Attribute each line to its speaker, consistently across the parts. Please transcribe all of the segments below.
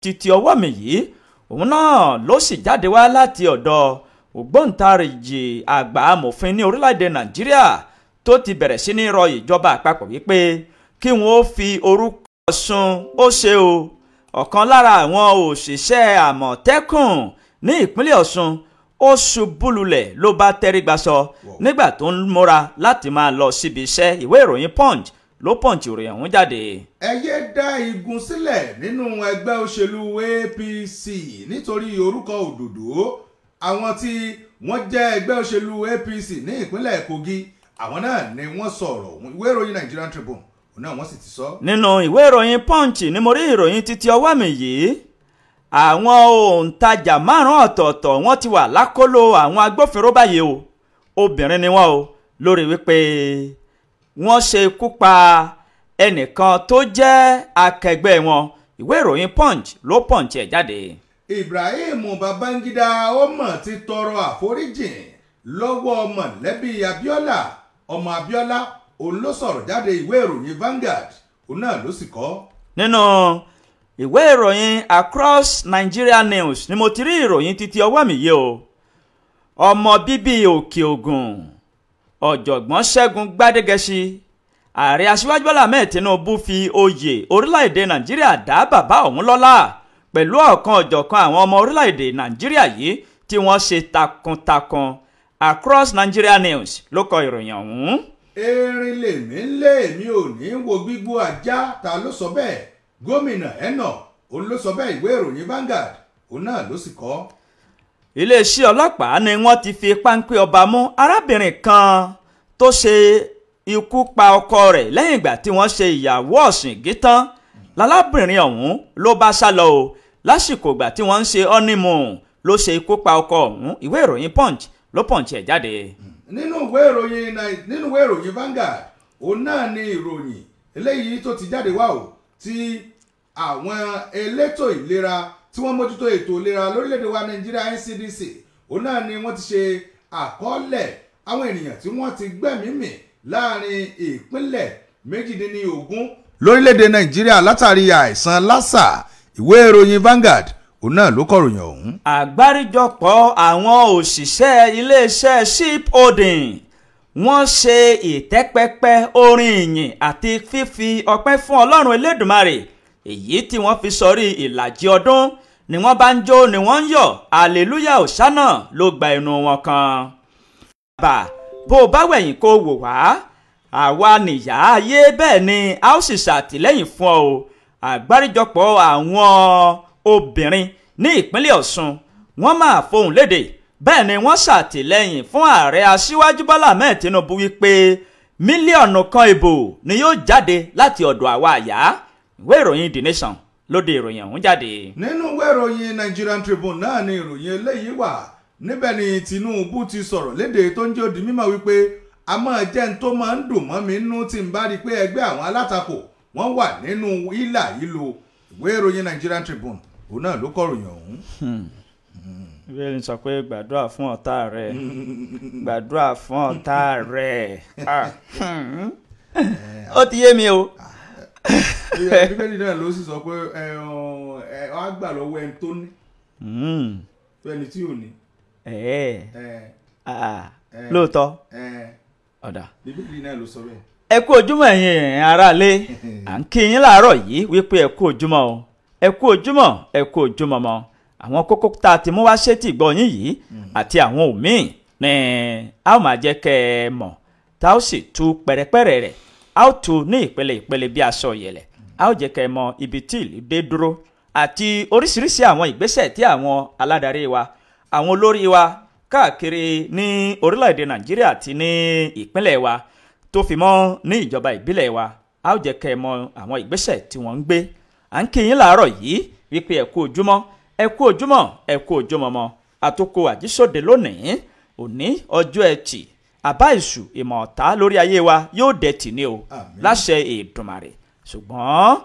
Speaker 1: Títí ọwọ́ mi yìí òun náà ló sì jáde wá láti ọ̀dọ̀ ògbóǹtarìgì àgbà amòfin ní orílẹ̀-èdè Nàìjíríà tó ti bẹ̀rẹ̀ sí ní rọ ìjọba àpapọ̀ wípé kí wọ́n ó fi orúkọ Ọ̀ṣun ó ṣe o. Ọ̀kan lára àwọn òṣìṣẹ́ Àmọ̀tẹ́kùn ní ìpínlẹ̀ Ọ̀ṣun ó ṣubú lulẹ̀ ló bá tẹrígbàsọ nígbà tó ń múra láti máa lọ síbi iṣẹ́. Ìwé ìròyìn Punch ló Punch ìròyìn ọ̀hún jáde.
Speaker 2: Ẹ yé dá igun sílẹ̀ nínú ẹgbẹ́ òṣèlú APC nítorí orúkọ òdòdó. Àwọn tí wọ́n jẹ́ ẹgbẹ́ òṣèlú APC ní ìpínlẹ̀ Kogi, àwọn náà ni wọ́n sọ̀rọ̀. Ìwé ìròyìn Nigerian Tribune òun náà wọ́n sì ti sọ.
Speaker 1: Nínú ìwé ìròyìn Punch ni mo rí ìròyìn títí ọwọ́ mi yìí. Àwọn òǹtajà márùn-ún ọ̀tọ̀ọ̀tọ̀ wọ́n ti wà lákọlò àwọn agbófinró báyìí o. Obìnrin ni wọ́n o, lórí wípé wọ́n ṣe ikú pa ẹnìkan tó jẹ́ akẹgbẹ́ wọn. Ìwé ìròyìn Punch ló Punch ẹ̀ jáde.
Speaker 2: Ibrahim Babangida ó mọ̀ ti tọrọ àforíjìn lọ́wọ́ mọ̀lẹ́bí Abiola, ọmọ Abiola òun ló sọ̀rọ̀ jáde. Ìwé ìròyìn Vanguard òun náà ló sì kọ.
Speaker 1: Nínú ìwé ìròyìn Across Nigeria News ni mo ti rí ìròyìn títí ọwọ́ mi yìí o. Ọmọ bíbí Òkè Ògùn ọ̀jọ̀gbọ́n Ṣẹ́gun Gbádégẹṣin, ààrẹ Aṣíwájú Bọ́lá Ahmed Tinubu fi oyè orílẹ̀-èdè Nàìjíríà dá bàbá òun lọ́lá pẹ̀lú ọ̀kan ọ̀jọ̀kan àwọn ọmọ orílẹ̀-èdè Nàìjíríà yìí tí wọ́n ṣe takuntakun. Across Nigeria News ló kọ ìròyìn ọ̀hún.
Speaker 2: Erin lèmi ń lé, èmi ò ní wo gbígbó ajá, ta ló sọ bẹ́ẹ̀? Gómìnà Eno òun ló sọ bẹ́ẹ̀. Ìwé ìròyìn Vanguard òun náà ló sì kọ.
Speaker 1: Iléeṣẹ́ ọlọ́pàá ni wọ́n ti fi páńpẹ́ ọba mú arábìnrin kan tó ṣe ikú pa ọkọ rẹ̀ lẹ́yìn ìgbà tí wọ́n ṣe ìyàwó ọ̀sìngí tán. Lálábìnrin ọ̀hún ló bá sá lọ o lásìkò ìgbà tí wọ́n ń ṣe honeymoon ló ṣe ikú pa ọkọ ọ̀hún. Ìwé ìròyìn Punch ló Punch ẹ̀ jáde.
Speaker 2: Nínú ìwé ìròyìn Vanguard òun náà ni ìròyìn eléyìí tó ti jáde wá o, tí àwọn elétò ìlera tí wọ́n mójútó ètò ìlera lórílẹ̀‐èdè wa Nàìjíríà NCDC òun náà ni wọ́n ti ṣe àkọọ́lẹ̀ àwọn ènìyàn tí wọ́n ti gbẹ̀mí mì láàrin ìpínlẹ̀ 18 lórílẹ̀‐èdè Nàìjíríà látàrí àìsàn lásà. Ìwé ìròyìn Vanguard òun náà ló kọ̀ròyìn ọ̀hún.
Speaker 1: Àgbáríjọpọ̀ àwọn òṣìṣẹ́ iléeṣẹ́ ship holding wọ́n ṣe ìtẹ́pẹpẹ orin ìyìn àti fífi ọpẹ́ fún Ọlọ́run Elédùmarè èyí tí wọ́n fi sọrí ìlàjì ọdún ni wọ́n bá ń jó ni wọ́n ń yọ̀, hallelujah òṣánà ló gba ẹnu wọn kan. Bàbá bó o bá wẹ̀yìn kó wò wá, àwa nìyá ayé bẹ́ẹ̀ ni a ó sì ṣàtìlẹ́yìn fún ọ o. Àgbáríjọpọ̀ àwọn obìnrin ní ìpínlẹ̀ Ọ̀ṣun wọ́n máa fohùn lédè bẹ́ẹ̀ ni wọ́n ṣàtìlẹ́yìn fún ààrẹ Aṣíwájú Bọ́lá Ahmed Tinubu wípé 1 mílíọ̀nù ìbò ni yóò jáde láti ọ̀dọ̀ àwa àyà. Ìwé ìròyìn The Nation lóde ìròyìn ọ̀hún jáde.
Speaker 2: Nínú ìwé ìròyìn Nigerian Tribune náà ni ìròyìn eléyìí wà. Níbẹ̀ ni Tinubu ti sọ̀rọ̀ léde tó ń jẹ́ ó di mímọ̀ wípé a máa jẹ́ n tó máa ń dùn mọ́ mi nínú tí n bá rí i pé ẹgbẹ́ àwọn alátakò wọ́n wà nínú ìlà ìlò. Ìwé ìròyìn Nigerian Tribune òun náà ló kọ̀ròyìn ọ̀hún.
Speaker 1: Bíbélì sọ pé gbàdúrà fún ọ̀tá rẹ, gbàdúrà fún ọ̀tá rẹ. Ó ti yé mi o.
Speaker 2: Bíbélì náà ló sì sọ pé ẹ á gbà lọ́wọ́ ẹni tó ní ẹni tí ò ní.
Speaker 1: Lóòótọ́ ọ̀dà.
Speaker 2: Bíbélì náà ló sọ bẹ́ẹ̀.
Speaker 1: Ẹ kú ojúmọ́ ẹ̀yin aráalé, à ń kí yín láàárọ̀ yìí wípé ẹ kú ojúmọ́ o, ẹ kú ojúmọ́, ẹ kú ojúmọ́ mọ́. Àwọn kókó tá a ti mú wá sétí ìgbọ́ yín yìí àti àwọn òmíì ní a ó máa jẹ́ kẹ́ ẹ mọ̀, tá ó sì tú pẹ̀rẹ̀pẹ̀rẹ̀ rẹ̀, a ó tú ní ìpele ìpele bí aṣọ ìyẹ̀lẹ̀, a ó jẹ́ kẹ́ ẹ mọ̀ ibi tí ìlú dé dúró àti oríṣiríṣi àwọn ìgbésẹ̀ tí àwọn aládarí wa, àwọn olórí wa káàkiri ní orílẹ̀-èdè Nàìjíríà àti ní ìpínlẹ̀ wa tó fi mọ́ ní ìjọba ìbílẹ̀ wa, a ó jẹ́ kẹ́ ẹ mọ̀ àwọn ìgbésẹ̀ tí wọ́n ń gbé. À ń kí yín láàárọ̀ yìí wípé ẹ kú ojúmọ́, ẹ kú ojúmọ́, ẹ kú ojúmọ́ mọ́. Àtòkò àjísòde lónìí, òní ọjọ́ Ẹtì, àbá ìṣù ìmọ̀ ọ̀tá lórí ayé wa yóò dẹ̀tì ní o láṣẹ Èdùmàrè. Ṣùgbọ́n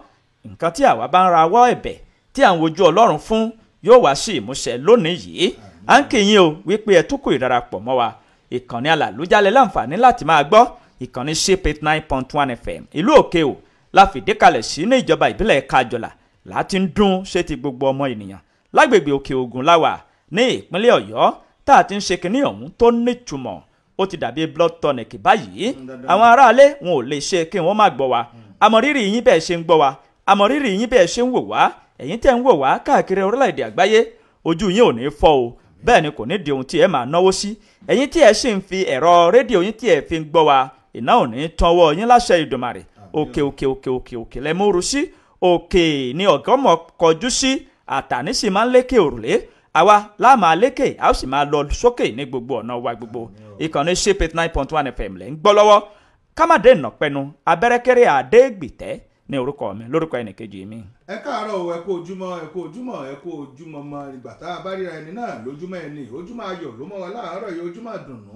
Speaker 1: nǹkan tí àwa bá ń rawọ́ ẹ̀bẹ̀ tí à ń wojú Ọlọ́run fún yóò wá sí ìmúṣẹ lónìí yìí. À ń kí yín o wípé ẹ tún kù ìdarapọ̀ mọ́ wa. Ìkànnì alàlújálẹ̀ láǹfààní láti máa gbọ́ ìkànnì Ship 89.1 FM ìlú Òkè o la fìdí kalẹ̀ sí ní ìjọba ìbílẹ̀ Kájọlà láti ń dún ṣé ti gbogbo ọmọ ènìyàn lágbègbè Òkè Ògùn láwà ní ìpínlẹ̀ Ọ̀yọ́ tá a ti ń ṣe kinní ọ̀hún tó nítumọ̀. Ó ti dàbí blood tonic báyìí. Àwọn aráalé wọn ò lè ṣe kí wọ́n má gbọ́ wa. Àmọ̀rírì yín bẹ́ẹ̀ ṣe ń gbọ́ wa, àmọ̀rírì yín bẹ́ẹ̀ ṣe ń wò wá. Ẹ̀yin tẹ́ ń wò wá káàkiri orílẹ̀-èdè àgbáyé, ojú yín ò ní fọ́ o, bẹ́ẹ̀ ni kò ní di ohun tí ẹ máa náwó sí. Ẹ̀yin tí ẹ sì ń fi ẹ̀rọ rédíò yín tí ẹ fi ń gbọ́ wa, iná ò ní tanwọ́ yín láṣẹ Ìdùmarè. Òkè òkè òkè òkè òkè lẹ́múru sí, òkè ni ọ̀gọ́mọ̀ kọjú sí, àtàní sì máa ń lékè òrùlé. Àwa la máa lékè, a ó sì máa lọ sókè ní gbogbo ọ̀nà wa gbogbo. Ìkànnì Ship 89.1 FM lẹ́ ń gbọ́ lọ́wọ́. Kámádé nàpẹnu abẹ́rẹ́kẹ́rẹ́ àdégbìtẹ́ ní orúkọ mi, lórúkọ ẹnìkejì mi.
Speaker 2: Ẹ káàárọ̀ o, ẹ kú ojúmọ́, ẹ kú ojúmọ́, ẹ kú ojúmọ́ mọ́. Ìgbà tá a bá ríra ẹni náà lójúmọ́ ẹni, ojúmọ́ ayọ̀ ló mọ́ wa láàárọ̀ yìí, ojúmọ́ àdùnnú,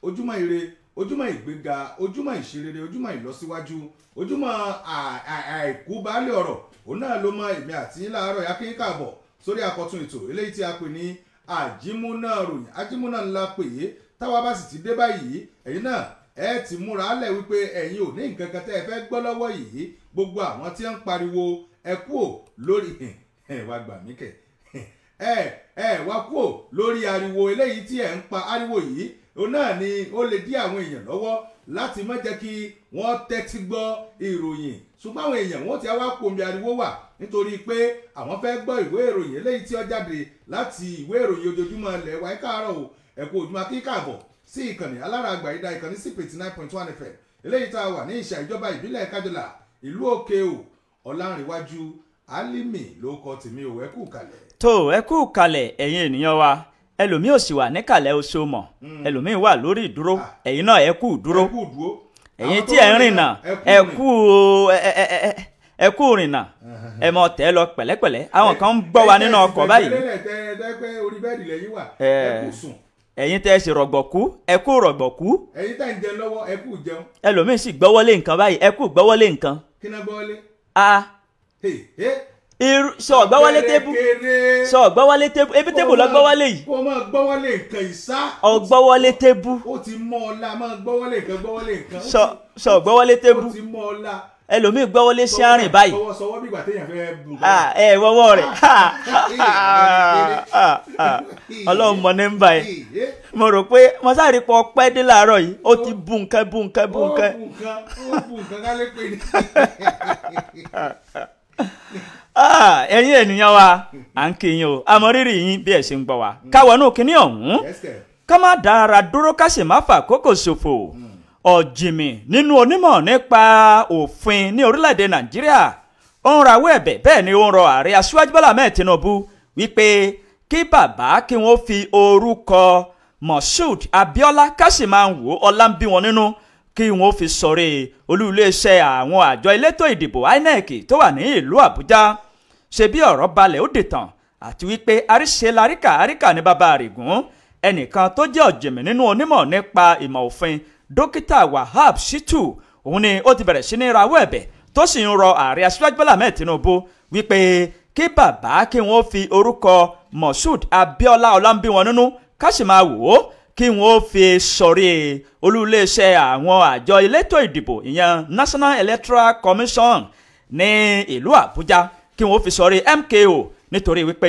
Speaker 2: ojúmọ́ ire, ojúmọ́ ìgbéga, ojúmọ́ ìṣerere, ojúmọ́ ìlọsíwájú, ojúmọ́ àìkú baálé ọ̀rọ̀, òun náà ló mọ èmi àti yín láàárọ̀ yá. Kí n káàbọ̀ sórí àkọ́tún ètò eléyìí tí a pè ní àjímúná ròyìn. Àjímúná ńlá pè é. Táwa bá sì ti dé báyìí, ẹ̀yin náà ẹ ti múra lẹ̀ wípé ẹ̀yin ò ní nǹkan kan tẹ́ ẹ fẹ́ gbọ́ lọ́wọ́ yìí. Gbogbo àwọn tí ń pariwo ẹ kúò lórí ẹ wá gbà mí kẹ̀, ẹ wá kúò lórí ariwo eléyìí tí ẹ ń pa. Ariwo yìí òun náà ni ó lè dí àwọn èèyàn lọ́wọ́ láti má jẹ́ kí wọ́n tẹ́tí gbọ́ ìròyìn. Ṣùgbọ́n àwọn èèyàn wọ́n ti wá kó omi ariwo wà nítorí pé àwọn fẹ́ gbọ́ ìwé ìròyìn eléyìí tí ó jáde láti ìwé ìròyìn ojoojúmọ́ ilẹ̀ wa. Ẹ káàárọ̀ o, ẹ kú ojúmọ́, kí káàbọ̀ sí ìkànnì alára àgbàyídá, ìkànnì sí 89.1 FM eléyìí tá a wà ní ìṣà ìjọba ìbílẹ̀ Kájọlà, ìlú Òkè o. Ọlárìnwájú Álímì ló kọ tèmi ò, ẹ kú kalẹ̀.
Speaker 1: Tó ẹ kú kalẹ̀ ẹ̀yin ènìyàn wa. Ẹlòmíì ò sì wà níkàlẹ̀ oṣù mọ̀, ẹlòmíì wà lórí ìdúró, ẹ̀yin náà ẹ kú ìdúró.
Speaker 2: Ẹ kú ìdúró.
Speaker 1: Ẹ̀yin tí ẹ ń rìnà, ẹ kú rìnà, ẹ mọ tẹ́ lọ pẹ̀lẹ́pẹ̀lẹ́. Àwọn kan ń gbọ́ wa nínú ọkọ̀ báyìí. Ẹ̀yin tẹ́ ẹ sì rọ̀gbọ̀kú, ẹ kú rọ̀gbọ̀kú.
Speaker 2: Ẹ̀yin tẹ́ ń jẹun lọ́wọ́, ẹ kú jẹun.
Speaker 1: Ẹlòmíì sì gbọ́wọ́lé nǹkan báyìí, ẹ kú gbọ́wọ́lé nǹkan.
Speaker 2: Kí náà gbọ́wọ́lé?
Speaker 1: Irú sọ gbọ́wọ́lé tébù, sọ gbọ́wọ́lé tébù, ebi tébù lọ gbọ́wọ́lé yìí.
Speaker 2: Kó o máa gbọ́wọ́lé nǹkan ìsá.
Speaker 1: Ọgbọ́wọ́lé tébù.
Speaker 2: Ó ti mọ́ ọ la, máa gbọ́wọ́lé nǹkan, gbọ́wọ́lé nǹkan.
Speaker 1: Sọ gbọ́wọ́lé tébù.
Speaker 2: Ó ti mọ́ ọ la.
Speaker 1: Ẹlòmíì gbọ́wọ́lé sí àárín báyìí.
Speaker 2: Sọwọ́ sọwọ́ bí ìgbà téèyàn fẹ́ bù.
Speaker 1: Ẹ wọ́wọ́ rẹ̀. Ọlọ́run mọ ní ń bá ẹ. Mo rò pé mo sáré pọ̀ pẹ́ dé láàárọ̀ yìí, ó ti bù nǹkan bù nǹkan bù nǹkan.
Speaker 2: Ó bù nǹkan, ó bù nǹkan ká lè pè ní.
Speaker 1: Ẹ̀yin ènìyàn wa, à ń kí yín o, àmọ̀rírì yín bí ẹ ṣe ń gbọ́ wa. Káwọnú kínní ọ̀hún, ká má dára dúró, ká sì má fà kókò ṣòfò. Ọ̀jìnmì nínú onímọ̀ nípa òfin ní orílẹ̀-èdè Nàìjíríà ó ń rawọ́ ẹ̀bẹ̀, bẹ́ẹ̀ ni ó ń rọ ààrẹ Aṣíwájú Bọ́lá Ahmed Tinubu wípé kí bàbá kí wọ́n fi orúkọ Moshood Abiola Káṣímáwò Ọlámbíwọn nínú kí wọ́n fi sọ̀rí olú iléeṣẹ́ àwọn àjọ elétò ìdìbò INEC tó wà ní ìlú Àbújá. Ṣe bí ọ̀rọ̀ balẹ̀ ó dìtàn àti wípé àríṣe laríkà àríkà ní bàbá àrègún. Ẹnìkan tó jẹ́ ọ̀jìnmí nínú onímọ̀ nípa ìmọ̀ òfin, dókítà Wahab Shittu, òun ni ó ti bẹ̀rẹ̀ sí ní rawọ́ ẹ̀bẹ̀ tó sì ń rọ ààrẹ Aṣíwájú Bọ́lá Ahmed Tinubu wípé kí bàbá kí wọ́n fi orúkọ Moshood Abiola Ọlámbíwọn nínú Káṣímáwò kí wọ́n fi sọ̀rí olú iléeṣẹ́ àwọn àjọ elétò ìdìbò, ìyẹn National Electoral Commission ní ìlú Àbújá, kí wọ́n fi sọ̀rí MKO, nítorí wípé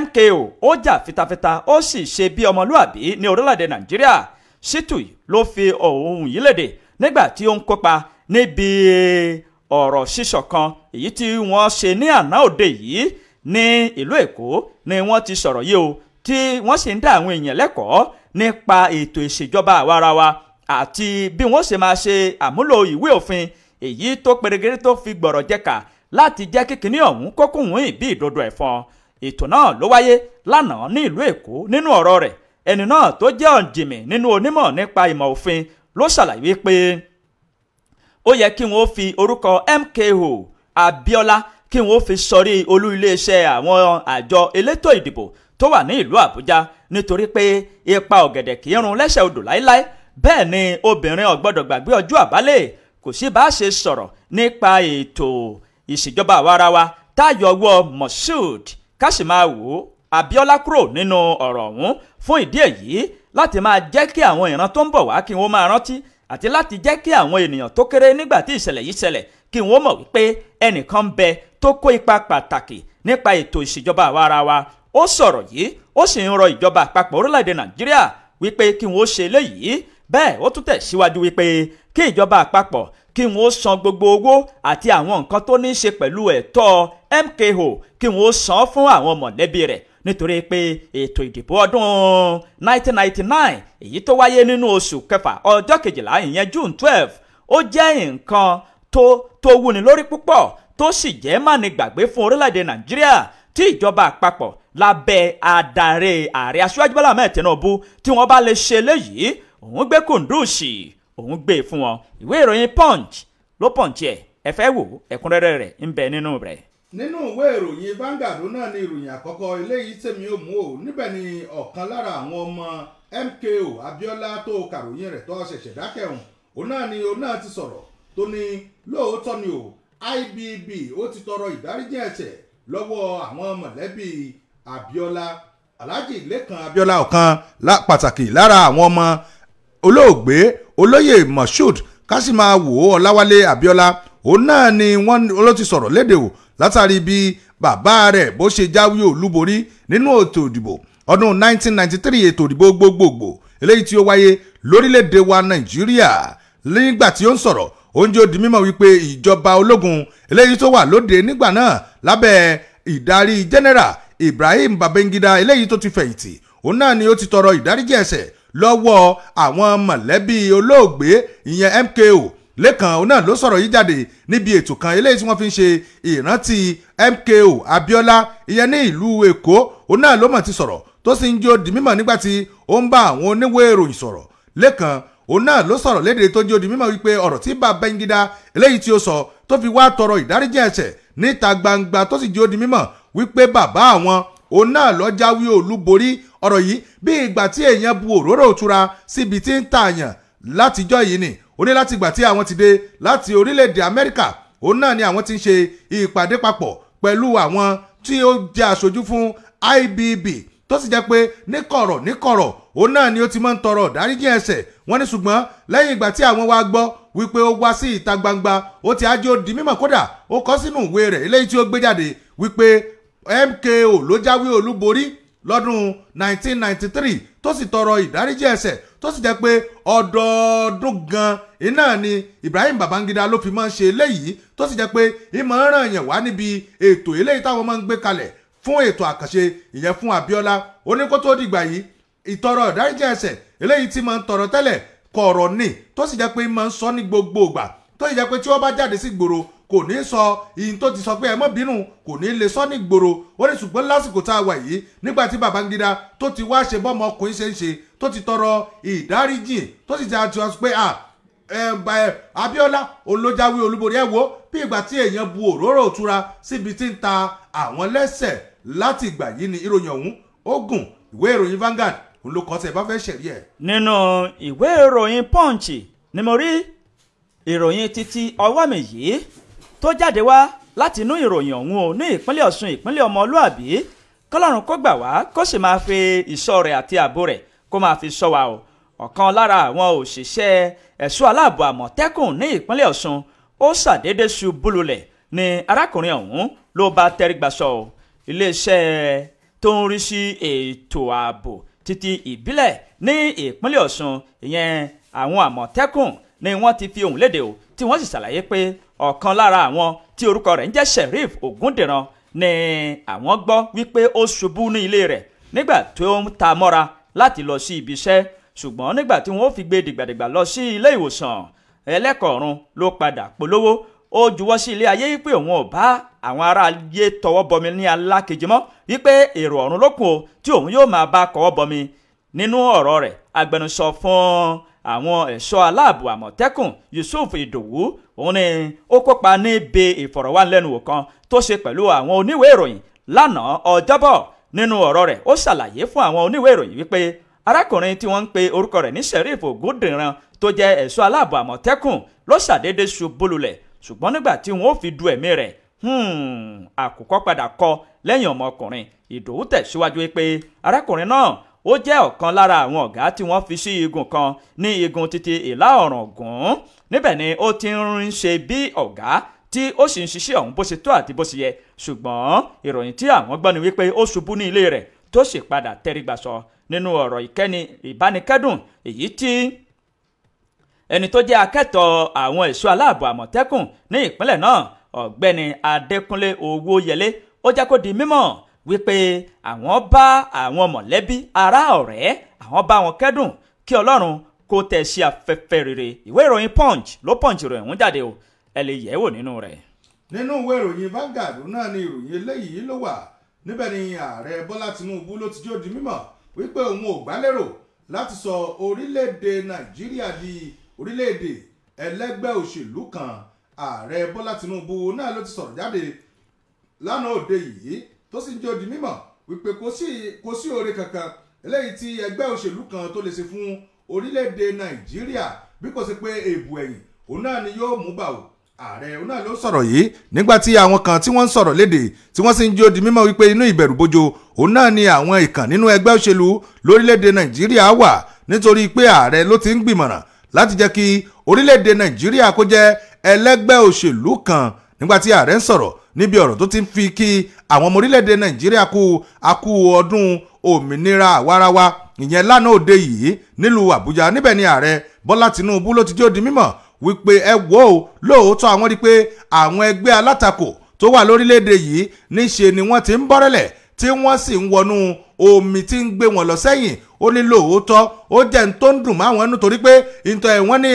Speaker 1: MKO ó jà fitafita, ó sì ṣe bí ọmọlúàbí ní orílẹ̀-èdè Nàìjíríà. Shittu ló fi ohun yìí léde nígbà tí ó ń kópa níbi ọ̀rọ̀ sísọ kan èyí tí wọ́n ṣe ní àná òde yìí ní ìlú Èkó ni wọ́n ti sọ̀rọ̀ yìí o, tí wọ́n sì ń dá àwọn èèyàn lẹ́kọ̀ọ́ nípa ètò ìṣèjọba àwarawa àti bí wọ́n ṣe máa ṣe àmúlò ìwé òfin èyí tó perégedé tó fi gbọ̀rọ̀ jẹ́ka láti jẹ́ kí kinní ọ̀hún kókùn ìbí ìdodo ẹ̀fọn. Ètò náà ló wáyé lánàá ní ìlú Èkó. Nínú ọ̀rọ̀ rẹ̀, ẹni náà tó jẹ́ ọ̀jìnmí nínú onímọ̀ nípa ìmọ̀ òfin ló ṣàlàyé pé ó yẹ kí wọ́n fi orúkọ MKO Abiola kí wọ́n fi sọrí olú iléeṣẹ́ àwọn àjọ elétò ìdìbò tó wà ní ìlú Àbújá, nítorí pé ipa ọ̀gẹ̀dẹ̀ kì í run lẹ́sẹ̀ odò láíláí, bẹ́ẹ̀ ni obìnrin ò gbọ́dọ̀ gbàgbé ọjọ́ àbálẹ̀. Kò sí bá a ṣe sọ̀rọ̀ nípa ètò ìṣèjọba àwarawa táyọ̀wọ́ Moshood Káṣímáwò Abiola kúrò nínú ọ̀rọ̀ ọ̀hún. Fún ìdí èyí, láti máa jẹ́ kí àwọn ìran tó ń bọ̀ wá kí wọ́n máa rántí, àti láti jẹ́ kí àwọn ènìyàn tó kéré nígbà tí ìṣẹ̀lẹ̀ yìí ṣẹlẹ̀ kí wọ́n mọ̀ wípé ẹnìkan ń bẹ tó tó kó ipa pàtàkì nípa ètò ìṣèjọba àwa ara wa. Ó sọ̀rọ̀ yìí, ó sì ń rọ ìjọba àpapọ̀ orílẹ̀-èdè Nàìjíríà wípé kí wọ́n ṣe eléyìí. Bẹ́ẹ̀ ó tún tẹ̀ síwájú wípé kí ìjọba àpapọ̀ kí wọ́n san gbogbo owó àti àwọn nǹkan tó ní í ṣe pẹ̀lú ẹ̀tọ́ MKO kí wọ́n san fún àwọn mọ̀lẹ́bí rẹ̀, nítorí pé ètò ìdìbò ọdún 1999 èyí tó wáyé nínú oṣù kẹfà ọjọ́ kejìlá ìyẹn June 12 ó jẹ́ nǹkan tó wúni lórí púpọ̀ tó sì jẹ́ mánigbàgbé fún orílẹ̀-èdè Nàìjíríà tí ìjọba àpapọ̀ lábẹ́ adarí ààrẹ Aṣíwájú Bọ́lá Ahmed Tinubu tí wọ́n bá lè ṣe léyìí, òun gbé kùndùsì òun gbé fún wọn. Ìwé ìròyìn Punch ló punch ẹ̀, ẹ fẹ́ wò ẹ̀kúnrẹ́rẹ́ rẹ̀ ń bẹ nínú rẹ̀.
Speaker 2: Nínú ìwé ìròyìn Vanguard náà ni ìròyìn àkọ́kọ́ eléyìí tèmi ò mú o. Níbẹ̀ ni ọ̀kan lára àwọn ọmọ MKO Abiola tó kàròyìn rẹ̀ tó ṣẹ̀ṣẹ̀ dákẹ́hùn, òun náà ni òun náà ti sọ̀rọ̀ tó ní lóòótọ́ ni o, IBB ó ti tọrọ ìdáríjì ẹ̀ṣẹ̀ lọ́wọ́ àwọn mọ̀lẹ́bí Abiola. Alhaji Lékan Abiola ọ̀kan pàtàkì lára àwọn ọmọ olóògbé olóyè Moshood Kásímáwò Ọláwálé Abiola, òun náà ni wọ́n ló ti sọ̀rọ̀ léde o látàrí bí bàbá rẹ̀ bó ṣe jáwé olúborí nínú ètò ìdìbò ọdún 1993, ètò ìdìbò gbogbogbò eléyìí tí ó wáyé lórílẹ̀‐èdè wa Nàìjíríà. Nígbà tí ó ń sọ̀rọ̀, ó ń jẹ́ ó di mímọ̀ wípé ìjọba ológun eléyìí tó wà lóde nígbà náà lábẹ́ ìdarí General Ibrahim Babangida eléyìí tó ti fẹ̀yìntì, òun náà ni ó ti tọrọ ìdáríjì ẹ̀ṣẹ̀ lọ́wọ́ àwọn mọ̀lẹ́bí olóògbé ìyẹn MKO. Lékan òun náà ló sọ̀rọ̀ yìí jáde níbi ètò kan eléyìí tí wọ́n fi ń ṣe ìrántí MKO Abiola ìyẹn ní ìlú Èkó. Òun náà ló mọ̀ ti sọ̀rọ̀ tó sì ń jó di mímọ̀ nígbà tí ó ń bá àwọn oníwèé ìròyìn sọ̀rọ̀. Lékan òun náà ló sọ̀rọ̀ léde tó jó di mímọ̀ wípé ọ̀rọ̀ tí Babangida eléyìí tí ó sọ tó fi wá tọrọ ìdáríjì ẹ̀ṣẹ̀ níta gbangba tó sì jó di mímọ̀ wípé bàbá àwọn òun náà ló jáwé olúborí. Ọ̀rọ̀ yìí bí ìgbà tí èèyàn bu òróró òtura síbi tí ń tààyàn látijọ́ yìí ni. Ó ní láti ìgbà tí àwọn ti dé láti orílẹ̀-èdè Amẹ́ríkà, òun náà ni àwọn ti ń ṣe ìpàdé papọ̀ pẹ̀lú àwọn tí ó jẹ́ aṣojú fún IBB, tó sì jẹ́ pé níkọ̀rọ̀ níkọ̀rọ̀ òun náà ni ó ti máa ń tọrọ ìdáríjì ẹ̀ṣẹ̀. Wọ́n ní ṣùgbọ́n lẹ́yìn ìgbà tí àwọn wá gbọ́ wípé ó wá sí ìta gbangba, ó ti ájó di mímọ̀, kódà ó kọ sínú ìwé rẹ̀ eléyìí tí ó gbé jáde wípé MKO ló jáwé olúborí lọ́dún 1993 tó sì tọrọ ìdáríjì ẹ̀ṣẹ̀, tó sì jẹ́ pé ọdọọdún gan iná ni Ibrahim Babangida ló fi máa ń ṣe eléyìí, tó sì jẹ́ pé ìmọ̀ ń ràn yàn wá níbi ètò eléyìí táwọn máa ń gbé kalẹ̀ fún ètò àkànṣe ìyẹn fún Abiola. Ó ní kó tó dìgbà yìí ìtọrọ ìdáríjì ẹ̀ṣẹ̀ eléyìí tí máa ń tọrọ tẹ́lẹ̀ kọ̀rọ̀ ni, tó sì jẹ́ pé máa ń sọ ní gbogbo ìgbà, tó sì jẹ́ pé tí wọ́n bá jáde sí gbòòrò kò ní sọ ìyìn tó ti sọ pé ẹ má bínú, kò ní lè sọ ní gbòòrò. Ó ní ṣùgbọ́n lásìkò tá a wà yìí nígbà tí Babangida tó ti wá ṣe bọ́mọ ọkùnrin ṣe ń ṣe tó ti tọrọ ìdáríjì tó sì ti àti wá pé Abiola olójáwé olúborí, ẹ wo bí ìgbà tí èèyàn bu òróró òtura síbi tí ń ta àwọn lẹ́sẹ̀ láti ìgbà yìí ni. Ìròyìn ọ̀hún ó gùn, ìwé ìròyìn Vanguard òun ló kọ tẹ́ bá fẹ́ ṣẹ̀rí ẹ̀.
Speaker 1: Nínú ìwé ìròyìn Punch ni mo rí ìròyìn títí ọwọ́ mi yìí tó jáde wá láti inú ìròyìn ọ̀hún o ní ìpínlẹ̀ Ọ̀ṣun, ìpínlẹ̀ ọmọlúàbí. Kọ́lọ́run kó gbà wá kó sì máa fi ìṣọ́ rẹ̀ àti ààbò rẹ̀ kó máa fi ṣọ́ wa o. Ọ̀kan lára àwọn òṣìṣẹ́ ẹ̀ṣọ́ aláàbò àmọ̀tẹ́kùn ní ìpínlẹ̀ Ọ̀ṣun ó ṣàdédé ṣubú lulẹ̀ ni arákùnrin ọ̀hún ló bá tẹrígbàsọ o. Iléeṣẹ́ tó ń rí sí ètò ààbò títí ìbílẹ̀ ní ìpínlẹ̀ Ọ̀ṣun ìyẹn àwọn àmọ̀tẹ́kùn ni wọ́n ti fi ohùn léde o, tí wọ́n sì ṣàlàyé pé ọ̀kan lára àwọn tí orúkọ rẹ̀ ń jẹ́ Sheriff Ògúndìran ni àwọn gbọ́ wípé ó ṣubú ní ilé rẹ̀ nígbà tó ń ta mọ́ra láti lọ sí ibi iṣẹ́, ṣùgbọ́n nígbà tí wọ́n fi gbé dìgbàdìgbà lọ sí ilé ìwòsàn ẹlẹ́kọ̀ọ́rùn ló padà polówó. Ó juwọ́ sí ilé ayé wípé òun ò bá àwọn ará ayé tọwọ́ bọmi ní alákejì mọ́, wípé èrò ọ̀run ló kù o tí òun yóò máa bá kọwọ́ bọmi. Nínú ọ̀rọ̀ rẹ̀, agbẹnusọ fún àwọn ẹ̀ṣọ́ aláàbò àmọ̀tẹ́kùn Yusuf Ìdòwú òun ni ó kópa níbi ìfọ̀rọ̀wánilẹ́nuwò kan tó ṣe pẹ̀lú àwọn oníwèé ìròyìn lánàá Ọjọ́bọ̀. Nínú ọ̀rọ̀ rẹ̀, ó ṣàlàyé fún àwọn oníwèé ìròyìn wípé arákùnrin tí wọ́n ń pe orúkọ rẹ̀ ní Sheriff Ògúndìran tó jẹ́ ẹ̀ṣọ́ aláàbò àmọ̀tẹ́kùn ló ṣàdédé ṣubú lulẹ̀, ṣùgbọ́n nígbà tí wọ́n ó fi du ẹ̀mí rẹ̀ àkùkọ padà kọ lẹ́yìn ọmọkùnrin. Ìdòwú tẹ̀síwájú pé arákùnrin náà ó jẹ́ ọ̀kan lára àwọn ọ̀gá tí wọ́n fi sí igun kan ní igun títí ìlà ọ̀ràngún. Níbẹ̀ ni ó ti ń ṣe bí ọ̀gá tí ó sì ń ṣiṣẹ́ ọ̀hún bó ṣe tó àti bó ṣe yẹ. Ṣùgbọ́n ìròyìn tí àwọn gbọ́ ni wípé ó ṣubú ní ilé rẹ̀ tó sì padà tẹrígbà sọ. Nínú ọ̀rọ̀ ìkẹ́ni ìbánikẹ́dùn èyí tí ẹni tó jẹ́ akẹ́tọ̀ọ́ àwọn ẹ̀ṣọ́ aláàbò àmọ̀tẹ́kùn ní ìpínlẹ̀ náà, ọ̀gbẹ́ni Adékúnlé Owóyẹlé, ó jẹ́ kó di mímọ̀ wípé àwọn bá àwọn mọ̀lẹ́bí, ará, ọ̀rẹ́, àwọn bá wọn kẹ́dùn, kí Ọlọ́run kó tẹ̀ sí afẹ́fẹ́ rere. Ìwé ìròyìn Punch ló Punch ìròyìn ọ̀hún jáde o, ẹ lè yẹ̀ wò nínú rẹ̀.
Speaker 2: Nínú ìwé ìròyìn Vanguard náà ni ìròyìn eléyìí ló wà. Níbẹ̀ ni ààrẹ Bọ́lá Tinubu ló ti jó di mímọ̀ wípé òun ò gbálérò láti sọ orílẹ̀-èdè Nàìjíríà di orílẹ̀-èdè ẹlẹ́gbẹ́ òṣèlú kan. Ààrẹ Bọ́lá Tinubu náà ló ti sọ̀rọ̀ jáde lánàá òde yìí tó sì ń jó di mímọ̀ wípé kò sí oore kankan eléyìí tí ẹgbẹ́ òṣèlú kan tó lè ṣe fún orílẹ̀-èdè Nàìjíríà bí kò sí pé èbù ẹ̀yìn òun náà ni yóò mú bà ó. Ààrẹ òun náà ló sọ̀rọ̀ yìí nígbà tí àwọn kan tí wọ́n ń sọ̀rọ̀ léde tí wọ́n sì ń jó di mímọ̀ wípé inú ìbẹ̀rùbojo òun náà ni àwọn ìkàn nínú ẹgbẹ́ òṣèlú lórílẹ̀-èdè Nàìjíríà wà, nítorí pé ààrẹ ló ti ń gbìmọ̀ràn láti jẹ́ kí orílẹ̀-èdè Nàìjíríà kó jẹ́ ẹlẹ́gbẹ́ òṣèlú kan. Nígbà tí ààrẹ ń sọ̀rọ̀ níbi ọ̀rọ̀ tó ti ń fi kí àwọn ọmọ orílẹ̀-èdè Nàìjíríà kú akú ọdún òmìnira àwarawa ìyẹn lánàá òde yìí nílùú Àbújá, níbẹ̀ ni ààrẹ Bọ́lá Tinubu ló ti jó di mímọ̀ wípé ẹ wò ó, lóòótọ́ àwọn rí pé àwọn ẹgbẹ́ alátakò tó wà lórílẹ̀-èdè yìí níṣe ni wọ́n ti ń bọ́rẹ̀lẹ̀ tí wọ́n sì ń wọnú omi tí ń gbé wọn lọ sẹ́yìn. Ó ní lóòótọ́ ó jẹ́ ń tó ń dùn máwọn nítorí pé ìtọ̀ ẹ̀wọ̀n ní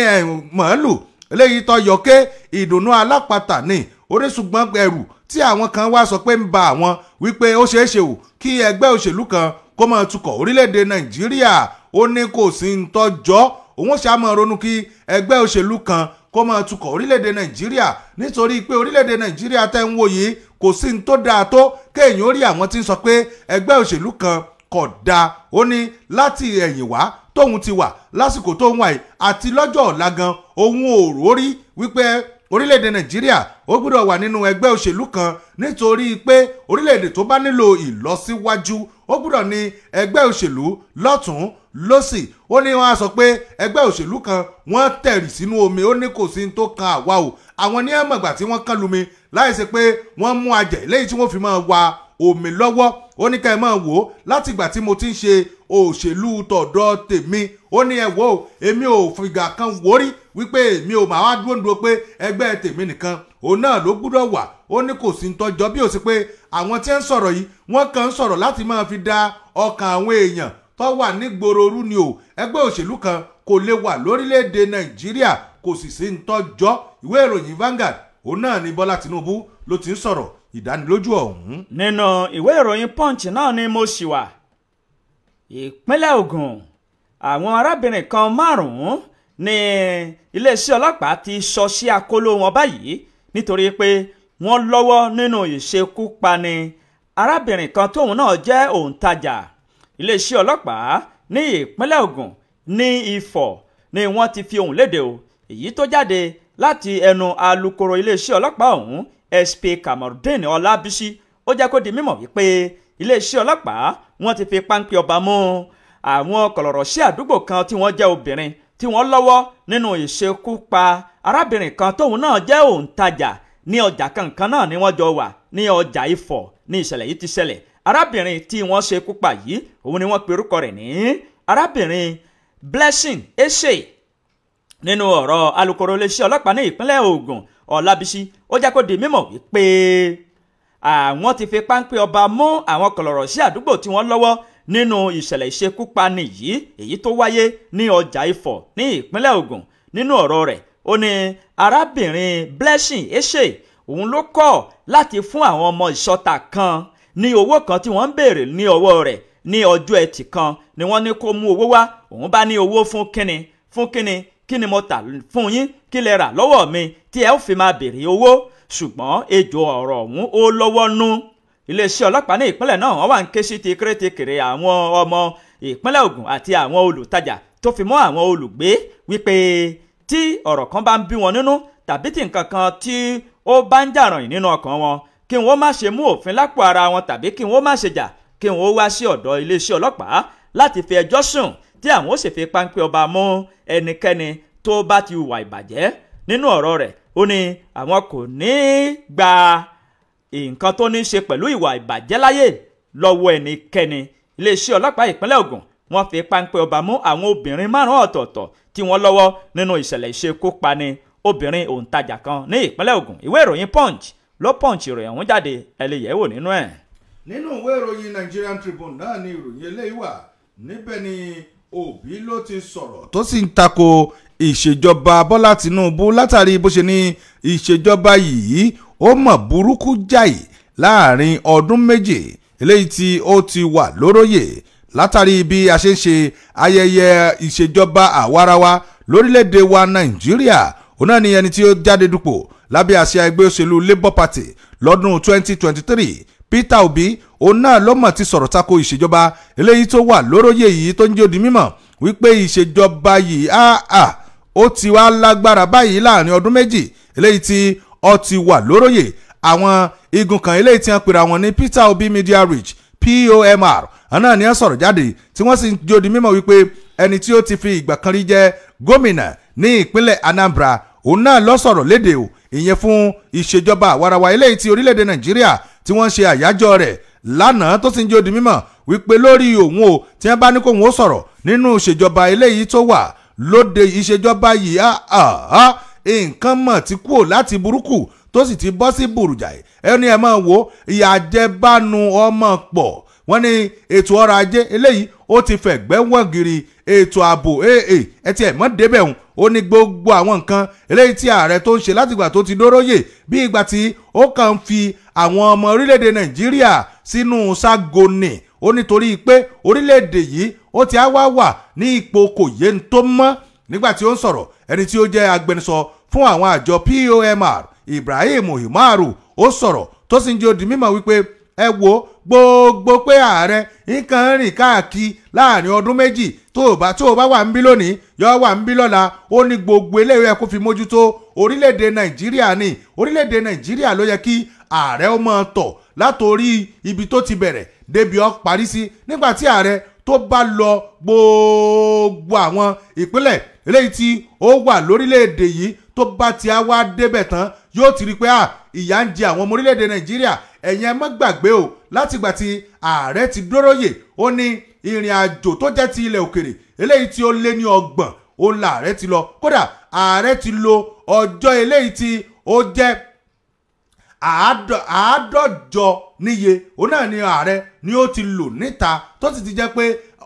Speaker 2: màálù eléyìí tó yọké ìdùnnú alápatà ni. Ó ní ṣùgbọ́n ẹ̀rù tí àwọn kan wá sọ pé ń ba àwọn wípé ó ṣeé ṣe ò kí ẹgbẹ́ òṣèlú kan kó máa tukọ̀ orílẹ̀-èdè Nàìjíríà. Ó ní kò sí ń tọ́jọ́, òun ṣá máa ronú kí ẹgbẹ́ òṣèlú kan kó máa tukọ̀ orílẹ̀-èdè Nàìjíríà, nítorí pé orílẹ̀-èdè Nàìjíríà tẹ́ ń wò yìí kò sí ń tó dáa tó kéèyàn ó rí àwọn tí ń sọ pé ẹgbẹ́ òṣèlú kan kò dáa. Ó ní láti ẹ̀yìn wá tóun ti wà lásìkò tóun wà yìí àti lọ́jọ́ ọ̀la gan òun ò rórí wípé orílẹ̀-èdè Nàìjíríà ó gbọ́dọ̀ wà nínú ẹgbẹ́ òṣèlú kan, nítorí pé orílẹ̀-èdè tó bá nílò ìlọsíwájú ó gbọ́dọ̀ ní ẹgbẹ́ òṣèlú lọ́tún lọ́sì. Ó ní wọ́n á sọ pé ẹgbẹ́ òṣèlú kan wọ́n tẹ̀rì sínú omi, ó ní kò sí tó kan àwa o. Àwọn ní ẹ̀mọ̀gbà tí wọ́n kán lumi láì ṣe pé wọ́n mú ajẹ̀ lẹ́yìn tí wọ́n fi máa wa omi lọ́wọ́. Ó ní ká ẹ máa wò ó láti ìgbà tí mo ti ń ṣe òṣèlú tọ̀dọ̀ tèmi. Ó ní ẹ wò ó, èmi ò fìgbà kan wórí wípé èmi ò máa wá dúró dúró pé ẹgbẹ́ tèmi nìkan òun náà ló gbúdọ̀ wà. Ó ní kò sí ń tọ́jọ́ bí ó sì pé àwọn tí ń sọ̀rọ̀ yìí wọ́n kàn ń sọ̀rọ̀ láti máa fi da ọkàn àwọn èèyàn tó wà nígboro rú ni o. Ẹgbẹ́ òṣèlú kan kò lè wà lórílẹ̀‐èdè Nàìjíríà, kò sì sí ń tọ́jọ́. Ìwé ìròyìn Vanguard òun náà ni Bọ́lá Tinubu ló ti ń sọ̀rọ̀ ìdánilójú ọ̀hún.
Speaker 1: Nínú ìwé ìròyìn Punch náà ni mo ṣì wà. Ìpínlẹ̀ Ògùn, àwọn arábìnrin kan márùn-ún ní iléeṣẹ́ ọlọ́pàá ti sọ sí akóló wọn báyìí nítorí pé wọ́n lọ́wọ́ nínú ìṣekúpani arábìnrin kan tóun náà jẹ́ òǹtajà. Iléeṣẹ́ ọlọ́pàá ní ìpínlẹ̀ Ògùn ní Ifọ̀ ni wọ́n ti fi ohùn léde o, èyí tó jáde láti ẹnu alukoro iléeṣẹ́ ọlọ́pàá ọ̀hún SP Kamaldeen Ọlábísí. Ó jẹ́ kó di mímọ̀ wípé iléeṣẹ́ ọlọ́pàá wọ́n ti fi páńpẹ́ ọba mú àwọn kọ̀lọ̀rọ̀ sí àdúgbò kan tí wọ́n jẹ́ obìnrin tí wọ́n lọ́wọ́ nínú ìṣekúpa arábìnrin kan tóun náà jẹ́ òǹtajà ní ọjà kankan náà ni wọ́n jọ wà ní ọjà Ifọ̀ ní ìṣẹ̀lẹ̀ yìí ti ṣẹlẹ̀. Arábìnrin tí wọ́n ṣekú pa yìí òun ni wọ́n pe orúkọ rẹ̀ ní arábìnrin Blessing Ese. Nínú ọ̀rọ̀ alukoro iléeṣẹ́ ọlọ́pàá ní ìpínlẹ̀ Ògùn Ọlábísí, ó jẹ́ kó di mímọ̀ wípé àwọn ti fi páńpẹ́ ọba mú àwọn kọ̀lọ̀rọ̀ sí àdúgbò tí wọ́n lọ́wọ́ nínú ìṣẹ̀lẹ̀ ìṣekúpani yìí èyí tó wáyé ní ọjà Ifọ̀ ní ìpínlẹ̀ Ògùn. Nínú ọ̀rọ̀ rẹ̀ ó ní arábìnrin Blessing Ese òun ló kọ̀ láti fún àwọn ọmọ ìṣọ̀tà kan ní owó kan tí wọ́n ń béèrè ní ọwọ́ rẹ̀ ní ọjọ́ Ẹtì kan ni wọ́n ní kó mú owó wá. Òun bá ní owó fún kíni fún kíni kí ni mo tà fún yín, kí lẹ rà lọ́wọ́ mi tí ẹ ó fi máa béèrè owó. Ṣùgbọ́n ejò ọ̀rọ̀ ọ̀hún ó lọ́wọ́ nú. Iléeṣẹ́ ọlọ́pàá ní ìpínlẹ̀ náà wọ́n wà ń ké sí ti kérétékèrè àwọn ọmọ ìpínlẹ̀ Ògùn àti àwọn olùtajà tó fi mọ́ àwọn olùgbé wípé tí ọ̀rọ̀ kan bá ń bí wọn nínú tàbí tí nǹkan kan tí ó bá ń jàrànyìn nínú ọkàn wọn kí wọ́n má ṣe mú òfin lápò ara wọn tàbí kí wọ́n má ṣe jà, kí wọ́n wá sí ọ̀dọ̀ iléeṣẹ́ ọlọ́pàá láti fi ẹjọ́ sùn tí àwọn ó sì fi páńpẹ́ ọba mú ẹnikẹ́ni tó bá ti hùwà ìbàjẹ́. Nínú ọ̀rọ̀ rẹ̀ ó ní àwọn kò ní gba nǹkan tó ní ṣe pẹ̀lú ìwà ìbàjẹ́ láyè lọ́wọ́ ẹnikẹ́ni. Iléeṣẹ́ ọlọ́pàá ìpínlẹ̀ Ògùn wọ́n fi páńpẹ́ ọba mú àwọn obìnrin 5 ọ̀tọ̀ọ̀tọ̀ tí wọ́n lọ́wọ́ nínú ìṣẹ̀lẹ̀ ìṣekúpani obìnrin òǹtajà kan ní ìpínlẹ̀ Ògùn. Ìwé ìròyìn Punch ló Punch ìròyìn ọ̀hún jáde, ẹ lè yẹ̀wò nínú ẹ̀.
Speaker 2: Nínú ìwé ìròyìn Nigerian Tribune náà ni ìròyìn eléyìí wà. Níbẹ̀ ni Obi ló ti sọ̀rọ̀ tó sì ń tako ìṣèjọba Bọ́lá Tinubu látàrí bó ṣe ní ìṣèjọba yìí ó mọ̀ burúkú jáì láàrin ọdún 2 eléyìí tí ó ti wà lóróyè látàrí bí a ṣe ń ṣe ayẹyẹ ìṣèjọba àwarawa lórílẹ̀‐èdè wa Nàìjíríà. Òun náà ni ẹni tí ó jáde dupò lábẹ́ àsíá ẹgbẹ́ òṣèlú Labour Party lọ́dún 2023 Peter Obi, òun náà ló mọ̀ ti sọ̀rọ̀ tako ìṣèjọba eléyìí tó wà lóróyè yìí tó ń jẹ́ ó di mímọ̀ wípé ìṣèjọba yìí ó ti wá lágbára báyìí láàrin ọdún 2 eléyìí tí ó ti wà lóróyè. Àwọn igun kan eléyìí tí wọ́n pera wọn ní Peter Obi Media Reach POMR náà ni wọ́n sọ̀rọ̀ jáde tí wọ́n sì ń jẹ́ ó di mímọ̀ wípé ẹni tí ó ti fi ìgbà kan rí jẹ́ gómìnà ní ìpínlẹ̀ Anambra òun náà ló sọ̀rọ̀ léde o, ìyẹn fún ìṣèjọba àwarawa eléyìí tí orílẹ̀-èdè Nàìjíríà tí wọ́n ń ṣe àyájọ́ rẹ̀ lánàá, tó sì ń jẹ́ ó di mímọ̀ wípé lórí òun o tí wọ́n bá ní kóun ó sọ̀rọ̀ nínú ìṣèjọba eléyìí tó wà lóde ìṣèjọba yìí nǹkan mọ̀ ti kúrò láti burúkú tó sì ti bọ́ sí burújàì. Ẹni ẹ̀ máa wo ìyà àjẹbánu ọmọ pọ̀. Wọ́n ní ètò ọrọ̀ ajé eléyìí ó ti fẹ̀gbẹ́ wọ̀n gírí, ètò ààbò ẹ ti ẹ̀ mọ́ débẹ̀ òun. Ó ní gbogbo àwọn nǹkan eléyìí tí ààrẹ tó ń ṣe látìgbà tó ti dóróyè bí ìgbà tí ó kàn ń fi àwọn ọmọ orílẹ̀-èdè Nàìjíríà sínú ságoni. Ó nítorí pé orílẹ̀-èdè yìí ó ti á wá wà ní ipò kò yé ń tó mọ́. Nígbà tí ó ń sọ̀rọ̀, ẹni tí ó jẹ́ agbẹnusọ fún àwọn àjọ POMR Ibrahim Umaru ó sọ̀rọ̀ tó sì ń jẹ́ ó di mímọ̀ wípé ẹ wo gbogbo pé ààrẹ nǹkan rìn káàkiri láàrin ọdún 2 tó o bá wà ń bí lónìí yọ wà ń bí lọ́la. Ó ní gbogbo eléyìí ẹ kó fi mójútó orílẹ̀-èdè Nàìjíríà ní orílẹ̀-èdè Nàìjíríà ló yẹ kí ààrẹ ó máa tọ̀ látòrí ibi tó ti bẹ̀rẹ̀ débi ó parí sí. Nígbà tí ààrẹ tó bá lọ gbogbo àwọn ìpínlẹ̀ eléyìí tí ó wà lórílẹ̀-èdè yìí tó bá ti á wá débẹ̀ tán yóò ti rí pé ìyà ń jẹ àwọn ọmọ orílẹ̀-èdè Nàìjíríà. Ẹ̀yin ẹ má gbàgbé o, látìgbà tí ààrẹ ti dóróyè ó ní ìrìn àjò tó jẹ́ ti ilẹ̀ òkèrè eléyìí tí ó lé ní 30 òun làárẹ̀ ti lọ. Kódà ààrẹ ti lo ọjọ́ eléyìí tí ó jẹ́ 150 níye òun náà ni ààrẹ ni ó ti lò níta, tó sì ti jẹ́ pé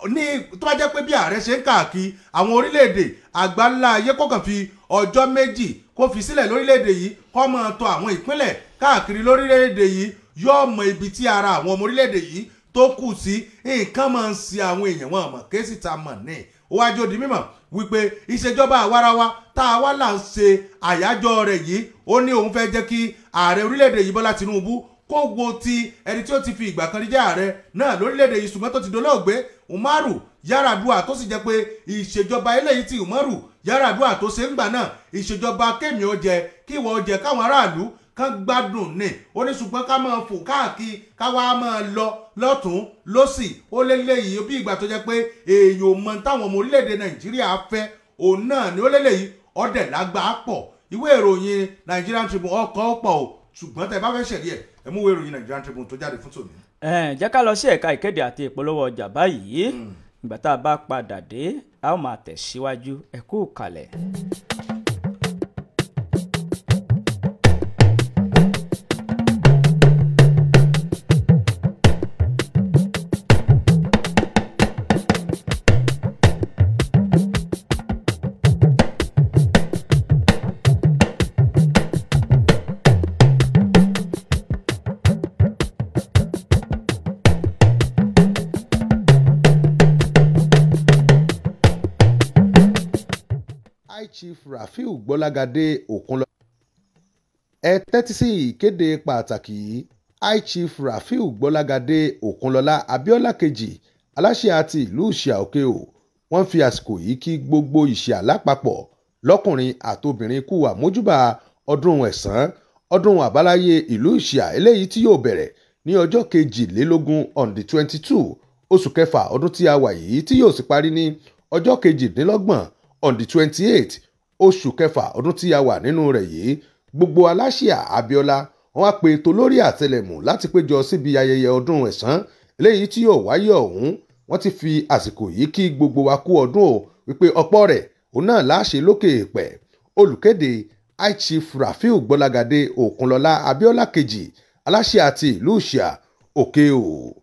Speaker 2: ní tó bá jẹ́ pé bí ààrẹ ṣe ń káàkiri àwọn orílẹ̀-èdè àgbáńlá ayé kọ̀ọ̀kan fi ọjọ́ 2 kó fi sílẹ̀ lórílẹ̀-èdè yìí kó máa tọ̀ àwọn ìpínlẹ̀ káàkiri lórílẹ̀-èdè yìí yóò mọ ibi tí ara àwọn ọmọ orílẹ̀-èdè yìí tó kù sí. Nǹkan máa ń ṣe àwọn èèyàn wọn mọ̀ kéésì ta mọ̀ ní. Ó wá jẹ́ ó di mímọ̀ wípé ìṣèjọba àwarawa tá a wá là ń ṣe àyájọ́ rẹ̀ yìí ó ní òun fẹ́ jẹ́ kí ààrẹ orílẹ̀-èdè yìí Bọ́lá Tinubu kó wo ti ẹni tí ó ti fi ìgbà kan rí jẹ́ ààrẹ náà lórílẹ̀-èdè yìí ṣùgbọ́n tó ti dolóògbé Umaru Yar'Adua, tó sì jẹ́ pé ìṣèjọba eléyìí tí Umaru Yar'Adua tó ṣe ń gbà náà ìṣèjọba kémi ó jẹ kí ìwọ ó jẹ káwọn aráàlú kan gbádùn ní. Ó ní ṣùgbọ́n ká máa fò káàkiri ká wá máa lọ lọ́tún lọ́sì ó léléyìí bí ìgbà tó jẹ́ pé èèyàn ò mọ táwọn ọmọ orílẹ̀-èdè Nàìjíríà fẹ́ òun náà ni ó léléyìí ọ̀dẹ̀ lágbà pọ̀. Ìwé ìròyìn Nigerian Tribune ọkọ̀ pọ̀ o, ṣùgbọ́n tẹ́ bá fẹ́ ṣẹ̀rí ẹ̀ ẹ mú ìwé ìròyìn Nigerian Tribune tó jáde fún tòní.
Speaker 1: Ẹ jẹ́ ká lọ sí ẹ̀ka ìkéde àti ìpolówó ọjà báyìí. Ìgbà tá a bá padà dé a ó máa tẹ̀síwájú. Ẹ kú kalẹ̀.
Speaker 2: Chief Rafiu Gbọ́lágadé Òkunlọ́lá. Ẹ tẹ́tí sí ìkéde pàtàkì yìí. High Chief Rafiu Gbọ́lágadé Òkunlọ́lá Abíọ́lá kejì aláṣẹ àti ìlú Ìṣíà Òkè o. Wọ́n fi àsìkò yìí kí gbogbo Ìṣíà lápapọ̀ lọ́kùnrin àtobìnrin kú àmójúbà ọdún ẹ̀sán ọdún àbáláyé ìlú Ìṣíà eléyìí tí yóò bẹ̀rẹ̀ ní ọjọ́ 22 on the 22 oṣù kẹfà ọdún tí a wà yìí tí yóò sì parí ní ọjọ́ 28 on the 28 oṣù kẹfà ọdún tí a wà nínú rẹ̀ yìí. Gbogbo aláṣìá Abíọ́lá wọ́n á pe tolórí àtẹlẹ̀mù láti péjọ síbi ayẹyẹ ọdún ẹ̀sán eléyìí tí yóò wáyé ọ̀hún. Wọ́n ti fi àsìkò yìí kí gbogbo wa kú ọdún o, wípé ọ̀pọ̀ rẹ̀ òun náà láṣẹ lókè èèpẹ̀. Olùkéde High Chief Rafiu Gbọ́lágadé Òkunlọ́lá Abíọ́lá kejì, aláṣẹ àti ìlú Ìṣíà Òkè o.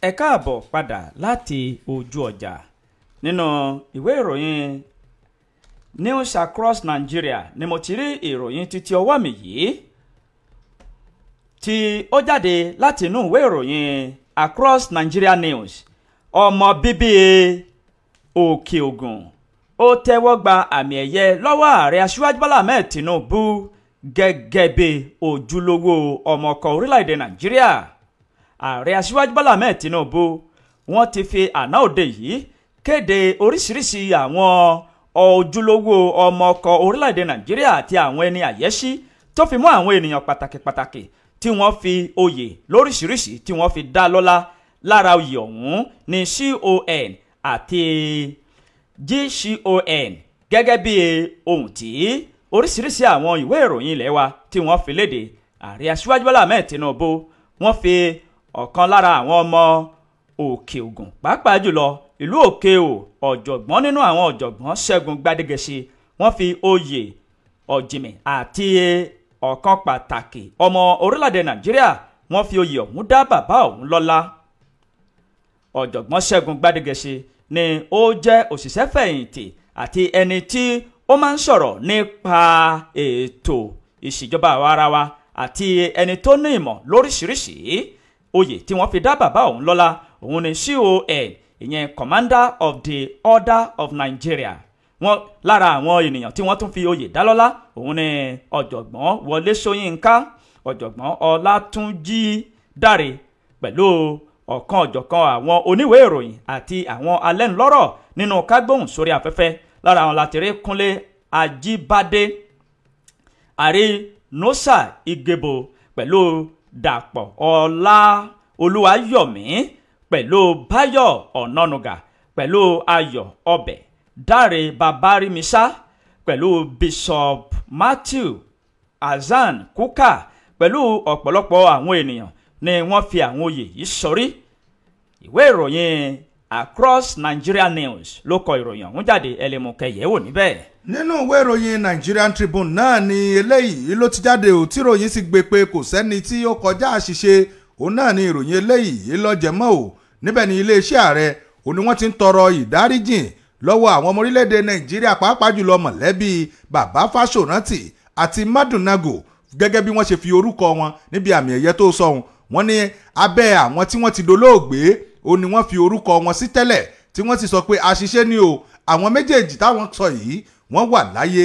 Speaker 1: Ẹ káàbọ̀ padà láti ojú ọjà. Nínú ìwé ìròyìn News Across Nigeria ni mo ti rí ìròyìn títí ọwọ́ mi yìí tí ó jáde láti inú ìwé ìròyìn Across Nigeria News. Ọmọ bíbí Òkè Ògùn ó tẹ́wọ́ gba àmì ẹ̀yẹ lọ́wọ́ ààrẹ Aṣíwájú Bọ́lá Ahmed Tinubu gẹ́gẹ́ bí ojúlówó ọmọ ọkọ̀ orílẹ̀-èdè Nàìjíríà. Ààrẹ Aṣíwájú Bọ́lá Ahmed Tinubu wọ́n ti fi àná òde yìí kéde oríṣiríṣi àwọn ojúlówó ọmọ ọkọ̀ orílẹ̀-èdè Nàìjíríà àti àwọn ẹni àyẹ́sí tó fi mú àwọn ènìyàn pàtàkì pàtàkì tí wọ́n fi oyè lóríṣiríṣi tí wọ́n fi dá lọ́lá. Lára oyè ọ̀hún ni CON àti GCON gẹ́gẹ́ bí ohun tí oríṣiríṣi àwọn ìwé ìròyìn ilé wa tí wọ́n fi léde. Ààrẹ Aṣíwájú Bọ́lá Ahmed Tinubu wọ́n fi ọ̀kan lára àwọn ọmọ Òkè Ògùn pàápàá jùlọ ìlú Òkè Ò ọ̀jọ̀gbọ́n nínú àwọn ọ̀jọ̀gbọ́n Ṣẹ́gun Gbádégẹṣin wọ́n fi oyè ọ̀jìnmí àti ọ̀kan pàtàkì ọmọ orílẹ̀-èdè Nàìjíríà wọ́n fi oyè ọ̀hún dá bàbá ọ̀hún lọ́lá. Ọ̀jọ̀gbọ́n Ṣẹ́gun Gbádégẹṣin ni ó jẹ́ òṣìṣẹ́ fẹ̀yìntì àti ẹni tí ó máa ń sọ̀rọ̀ nípa ètò ìṣèjọba àwa-ara-wa àti ẹni tó ní ìmọ̀ lóríṣiríṣi. Oyè tí wọ́n fi dá bàbá òun lọ́lá òun ni CON, ìyẹn Commander of the Order of Nigeria. Wọ́n lára àwọn ènìyàn tí wọ́n tún fi oyè dá lọ́lá òun ni ọ̀jọ̀gbọ́n Wọlé Ṣóyínká, ọ̀jọ̀gbọ́n Ọlátúnjí Dáre pẹ̀lú ọ̀kan ọ̀jọ̀kan àwọn oníwèé ìròyìn àti àwọn alẹ́nulọ́rọ̀ nínú kágbóhùn sórí afẹ́fẹ́. Lára àwọn láti rí Kúnlé Ajíbádé, àrí Nosa Igebo pẹ̀lú Dàpọ̀ Ọlá Olúwayọ̀mí pẹ̀lú Báyọ̀ Ọ̀nànúgà pẹ̀lú Ayọ̀ Ọbẹ̀, Dáre Babárímisá pẹ̀lú Bishop Matthew Hasan Kuka pẹ̀lú ọ̀pọ̀lọpọ̀ àwọn ènìyàn ni wọ́n fi àwọn oyè yìí sọrí. Ìwé ìròyìn Across Nigeria News ló kọ ìròyìn ọ̀hún jáde, ẹlẹ́mùkẹ́yẹ̀ wò níbẹ̀.
Speaker 2: Nínú ìwé ìròyìn Nigerian Tribune náà ni eléyìí ló ti jáde ò, tí ìròyìn sì gbé pé kò sẹ́ni tí ó kọjá àṣìṣe, òun náà ni ìròyìn eléyìí lọ́jẹ̀mọ́ ò. Níbẹ̀ ni iléeṣẹ́ ààrẹ òun ni wọ́n ti ń tọrọ ìdáríjìn lọ́wọ́ àwọn ọmọ orílẹ̀-èdè Nàìjíríà pàápàá jùlọ mọ̀lẹ́bí bàbá Fáṣọ̀rántì àti Madunago gẹ́gẹ́ bí wọ́n ṣe fi orúkọ wọn níbi àmì ẹ̀yẹ tó sọ̀hún. Wọ́n ní abẹ́ àwọn tí wọ́n ti dolóògbé ó ní wọ́n fi orúkọ wọn sí tẹ́lẹ̀ tí wọ́n sì sọ pé àṣìṣe ni o, àwọn méjèèjì táwọn sọ yìí wọ́n wà láyé.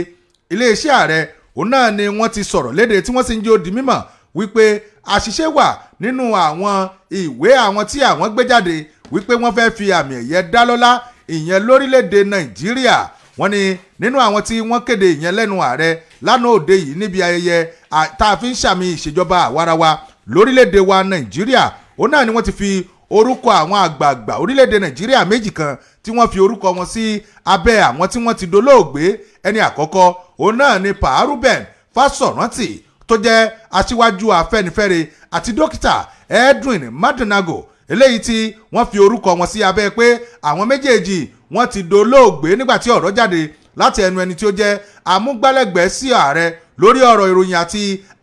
Speaker 2: Iléeṣẹ́ ààrẹ òun náà ni wọ́n ti sọ̀rọ̀ léde tí wọ́n sì ń jẹ́ ó di mímọ̀ wípé àṣìṣe wà nínú àwọn ìwé àwọn tí àwọn gbé jáde wípé wọ́n fẹ́ fi àmì ẹ̀yẹ dá lọ́lá ìyẹn lórílẹ̀‐èdè Nàìjíríà. Wọ́n ní nínú àwọn tí wọ́n kéde ìyẹn lẹ́nu ààrẹ lánàá òde yìí níbi ayẹyẹ tá a fi ń ṣàmì ìṣèjọba àwarawa lórílẹ̀‐èdè wa Nàìjíríà, òun náà ni wọ́n ti fi orúkọ àwọn àgbààgbà orílẹ̀-èdè Nàìjíríà méjì kan tí wọ́n fi orúkọ wọn sí abẹ́ àwọn tí wọ́n ti dolóògbé. Ẹni àkọ́kọ́ òun náà ni Pa Reuben Fáṣọ̀rántì tó jẹ́ aṣíwájú Afẹ́nifẹ́re àti dókítà Edwin Madunago, eléyìí tí wọ́n fi orúkọ wọn sí abẹ́ pé àwọn méjèèjì wọ́n ti dolóògbé nígbà tí ọ̀rọ̀ jáde láti ẹnu ẹni tí ó jẹ́ amúgbálẹ́gbẹ̀ẹ́ sí ààrẹ lórí ọ̀rọ̀ ìròyìn àti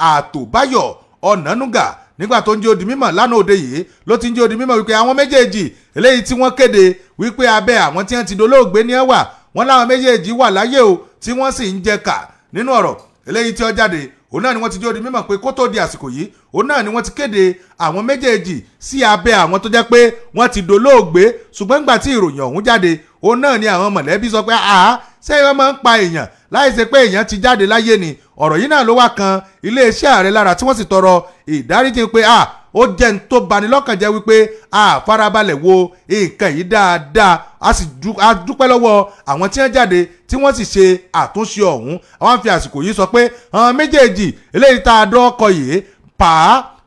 Speaker 2: Àtòbáyọ̀ Ọ̀nànúgà. Nígbà tó ń jẹ́ ó di mímọ̀ lánàá òde yìí ló ti ń jẹ́ ó di mímọ̀ wípé àwọn méjèèjì eléyìí tí wọ́n kéde wípé abẹ́ àwọn tí wọ́n ti dolóògbé ní ẹ̀ wà, wọ́n láwọn méjèèjì wà láyé o tí wọ́n sì ń jẹ kà. Nínú ọ̀rọ̀ eléyìí tí ó jáde òun náà ni wọ́n ti jẹ́ ó di mímọ̀ pé kó tó di àsìkò yìí òun náà ni wọ́n ti kéde àwọn méjèèjì sí abẹ́ àwọn tó jẹ́ pé wọ́n ti dolóògbé. Ṣùgbọ́n nígbà tí ìròyìn ọ̀hún jáde òun náà ni àwọn mọ̀lẹ́bí sọ pé àá Ṣé wọ́n máa ń pa èèyàn láì ṣe pé èèyàn ti jáde láyé ni? Ọ̀rọ̀ yìí náà ló wá kan iléeṣẹ́ ààrẹ lára tí wọ́n sì tọrọ ìdáríjì pé ó jẹ́ n tó bani lọ́kàn jẹ́ wípé a farabalẹ̀ wo nǹkan yìí dáadáa, a sì dúpẹ́ lọ́wọ́ àwọn tí wọ́n jáde tí wọ́n sì ṣe àtúnṣe ọ̀hún. Àwọn fi àsìkò yìí sọ pé àwọn méjèèjì eléyìí tá a dọ́kọ yìí, Pa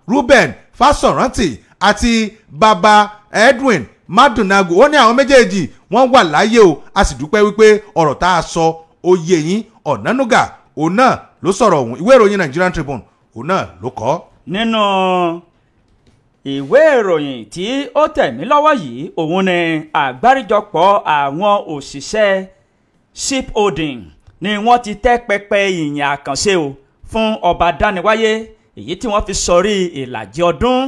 Speaker 2: Ruben Fásọ̀rántì àti baba Edwin Madunagu, ó ní àwọn méjèèjì wọ́n wà láyé o, a sì dúpẹ́ wípé ọ̀rọ̀ tá a sọ ó yé yín. Ọ̀nánúgà òun náà ló sọ̀rọ̀ ọ̀hún. Ìwé ìròyìn Nigerian Tribune òun náà ló kọ.
Speaker 1: Nínú ìwé ìròyìn tí ó tẹ̀ mí lọ́wọ́ yìí, òun ni àgbáríjọpọ̀ àwọn òṣìṣẹ́ shipholding ni wọ́n ti tẹ́ pẹpẹ ìyìn àkànṣe o fún ọba dániwáyé, èyí tí wọ́n fi sọrí ìlàjì ọdún.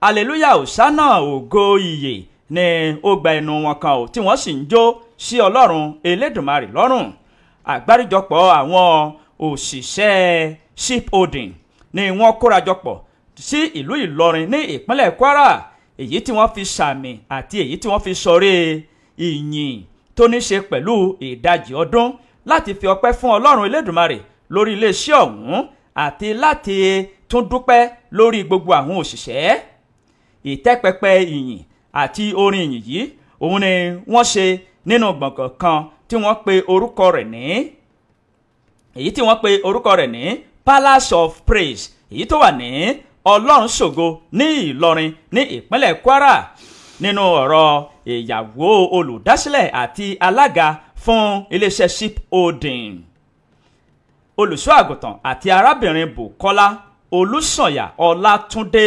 Speaker 1: Hallelujah òsánà ògo ìyè ni ó gba ẹnu wọn kan o, tí wọ́n sì ń jó sí Ọlọ́run Elédùmarè lọ́rùn. Àgbáríjọpọ̀ àwọn òṣìṣẹ́ shipholding ni wọ́n kórajọpọ̀ sí ìlú Ìlọrin ní ìpínlẹ̀ Kwara, èyí tí wọ́n fi sàmì àti èyí tí wọ́n fi sọrí ìyìn tó ní ṣe pẹ̀lú ìdajì ọdún láti fi ọpẹ́ fún Ọlọ́run Elédùmarè lórí iléeṣẹ́ ọ̀hún àti láti tún dúpẹ́ lórí gbogbo àwọn òṣìṣẹ́. Ìtẹ́pẹpẹ ìyìn àti orin ìyìn yìí òun ni wọ́n ṣe nínú gbọ̀ngàn kan tí wọ́n pe orúkọ rẹ̀ ní èyí tí wọ́n pe orúkọ rẹ̀ ní Palace of Praise, èyí tó wà ní Ọlọ́runṣògo ní Ìlọrin ní ìpínlẹ̀ Kwara. Nínú ọ̀rọ̀ ìyàwó olùdásílẹ̀ àti alága fún iléeṣẹ́ shipholding, olùṣọ́ àgùntàn àti arábìnrin Bùkọ́lá Olùsànyà Ọlátúndé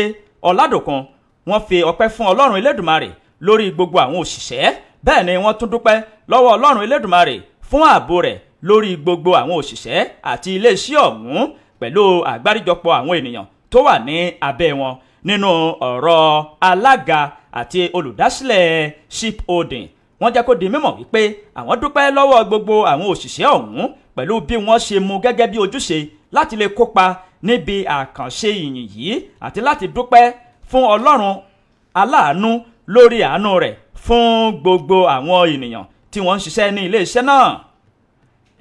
Speaker 1: Ọládòkun, wọ́n fi ọpẹ́ fún Ọlọ́run Elédùmarè lórí gbogbo àwọn òṣìṣẹ́. Bẹ́ẹ̀ ni wọ́n tún dúpẹ́ lọ́wọ́ Ọlọ́run Elédùmarè fún ààbò rẹ̀ lórí gbogbo àwọn òṣìṣẹ́ àti iléeṣẹ́ ọ̀hún pẹ̀lú àgbáríjọpọ̀ àwọn ènìyàn tó wà ní abẹ́ wọn. Nínú ọ̀rọ̀ alága àti olùdásílẹ̀ shipholding, wọ́n jẹ́ kó di mímọ̀ wípé àwọn dúpẹ́ lọ́wọ́ gbogbo àwọn òṣìṣẹ́ ọ̀hún pẹ̀lú bí wọ́n ṣe mú gẹ́gẹ́ bí ojúṣe láti lè kópa níbi àkànṣe ìyìn yìí àti láti dúpẹ́ fún Ọlọ́run aláàánú lórí àánú rẹ̀ fún gbogbo àwọn ènìyàn tí wọ́n ń ṣiṣẹ́ ní iléeṣẹ́ náà.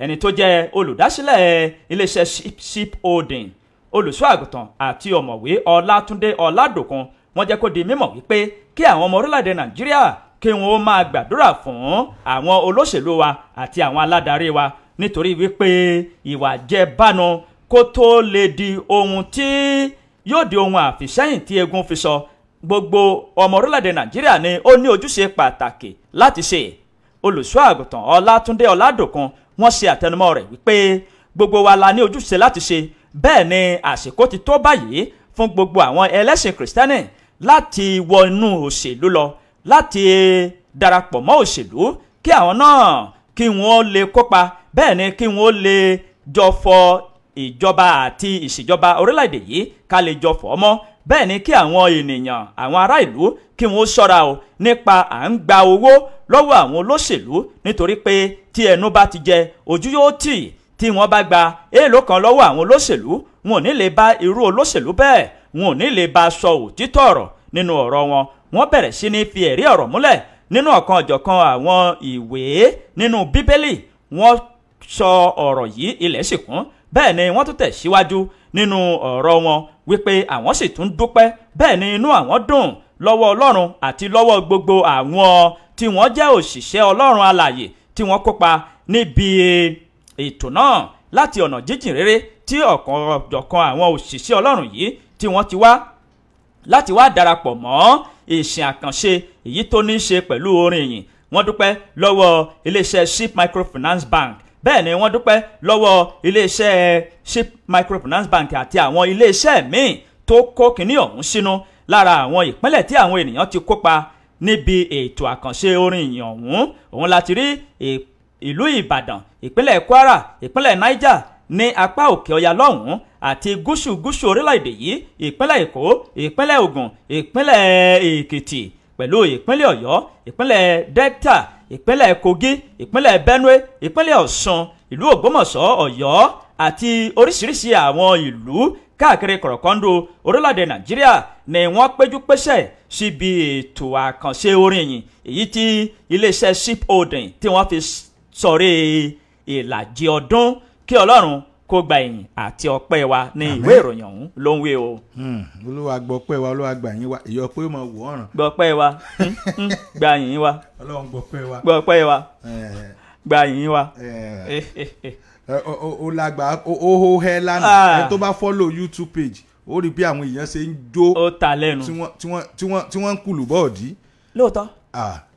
Speaker 1: Ẹni tó jẹ́ olùdásílẹ̀ iléeṣẹ́ shipholding, olùṣọ́ àgùntàn àti ọ̀mọ̀wé Ọlátúndé Ọládòkun, wọ́n jẹ́ kó di mímọ̀ wípé kí àwọn ọmọ orílẹ̀-èdè Nàìjíríà kí wọ́n máa gbàdúrà fún àwọn olóṣèlú wa àti àwọn aládarí wa, nítorí wípé ìwà jẹbánu kó tó lè di ohun tí yóò di ohun àfìsẹ́yìn tí eégún fi sọ. Gbogbo ọmọ orílẹ̀-èdè Nàìjíríà ni ó ní ojúṣe pàtàkì láti ṣe. Olùṣọ́ àgùntàn Ọlátúndé Ọládòkun wọ́n ṣe àtẹnumọ́ rẹ̀ wípé gbogbo wa la ní ojúṣe láti ṣe. Bẹ́ẹ̀ ni àsìkò ti tó báyìí fún gbogbo àwọn ẹlẹ́sìn kìrìsìtẹ́nì láti wọnú òṣèlú lọ, láti darapọ̀ mọ́ òṣèlú, kí àwọn náà kí wọ́n lè kópa, bẹ́ẹ̀ ni kí wọ́n lè jọ fọ ìjọba àti ìṣèjọba orílẹ̀-èdè yìí ká lè jọ fọ́ mọ́. Bẹ́ẹ̀ ni kí àwọn ènìyàn, àwọn ará ìlú, kí wọ́n ṣọ́ra o nípa à ń gba owó lọ́wọ́ àwọn olóṣèlú, nítorí pé tí ẹnu bá ti jẹ ojú yóò tì. Tí wọ́n bá gba èèlò kan lọ́wọ́ àwọn olóṣèlú, wọn ò ní lè bá irú olóṣèlú bẹ́ẹ̀, wọn ò ní lè bá sọ òtítọ́ ọ̀rọ̀ nínú ọ̀rọ̀ wọn. Wọ́n bẹ̀rẹ̀ sí ní fi ẹ̀rí ọ̀rọ̀ múlẹ̀ nínú ọ̀kan ọ̀jọ̀kan àwọn ìwé nínú Bíbélì. Wọ́n sọ ọ̀rọ̀ yìí ilẹ̀ sì kún. Bẹ́ẹ̀ ni wọ́n tún tẹ̀ síwájú nínú ọ̀rọ̀ wọn wípé àwọn sì tún dúpẹ́, bẹ́ẹ̀ ni inú àwọn dùn lọ́wọ́ Ọlọ́run àti lọ́wọ́ gbogbo àwọn tí wọ́n jẹ́ òṣìṣẹ́ Ọlọ́run alààyè tí wọ́n kópa níbi ètò náà láti ọ̀nà jíjìn rere tí ọ̀kan ọ̀jọ̀kan àwọn òṣìṣẹ́ Ọlọ́run yìí tí wọ́n ti wá láti wá darapọ̀ mọ́ ìsìn àkànṣe èyí tó ní í ṣe pẹ̀lú orin ìyìn. Wọ́n dúpẹ́ lọ́wọ́ iléeṣẹ́ Ship Microfinance Bank, bẹ́ẹ̀ ni wọ́n dúpẹ́ lọ́wọ́ iléeṣẹ́ Ship Microfinance Bank àti àwọn iléeṣẹ́ míì tó kó kínní ọ̀hún sínú lára àwọn ìpínlẹ̀ tí àwọn ènìyàn ti kópa níbi ètò àkànṣe orin ìyìn ọ̀hún. Òun láti rí ìlú Ìbàdàn, ìpínlẹ̀ Kwara, ìpínlẹ̀ Niger ní apá òkè ọya lọ́hùn-ún àti gúúsù gúúsù orílẹ̀-èdè yìí, ìpínlẹ̀ Èkó, ìpínlẹ̀ Ògùn, ìpínlẹ̀ Èkìtì pẹ̀lú ìpínlẹ̀ Ọ̀yọ́, ìpínlẹ̀ Delta, ìpínlẹ̀ Kogi, ìpínlẹ̀ Benue, ìpínlẹ̀ Ọ̀ṣun, ìlú Ògbómọ̀ṣọ́, Ọ̀yọ́ àti oríṣiríṣi àwọn ìlú káàkiri kọ̀rọ̀kọ́ndò orílẹ̀-èdè Nàìjíríà ni wọ́n péjú pésẹ̀ síbi ètò àkànṣe orin ìyìn èyí tí iléeṣẹ́ shipholding tí wọ́n fi sọ̀rí ìlàjì ọdún kí Ọlọ́run kó gba ìyìn àti ọpẹ́ wa ní ìwé ìròyìn ọ̀hún ló ń wí o.
Speaker 2: Olúwa gbọpẹ́ wa, Olúwa gbà yín wa, ìyọ pé ó mọ wò ọ̀ràn.
Speaker 1: Gbọpẹ́ wa, gba yín wa.
Speaker 2: Ọlọ́run gbọpẹ́ wa.
Speaker 1: Gbọpẹ́ wa, gba yín wa.
Speaker 2: Ó lágbà ó hó hẹ́ lánàá. Ẹ tó bá follow YouTube page ó rí bí àwọn èèyàn ṣe ń jó.
Speaker 1: Ó ta lẹ́nu.
Speaker 2: Tí wọ́n ń kùlù bọ́ọ̀dì.
Speaker 1: Lóòótọ́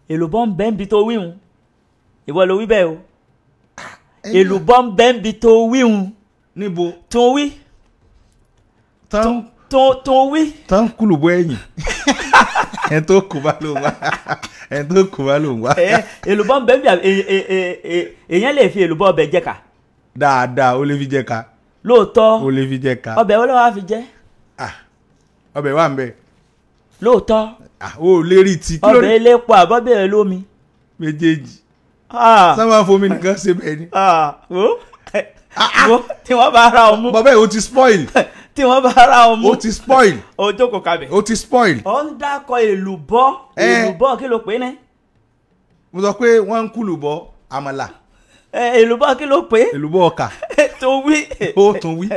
Speaker 1: èlùbọ́ ń bẹ́ ń bi tó wíhun, ìwọ ló wí bẹ́ẹ̀ o. Èlùbọ́ ń bẹ́ ń bi tó wíhun.
Speaker 2: Níbo.
Speaker 1: Tún wí. Tún wí.
Speaker 2: Tán kùlùbọ ẹ̀yìn. Ẹ̀ tó kù bá ló ń wá. Ẹ̀ tó kù bá ló ń wá.
Speaker 1: Èlùbọ́ ń bẹ́ ń bi èèyàn lè fi èlùbọ́ ọbẹ̀ jẹ ká.
Speaker 2: Dáadáa, ó lè fi jẹ ká.
Speaker 1: Lóòótọ́.
Speaker 2: Ó lè fi jẹ ká.
Speaker 1: Ọbẹ̀ wo ló wá fi jẹ?
Speaker 2: Ọbẹ̀ wà ń bẹ.
Speaker 1: Lóòótọ́.
Speaker 2: Ó lè rí ti.
Speaker 1: Ọbẹ̀ elépo àbọ̀bẹ̀ olómi.
Speaker 2: Méjèèjì. Sábà fomi nìkan ṣe bẹ́ẹ̀ ni.
Speaker 1: Tí wọ́n bá ra ọmú.
Speaker 2: Bàbá ẹ̀ o ti spoil.
Speaker 1: Tí wọ́n bá ra ọmú.
Speaker 2: O ti spoil.
Speaker 1: O jókòó kabẹ̀.
Speaker 2: O ti spoil.
Speaker 1: Ó ń dákọ̀ èlùbọ́. Èlùbọ́ kí ló pè é ní.
Speaker 2: Mo sọ pé wọ́n ń kùlùbọ́ àmàlà.
Speaker 1: Èlùbọ́ kí ló pè é.
Speaker 2: Èlùbọ́ ọkà.
Speaker 1: Tún wí.
Speaker 2: Ó tún wí.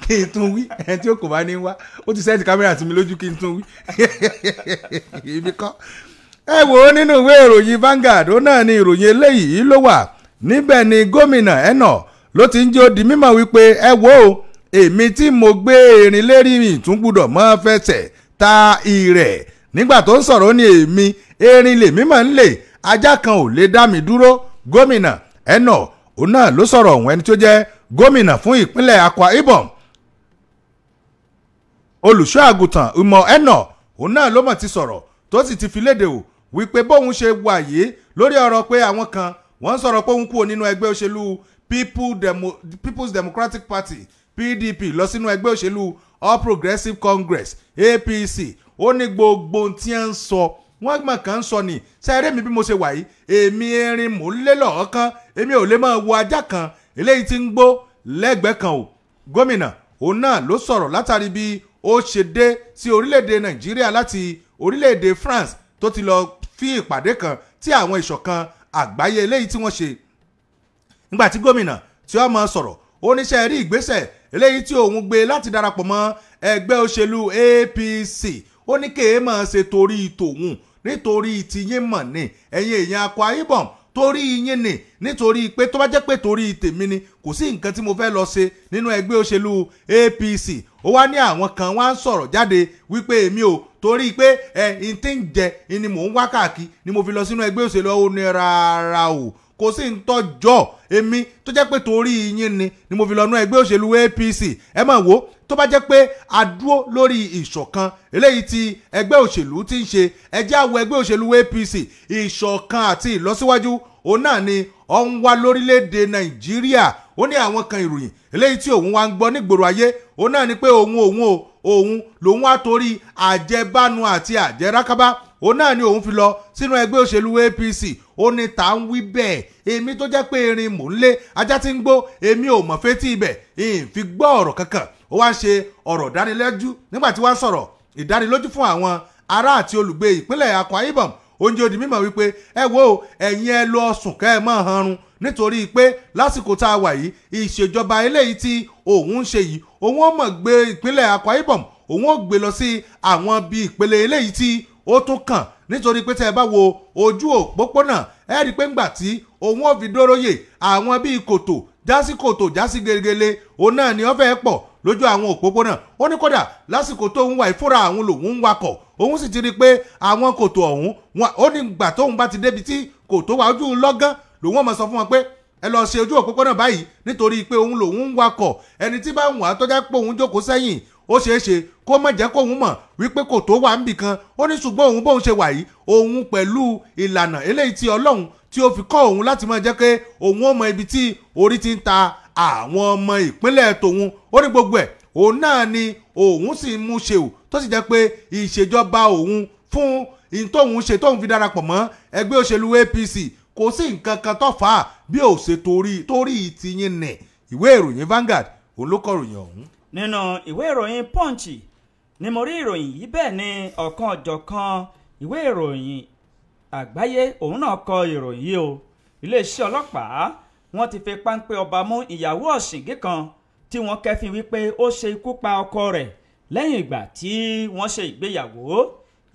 Speaker 2: Kí n tún wí. Ẹni tí ó kò bá ní wá. Ó ti sẹ́ẹ̀tì kámẹ́rà sí mi lójú kí n tún wí. Ibi kọ́. Ẹ wò ó nínú ìwé ìròyìn Vanguard, ó náà ni ìròyìn eléyìí ló wà. Níbẹ̀ ni gómìnà Eno ló ti ń jẹ́ ó di mímọ̀ wípé ẹ wò ó, èmi tí mo gbé erin lérí mi tún gbúdọ̀ mọ́ fẹsẹ̀ ta ìrẹ̀. Nígbà tó ń sọ̀rọ̀ ní èmi erin lèmi máa ń lè, ajá kan ò lè dá mi dúró. Gómìnà Eno òun náà ló sọ̀rọ̀ ọ̀hún, ẹni tó jẹ́ gómìnà fún ìpínlẹ̀ Akwa Ibom, olùṣọ́ àgùntàn Ìmọ̀ Eno òun náà ló mọ̀ ti sọ̀rọ̀ tó sì ti fi léde o wípé bóun ṣe wà yìí lórí ọ̀rọ̀ pé àwọn kan wọ́n sọ̀rọ̀ pé òun kúrò nínú ẹgbẹ́ òṣèlú People's Democratic Party PDP lọ sínú ẹgbẹ́ òṣèlú All Progressive Congress APC. Ó ní gbogbo tí ń sọ wọ́n gbọ̀n kan ń sọ ni sẹ́rẹ́ mi bí mo ṣe wà yìí, èmi erin mò ń lé lọ́ọ̀kan, èmi ò lè máa wo ajá kan eléyìí tí ń gbó lẹ́gbẹ̀ẹ́ kan o. Gómìnà òun náà ló sọ̀rọ̀ látàrí bí ó ṣe dé sí orílẹ̀-èdè Nàìjíríà láti orílẹ̀-èdè France tó ti lọ fi ìpàdé kan tí àwọn ìṣọ̀kan àgbáyé eléyìí tí wọ́n ṣe. Nígbà tí gómìnà tí ó máa sọ̀rọ̀, ó níṣẹ́ rí ìgbésẹ̀ eléyìí tí òun gbé láti darapọ̀ mọ́ ẹgbẹ́ òṣèlú APC. Ó ní kéé máa ṣe torí tòun, nítorí tiyín mọ̀ ni ẹ̀yin èèyàn Akwa Ibom, torí yín ni, nítorí pé tó bá jẹ́ pé torí tèmi ni kò sí nǹkan tí mo fẹ́ lọ ṣe nínú ẹgbẹ́ òṣèlú APC. Ó wá ní àwọn kan wá ń sọ̀rọ̀ jáde wípé èmi ò torí pé ẹ n tí ń jẹ ni mò ń wá káàkiri ni mo fi lọ sínú ẹgbẹ́ òṣèlú. Ó ní rárá o, kò sí ń tọ́jọ́ èmi tó jẹ́ pé torí yín ni ni mo fi lọ nú ẹgbẹ́ òṣèlú APC. Ẹ máa wò tó bá jẹ́ pé a dúró lórí ìṣọ̀kan eléyìí tí ẹgbẹ́ òṣèlú ti ń ṣe, ẹ jẹ́ àwọ̀ ẹgbẹ́ òṣèlú APC, ìṣọ̀kan àti ìlọsíwájú òun náà ni ó ń wá lórílẹ̀‐èdè Nàìjíríà. Ó ní àwọn kan ìròyìn eléyìí tí òun wá ń gbọ́ nígboro ayé òun náà ni pé òun òun o òun lòun wá torí àjẹbánu àti àjẹrákábá òun náà ni òun fi lọ sínú ẹgbẹ́ òṣèlú APC. Ó ní ta ń wí bẹ́ẹ̀, èmi tó jẹ́ pé erin mò ń lé ajá tí ń gbó, èmi ò mọ̀ fétí ibẹ̀ ìyìn fi gbọ́ ọ̀rọ̀ kankan. Ó wá ń ṣe ọ̀rọ̀ ìdánilójú nígbà tí wọ́n sọ̀rọ̀ ìdánilójú fún àwọn ará àti olùgbé ìpínlẹ̀ Akwa Ibom. Oúnjẹ òdì mímọ̀ wípé ẹ wo ẹ̀yin ẹ lọ sùn kẹ́ ẹ mọ̀ hanrun, nítorí pé lásìkò tá a wà yìí ìṣèjọba eléyìí tí òun ń ṣe yìí òun ó mọ̀ gbé ìpínlẹ̀ Akwa Ibom, òun ó gbé lọ sí àwọn bíi ìpele eléyìí tí ó tún kàn, nítorí pé tẹ́ ẹ bá wo ojú òpópónà ẹ rí i pé ńgbà tí òun ò fi dóróyè àwọn bíi kòtò jásí kòtò jásí gegele òun náà ni wọ́n fẹ́ pọ̀ lójú àwọn òpópónà. Ó ní kódà lásìkò tó ń wà ìfúnra àwọn lòun ń wakọ̀, òun sì ti rí i pé àwọn kòtò ọ̀hún ó ní gbà tóun bá ti débi tí kòtò wà ojú lọ́gán lòun ó máa sọ fún wọn pé ẹ lọ ṣe ojú òpópónà báyìí, nítorí pé òun lòun ń wakọ̀. Ẹni tí bá ń wà tó jẹ́ pé òun jókòó sẹ́yìn ó ṣeé ṣe kó má jẹ́ kóun mọ̀ wípé kòtò wà níbì kan. Ó ní ṣùgbọ́n òun bóun ṣe wà yìí, òun pẹ̀lú ìlànà eléyìí tí Ọlọ́run tí ó fi kọ́ òun láti máa jẹ́ pé òun ó mọ ibi tí orí ti ń ta àwọn ọmọ ìpínlẹ̀ tòun. Ó ní gbogbo ẹ̀ òun náà ni òun sì mú ṣe ò, tó sì jẹ́ pé ìṣèjọba òun fún ìyìn tóun ṣe tóun fi darapọ̀ mọ́ ẹgbẹ́ òṣèlú APC kò sí nǹkan kan tó fà á bí ò ṣe torí tiyín nì. Ìwé ìròyìn Vanguard òun ló kọ ìròyìn ọ̀hún.
Speaker 1: Nínú ìwé ìròyìn Punch ni mo rí ìròyìn yìí, bẹ́ẹ̀ ni ọ̀kan ọ̀jọ̀kan ìwé ìròyìn àgbáyé òun náà kọ ìròyìn yìí o. Iléeṣẹ́ ọlọ́pàá Wọ́n ti fi páńpẹ́ ọba mú ìyàwó ọ̀ṣìngín kan tí wọ́n kẹ́fín wípé ó ṣe ikú pa ọkọ rẹ̀ lẹ́yìn ìgbà tí wọ́n ṣe ìgbéyàwó.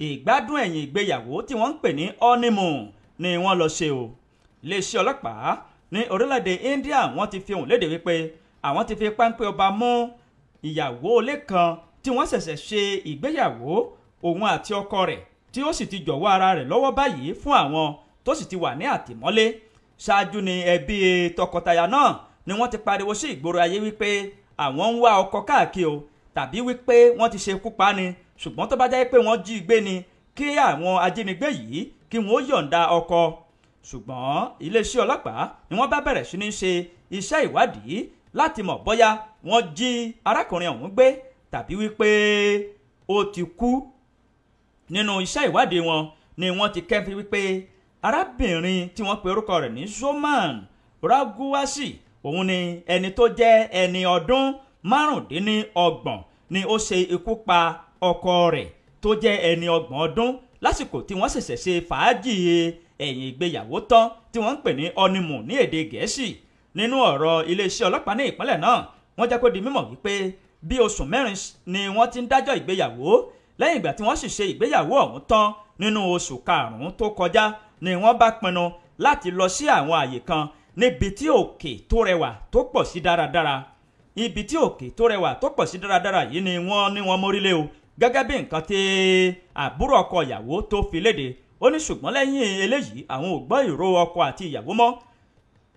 Speaker 1: Ìgbádùn ẹ̀yìn ìgbéyàwó tí wọ́n ń pè ní honeymoon ni wọ́n lọ ṣe o. Iléeṣẹ́ ọlọ́pàá ní orílẹ̀-èdè India wọ́n ti fi ohùn léde wípé àwọn ti fi páńpẹ́ ọba mú ìyàwó ilé kan tí wọ́n ṣẹ̀ṣẹ̀ ṣe ìgbéyàwó òun àti ọkọ rẹ̀ tí ó sì ti jọ̀wọ́ ara rẹ̀ lọ́wọ́ báyìí fún àwọn tó sì ti wà ní àtìmọ́lé. Ṣáájú ni ẹbí tọkọtaya náà ni wọ́n ti pariwo sí ìgboro ayé wípé àwọn ń wá ọkọ káàkiri o tàbí wípé wọ́n ti ṣekú pa ni, ṣùgbọ́n tó bá jẹ́ pé wọ́n jí gbé ni kí àwọn ajínigbé yìí kí wọ́n ó yọ̀ǹda ọkọ. Ṣùgbọ́n iléeṣẹ́ ọlọ́pàá ni wọ́n bá bẹ̀rẹ̀ sí ní ṣe iṣẹ́ ìwádìí láti mọ̀ bóyá wọ́n jí arákùnrin ọ̀hún gbé tàbí wípé ó ti kú. Nínú iṣẹ́ ìwádìí wọn ni wọ́n ti kẹ́fín wípé arábìnrin tí wọ́n pe orúkọ rẹ̀ ní Zoman Raguwasi òun ni ẹni tó jẹ́ ẹni ọdún 35 ni ó ṣe ikú pa ọkọ rẹ̀ tó jẹ́ ẹni 30 ọdún lásìkò tí wọ́n ṣẹ̀ṣẹ̀ ṣe fàájì ẹ̀yìn ìgbéyàwó tán tí wọ́n ń pè ní honeymoon ní èdè Gẹ̀ẹ́sì. Nínú ọ̀rọ̀ iléeṣẹ́ ọlọ́pàá ní ìpínlẹ̀ náà wọ́n jẹ́ kó di mímọ̀ wípé bí oṣù 4 ni wọ́n ti ń dájọ́ ìgbéyàwó lẹ́yìn ìgbà tí wọ́n sì ṣe ìgbéyàwó ọ̀hún tán nínú oṣù 5 tó kọjá ni wọ́n bá pinnu láti lọ sí àwọn àyè kan níbi tí òkè tó rẹwà tó pọ̀ sí dáradára. Ibi tí òkè tó rẹwà tó pọ̀ sí dáradára yìí ni wọ́n ní wọ́n mórílé o gẹ́gẹ́ bí nǹkan tí àbúrò ọkọ ìyàwó tó fi léde. Ó ní ṣùgbọ́n lẹ́yìn eléyìí àwọn ò gbọ́ ìró ọkọ àti ìyàwó mọ́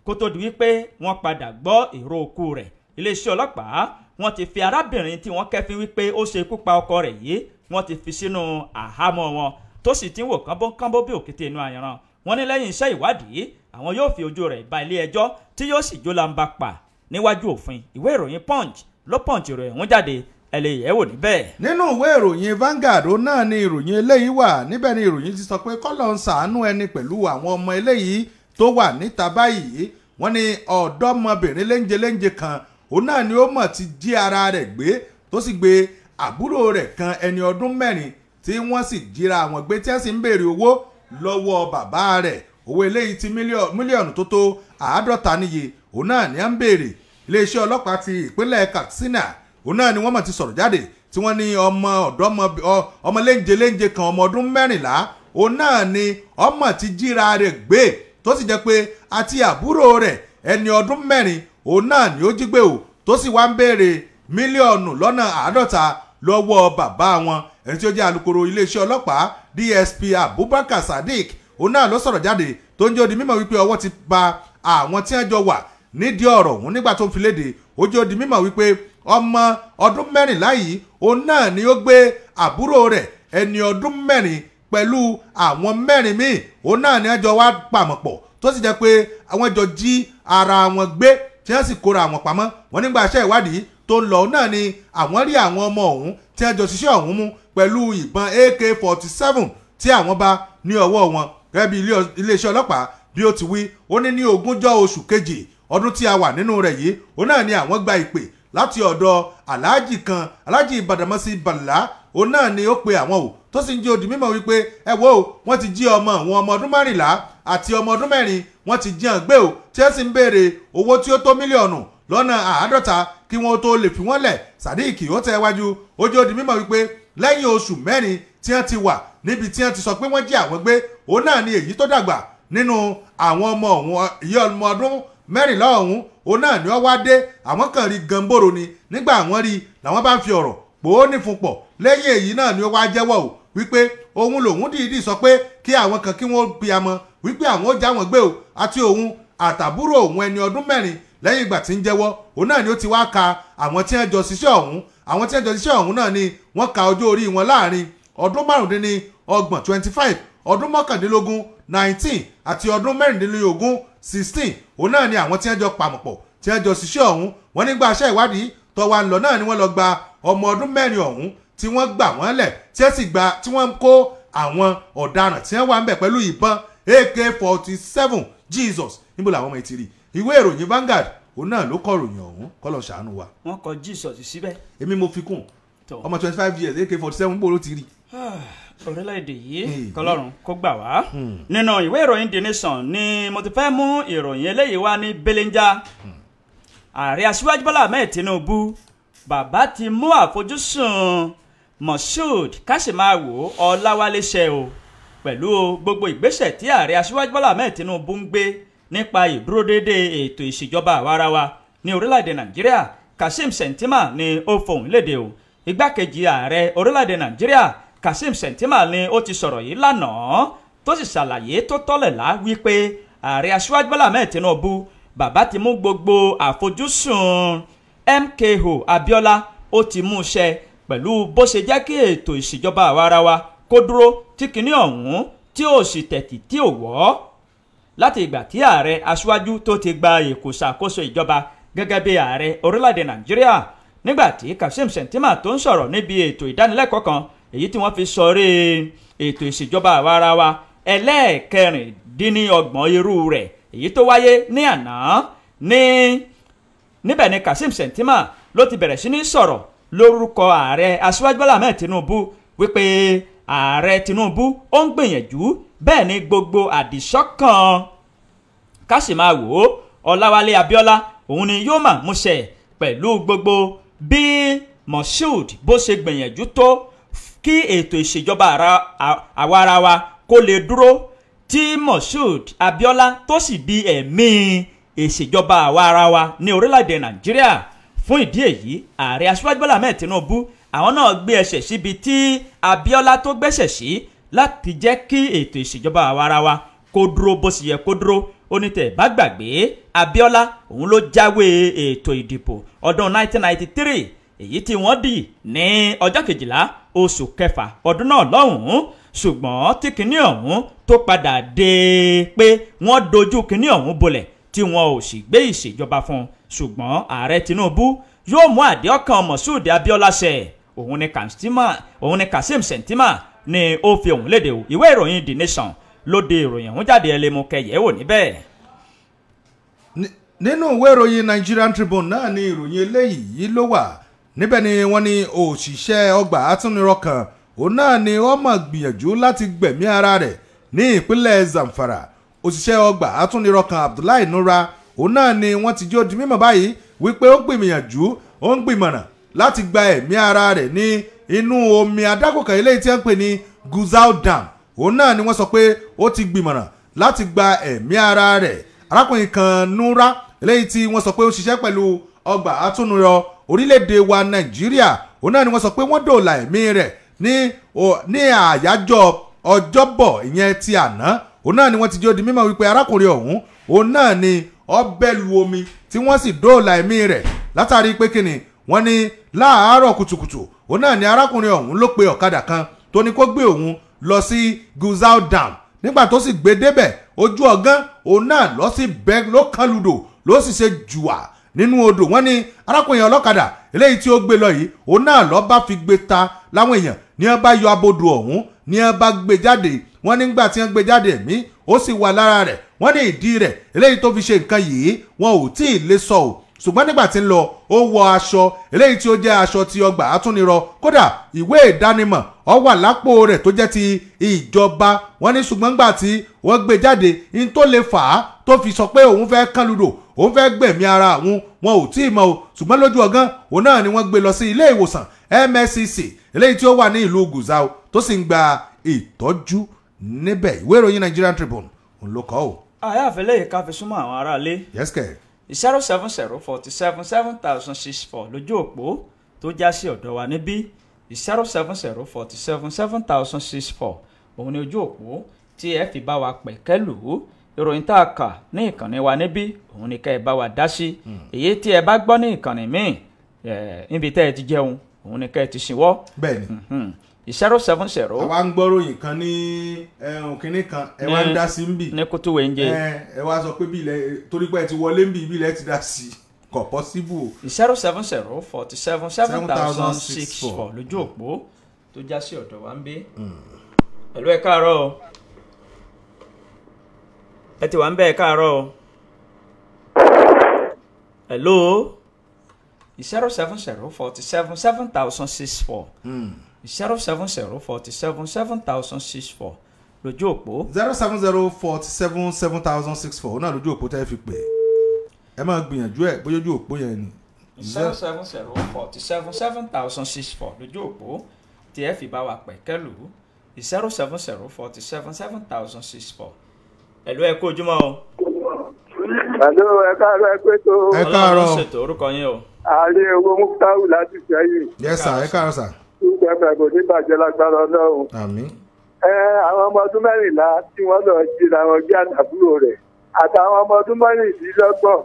Speaker 1: kó tó di wípé wọ́n padà gbọ́ ìró okú rẹ̀. Iléeṣẹ́ ọlọ́pàá wọ́n ti fi arábìnrin tí wọ́n kẹ́fín wípé ó ṣe ikú pa ọkọ rẹ̀ yìí wọ́n ti fi sínú àhámọ́ wọn tó sì ti ń wò kánbókánbó bí òkété inú ayanran. Wọ́n ní lẹ́yìn iṣẹ́ ìwádìí àwọn yóò fi ojú rẹ̀ ba ilé ẹjọ́ tí yóò sì jó lamba pa níwájú òfin. Ìwé ìròyìn Punch ló Punch ìròyìn ọ̀hún jáde, ẹ lè yẹ̀ wò níbẹ̀.
Speaker 2: Nínú ìwé ìròyìn Vanguard ó náà ni ìròyìn eléyìí wà. Níbẹ̀ ni ìròyìn ti sọ pé kọ́lọ̀ ń ṣàánú ẹni pẹ̀lú àwọn ọmọ eléyìí tó wà níta báyìí. Wọ́n ní ọ̀dọ́mọbìnrin léńjeléńje kan òun náà ni ó mọ̀ ti jí ara rẹ̀ gbé tó sì gbé àbúrò rẹ̀ kan ẹni ọdún 4 tí wọ́n sì jíra àwọn gbé tí wọ́n sì ń béèrè owó lọ́wọ́ bàbá rẹ̀. Owó eléyìí ti mílíọ̀nù tó tó 50 níye òun náà ni à ń béèrè. Iléeṣẹ́ ọlọ́pàá ti ìpínlẹ̀ Katsina òun náà ni wọ́n mọ̀ ti sọ̀rọ̀ jáde tí wọ́n ní ọmọ ọ̀dọ́ ọmọ léńje léńje kan ọmọ ọdún 14 òun náà ni ọmọ ti jíra rẹ̀ gbé tó sì jẹ́ pé àti àbúrò rẹ̀ ẹni ọdún 4 òun náà ni ó jí gbé o tó sì wá ń béèrè mílíọ̀nù lọ́nà 50 lọ́wọ́ bàbá wọn. Ẹni tí ó jẹ́ alukoro iléeṣẹ́ ọlọ́pàá DSP Abubakar Sadiq òun náà ló sọ̀rọ̀ jáde tó ń jẹ́ ó di mímọ̀ wípé ọwọ́ ti ba àwọn tí wọ́n jọ wà nídìí ọ̀rọ̀ ọ̀hún nígbà tó ń fi léde. Ó jẹ́ ó di mímọ̀ wípé ọmọ ọdún 14 yìí òun náà ni ó gbé àbúrò rẹ̀ ẹni ọdún 4 pẹ̀lú àwọn 4 míì òun náà ni wọ́n jọ wá pàmò pọ̀ tó sì jẹ́ pé àwọn jọ jí ara wọn gbé tí wọ́n sì kóra àwọn pamọ́. Wọ́n nígbà iṣẹ́ ìwádìí tó ń lọ náà ni àwọn rí àwọn ọmọ ọ̀hún tí wọ́n jọ ṣiṣẹ́ ọ̀hún mú pẹ̀lú ìbọn AK-47 tí àwọn bá ní ọwọ́ wọn. Gẹ́gẹ́ bí iléeṣẹ́ ọlọ́pàá bí ó ti wí, ó ní ní ogúnjọ́ oṣù kejì ọdún tí a wà nínú rẹ̀ yìí òun náà ni àwọn gba ìpè láti ọ̀dọ̀ aláàjì kan, aláàjì Badamasi Bala, òun náà ni ó pe àwọn o tó sì ń jẹ́ ó di mímọ̀ wípé ẹ wo wọ́n ti jí ọmọ àwọn ọmọ ọdún 14 àti ọmọ ọdún 4 wọ́n ti jí hàn gbé o tí wọ́n sì ń béèrè owó tí ó tó mílíọ̀nù lọ́nà 50 kí wọ́n tó lè fi wọ́n lẹ̀. Sadiq ó tẹ̀ wájú ó jẹ́ ó di mímọ̀ wípé lẹ́yìn oṣù 4 tí wọ́n ti wà níbi tí wọ́n ti sọ pé wọ́n jí àwọn gbé òun náà ni èyí tó dàgbà nínú àwọn ọmọ ọ̀hún ìyá ọmọ ọdún 14 ọ̀hún òun náà ni ó wá dé. Àwọn kan rí gamboro ni nígbà àwọn rí làwọn bá ń fi ọ̀rọ̀ pò ó nífun pọ̀. Lẹ́yìn èyí náà ni ó wá jẹ́wọ́ o wípé òun lòun dìídì sọ pé kí àwọn kan kí wọ́n piyamọ wípé àwọn ó já wọn gbé o àti òun àtàbúrò òun ẹni ọdún 4. Lẹ́yìn ìgbà tí ń jẹ́wọ́ òun náà ni ó ti wá ka àwọn tí wọ́n jọ ṣiṣẹ́ ọ̀hún. Àwọn tí wọ́n jọ ṣiṣẹ́ ọ̀hún náà ni wọ́n ka ọjọ́ orí wọn láàrin ọdún 25 25, ọdún 19 19 àti ọdún 16 16. Òun náà ni àwọn tí wọ́n jọ pàmọ̀pọ̀ tí wọ́n jọ ṣiṣẹ́ ọ̀hún. Wọ́n nígbà iṣẹ́ ìwádìí tó wá ń lọ náà ni wọ́n lọ gba ọmọ ọdún 4 ọ̀hún tí wọ́n gbà wọ́n lẹ̀ tí wọ́n sì gba tí wọ́n kó àwọn ọ̀daràn tí wọ́n wà ń bẹ̀ pẹ̀lú ìbọn AK-47. Jesus, níbo làwọn ọmọ yìí ti rí? Ìwé ìròyìn Vanguard òun náà ló kọ ìròyìn ọ̀hún, kọ́lọ̀ ṣàánú wa.
Speaker 1: Wọ́n kọ Jesus síbẹ̀.
Speaker 2: Èmi mo fi kún ọmọ 25 years AK-47 bó ló ti rí.
Speaker 1: Orílẹ̀-èdè yìí kọlọ́run kó gbà wá. Nínú ìwé ìròyìn The Nation ni mo ti fẹ́ mú ìròyìn eléyìí wá ní belenja. Ààrẹ Aṣíwájú Bọ́lá Ahmed Tinubu bàbá ti mú àfojúsùn Moshood Káṣímáwò Ọláwálé ṣẹ o pẹ̀lú gbogbo ìgbésẹ̀ tí ààrẹ Aṣíwájú Bọ́lá Ahmed Tinubu ń gbé nípa ìdúródédé ètò ìṣèjọba àwarawa ní orílẹ̀-èdè Nàìjíríà. Kashim Shettima ni ó fohùn léde o. Igbákejì ààrẹ orílẹ̀-èdè Nàìjíríà Kashim Shettima ni ó ti sọ̀rọ̀ yìí lánàá tó sì ṣàlàyé tó tọ́lẹ̀lá wípé ààrẹ Aṣíwájú Bọ́lá Ahmed Tinubu bàbá ti mú gbogbo àfojúsùn MKO Abiola ó ti mú ṣẹ pẹ̀lú bó ṣe jẹ́ kí ètò ìṣèjọba àwarawa kó dúró tí kinní ọ̀hún tí ò sì tẹ̀tì tí ò wọ́ láti ìgbà tí ààrẹ aṣíwájú tó ti gba èkó ṣàkóso ìjọba gẹ́gẹ́ bí ààrẹ orílẹ̀-èdè Nàìjíríà. Nígbà tí Kashim Shettima tó ń sọ̀rọ̀ níbi ètò ìdánilẹ́kọ̀ọ́ kan èyí tí wọ́n fi sọrí ètò ìṣèjọba àwarawa ẹlẹ́ẹ̀kẹrìndínlọ́gbọ̀n irú rẹ̀ èyí tó wáyé ní àná ní níbẹ̀ ni Kashim Shettima ló ti bẹ̀rẹ̀ sí ní sọ̀rọ̀ lórúkọ ààrẹ Aṣíwájú Bọ́lá Ahmed Tinubu wípé ààrẹ Tinubu ó ń gbìyànjú bẹ́ẹ̀ ni gbogbo àdìsọ́kàn Káṣímáwò Ọláwálé Abíọ́lá òun ni yóò máa múṣẹ pẹ̀lú gbogbo bí Moshood bó ṣe gbìyànjú tó kí ètò ìṣèjọba àwarawa kó lè dúró tí Moshood Abíọ́lá tó sì di ẹ̀mí ìṣèjọba àwarawa ní orílẹ̀-èdè Nàìjíríà. Fún ìdí èyí ààrẹ Aṣíwájú Bọ́lá Ahmed Tinubu àwọn náà gbé ẹsẹ̀ síbi tí Abíọ́lá tó gbẹ́sẹ̀ sí láti jẹ́ kí ètò ìṣèjọba àwarawa kó dúró bó ṣe yẹ kó dúró. Ó ní tẹ̀ bá gbàgbé Abíọ́lá òun ló jáwé ètò ìdìbò ọdún 1993 èyí tí wọ́n dì ní ọjọ́ kejìlá oṣù kẹfà ọdún náà lọ́hùn-ún, ṣùgbọ́n tí kinní ọ̀hún tó padà dé pé wọ́n dojú kinní ọ̀hún bolẹ̀ tí wọn ò sì gbé ìṣèjọba fún un. Ṣùgbọ́n ààrẹ Tinubu yóò mú àdéhọ́kàn Moshood Abíọ́lá ṣẹ. Òun ni Kashim Shettima ni ó fi òun léde o. Ìwé ìròyìn The Nation ló de ìròyìn ọ̀hún jáde, ẹ lè mú kẹyẹ̀ wò níbẹ̀.
Speaker 2: Nínú ìwé ìròyìn Nigerian Tribune náà ni ìròyìn eléyìí ló wà. Níbẹ̀ ni wọ́n ní òṣìṣẹ́ ọgbà atúnirọ̀ kan òun náà ni ó máa gbìyànjú láti gbẹ̀mí ara rẹ̀ ní ìpínlẹ̀ Zamfara. Òṣìṣẹ́ ọgbà atúnirọ̀ kan Abdullahi Nura òun náà ni wọ́n ti jó di mímọ̀ báyìí wípé ó gbìyànjú ó ń gbìmọ̀ràn láti gba ẹ̀mí ara rẹ̀ ní inú omi adágún kan eléyìí tí wọ́n ń pè ní Gusau Dam. Òun náà ni wọ́n sọ pé ó ti gbìmọ̀ràn láti gba ẹ̀mí ara rẹ̀. Arákùnrin kan Nura eléyìí tí wọ́n sọ pé ó ṣiṣẹ́ pẹ̀lú ọgbà atúnirọ̀ orílẹ̀-èdè wa Nàìjíríà òun náà ni wọ́n sọ pé wọ́n dòòlà ẹ̀mí rẹ̀ ní àyájọ́ ọjọ́bọ̀ ìyẹn ti àná. Òun náà ni wọ́n ti jẹ́ ó di mímọ̀ wípé arákùnrin ọ̀hún òun náà ni ó bẹ́ lu omi tí wọ́n sì dóòlà ẹ̀mí rẹ̀ látàrí pé kíni wọ́n ní láàárọ̀ kùtùkùtù òun náà ni arákùnrin ọ̀hún ló pe ọ̀kadà kan tó ní kó gbé òun lọ sí Gusau Dam. Nígbà tó sì gbé débẹ̀ ojú ọ̀gán òun náà lọ sí bẹ́ ló kán ludò ló sì ṣe jùwà nínú odò. Wọ́n ní arákùnrin ọlọ́kadà eléyìí tí ó gbé lọ yìí òun náà lọ bá fi gbé ta láwọn èèyàn ní wọ́n bá yọ abodò ọ̀hún ní wọ́n bá gbé jáde. Wọ́n nígbà tí wọ́n gbé jáde ẹ̀mí ó sì wà lára rẹ̀. Wọ́n ní ìdí rẹ̀ eléyìí tó fi ṣe nǹkan yìí wọn ò tí ì lè sọ ò, ṣùgbọ́n nígbà tí ń lọ ó wọ aṣọ eléyìí tí ó jẹ́ aṣọ ti ọgbà atúnirọ̀, kódà ìwé ìdánimọ̀ ó wà lápò rẹ̀ tó jẹ́ ti ìjọba. Wọ́n ní ṣùgbọ́n nígbà tí wọ́n gbé jáde ní tó lè fà á tó fi sọ pé òun fẹ́ kán ludò òun fẹ́ gbẹ̀mí ara òun wọn ò tí ì mọ̀ o. Ṣùgbọ́n lójú ọgán òun náà ni wọ́n gbé lọ sí ilé ìwòsàn MSCC eléyìí tí ó wà ní ìlú Gusau tó sì ń gba ìtọ́jú níbẹ̀. Ìwé ìròyìn Nigerian Tribune òun ló kọ o.
Speaker 1: Àyàfẹ́lẹ́ yìí ká fi súnmọ́ àwọn aráalé.
Speaker 2: Yes kẹ̀.
Speaker 1: 070 47 7064 lójú òpó tó já sí ọ̀dọ̀ wa níbí. 070 47 7064 òun ni ojú òpó tí ẹ fi bá wa pẹ̀kẹ́lù. Ìròyìn tá a kà ní ìkànnì wa níbí òun ni kẹ́ ẹ bá wa dá sí. Èyí tí ẹ bá gbọ́ ní ìkànnì míì níbi tẹ́ ẹ ti jẹun òun ni kẹ́ ẹ ti ṣìwọ́.
Speaker 2: Bẹ́ẹ̀ni.
Speaker 1: 070.
Speaker 2: Àwa ń gbọ́ròyìn kan ní ẹ̀hún kínní kan ẹ wá ń dá sí ń bì.
Speaker 1: Ní kótó wẹ̀ǹjẹ.
Speaker 2: Ẹ wá sọ pé bí ilẹ̀ torí pé ẹ ti wọlé ń bì bí ilẹ̀ ti dá sí kò possible.
Speaker 1: 070 47 7064 lójú òpó tó já sí ọ̀dọ̀ wa ń bí. Pẹ̀lú ẹ káàárọ̀ o. Ẹ ti wà ń bẹ̀ ẹ káàárọ̀ o. Hello. 070 47 7064. 070 47 7064 lójú òpó.
Speaker 2: 070 47 7064 náà lójú òpó tẹ́ fi pè é. Ẹ máa gbìyànjú ẹ bóyá ojú òpó yẹn ni.
Speaker 1: 070 47 7064 lójú òpó tí ẹ fi bá wa pẹ̀ kẹ́lù, 070 47 7064. Ẹ̀lú, ẹ kú ojúmọ́ o.
Speaker 3: Hello, ẹ káàárọ̀, ẹ pé tó.
Speaker 2: Ẹ
Speaker 1: Ọlọ́run ló
Speaker 2: káàárọ̀.
Speaker 1: ṣètò. Orúkọ yín o?
Speaker 3: Ààrẹ owó Muftahu láti Sẹ́yìn.
Speaker 2: Yes sir, ẹ káàárọ̀ sir.
Speaker 3: Ìjọba kò ní bàjẹ́ lágbára Ọlọ́run.
Speaker 2: Àmín.
Speaker 3: Ẹ àwọn ọmọ ọdún 14 tí wọ́n lọ jíra wọn gbé àtàbúrò rẹ̀ àtàwọn ọmọ ọdún 26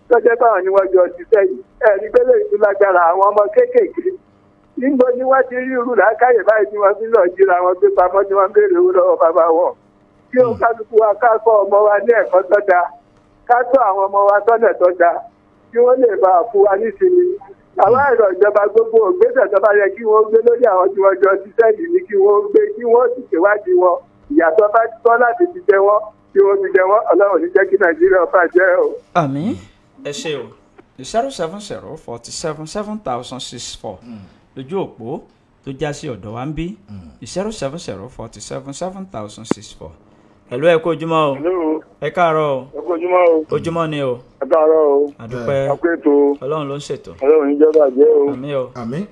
Speaker 3: tó jẹ́ báwọn ni wọ́n jọ ṣiṣẹ́ yìí. Ẹ ní gbélé ìtúlágbára àwọn ọmọ kéékèèké. Níbo ni wọ́n ti rí irú làákàyè báyìí tí wọ́n fi lọ jíra wọn gbé pamọ́ tí wọ́n ń béèrè owó lọ́wọ́ bàbá wọn? Kí ó kálukú wa ká kọ́ ọmọ wa ní ẹ̀kọ́ tó dáa, ká tọ́ àwọn ọmọ wa sọ́nà tó dáa kí wọ́n lè bá a fún wa nísinmi. Àwọn ẹ̀rọ ìjọba, gbogbo ògbésẹ̀ tó bá yẹ kí wọ́n gbé lórí àwọn tí wọ́n jọ ṣiṣẹ́ yìí ni kí wọ́n gbé, kí wọ́n sì ṣèwádìí wọn. Ìyàtọ̀ bá tọ́ láti fi jẹ wọ́n, kí wọ́n fi jẹ wọ́n. Ọlọ́run ní jẹ́ kí Nàìjíríà bàjẹ́ o.
Speaker 1: Àmín, ẹ ṣé o. 070 47 7064 lójú òpó tó já sí ọ̀dọ̀ wa ń bí, 070 47 7064. Ẹ̀lú, ẹ kú ojúmọ́ o.
Speaker 3: Hello,
Speaker 1: Ẹ káàárọ̀ o.
Speaker 3: ẹ kú ojúmọ́ o.
Speaker 1: Ojúmọ́ ni o.
Speaker 3: Ẹ káàárọ̀ o.
Speaker 1: Àdúpẹ́.
Speaker 3: Ẹ kú ètò.
Speaker 1: Ọlọ́run ló ń ṣètò.
Speaker 3: Ọlọ́run ní jẹ́ bàjẹ́ o.
Speaker 1: Àmín o.
Speaker 2: Àmín.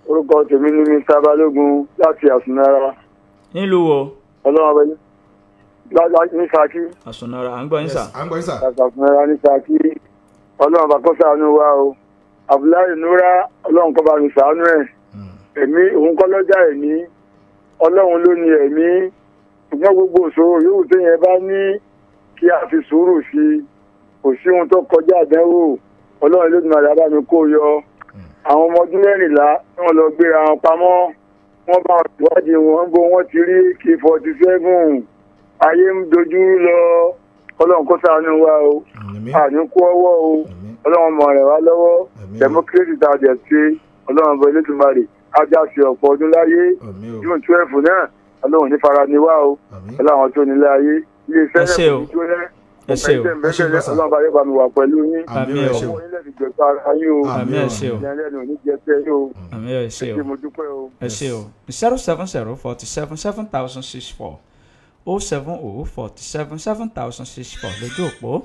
Speaker 3: Orúkọ tèmi ní Mr. Balógun láti Àsùnnára.
Speaker 1: Nílùú wo?
Speaker 3: Ọlọ́run ọba ní Ṣakí.
Speaker 1: Àsùnnára, à ń gbọ́ yín sà.
Speaker 2: Yes, à ń gbọ́ yín sir.
Speaker 3: Láti Àsùnnára ní Ṣakí. Ọlọ́run bá kó ṣàánú wa o. Abdullahi Nura, Ọlọ́run kó bá mi ṣàánú ẹ̀. Ẹ̀mí òun kọ́ lọ́jà ẹ̀mí, Ọlọ́run ló ní ẹ̀mí, ṣùgbọ́n gbogbo ìṣòro yòówù téèyàn bá ní, kí a fi sùúrù sí i. Kò sí ohun tó kọjá àdánwò. Ọlọ́run ló ní màdà bá mi kó yọ. Àwọn ọmọ ọdún 14 tí wọ́n lọ gbéra wọn pamọ́, wọ́n bá wọn ìwádìí wọn bó wọ́n ti rí AK-47. Ayé ń dojú lọ. Ọlọ́run kó ṣàánú wa o.
Speaker 2: Àmín.
Speaker 3: Àní kú ọwọ́ o.
Speaker 2: Àmín.
Speaker 3: Ọlọ́run mọ̀ rẹ̀ wá lọ́wọ́.
Speaker 2: Àmín.
Speaker 3: Democracy tá a jẹ̀ ṣe, Ọlọ́run bọ Elédùmarè ájá ṣe ọ̀pọ̀ ọdún láyé.
Speaker 2: Àmín o.
Speaker 3: June 12 náà, Ọlọ́run ní fara ni wá o.
Speaker 2: Àmín.
Speaker 3: Ọlọ́run tó nílé ayé, ilé iṣẹ́
Speaker 1: Ẹ ṣé
Speaker 3: náà
Speaker 1: o.
Speaker 3: kò ní jóná.
Speaker 1: Ẹ ṣé o.
Speaker 2: Ẹ ṣé gbọ́sà.
Speaker 3: Ọlọ́run bá yẹ bá mi wà pẹ̀lú yín.
Speaker 2: Àmín o, ẹ ṣeun.
Speaker 3: Ọwọ́ yín lẹ́bi gbẹ̀tọ́ ara yín o.
Speaker 1: Àmín, ẹ ṣé o.
Speaker 3: Ìyẹn lẹ́nu ò ní jẹ pé yín o.
Speaker 1: Àmín, ẹ ṣé o.
Speaker 3: Ṣé mo dúpẹ́ o.
Speaker 1: Ẹ ṣé o. 070 47 7064, 070 47 7064 lójú òpó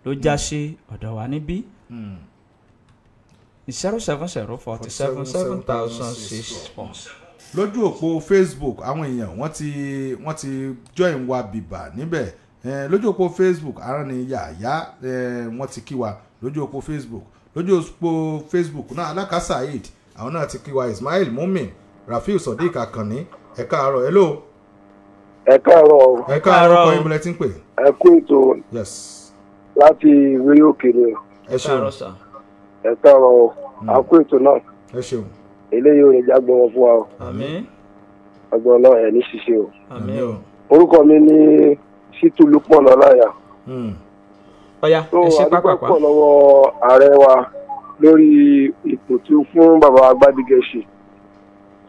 Speaker 1: ló já sí ọ̀dọ̀ wa níbí, 070 47 7064.
Speaker 2: Lójú òpó Facebook, àwọn èèyàn wọ́n ti join wa bìbà níbẹ̀. Lójú òpó Facebook, aráni yàyà, wọ́n ti kí wa lójú òpó Facebook. Lójú òpó Facebook náà, Alaka Saheed, àwọn náà ti kí wa. Ismail Mumin, Rafiu Sodiq Akanni, ẹ káàárọ̀. Hello.
Speaker 3: Ẹ káàárọ̀ o.
Speaker 2: Ẹ káàárọ̀.
Speaker 1: Káàárọ̀.
Speaker 2: Kọ́ ibùdó tí ń pè.
Speaker 3: Ẹ kú ètò.
Speaker 2: Yes.
Speaker 3: Láti ìwé òkèlè.
Speaker 2: Ẹ ṣeun.
Speaker 1: Káàárọ̀ sà.
Speaker 3: Ẹ káàárọ̀ o, a kú ètò náà.
Speaker 2: Ẹ ṣeun.
Speaker 3: Eléyìí ò ní jágbọ́n wọn fún wa o.
Speaker 1: Àmín.
Speaker 3: Ọgbọ́n náà ẹ̀ ní ṣiṣẹ́ o.
Speaker 1: Àmín o.
Speaker 3: Orúkọ mi ní Ṣítù Lúpọ̀nà Ọláyà.
Speaker 1: Ọ̀ya,
Speaker 3: tó
Speaker 1: ẹ ṣe
Speaker 3: adúpẹ́
Speaker 1: pápápá.
Speaker 3: pọ̀ lọ́wọ́ ààrẹ wa lórí ipò tí ó fún bàbá Gbádégẹṣin.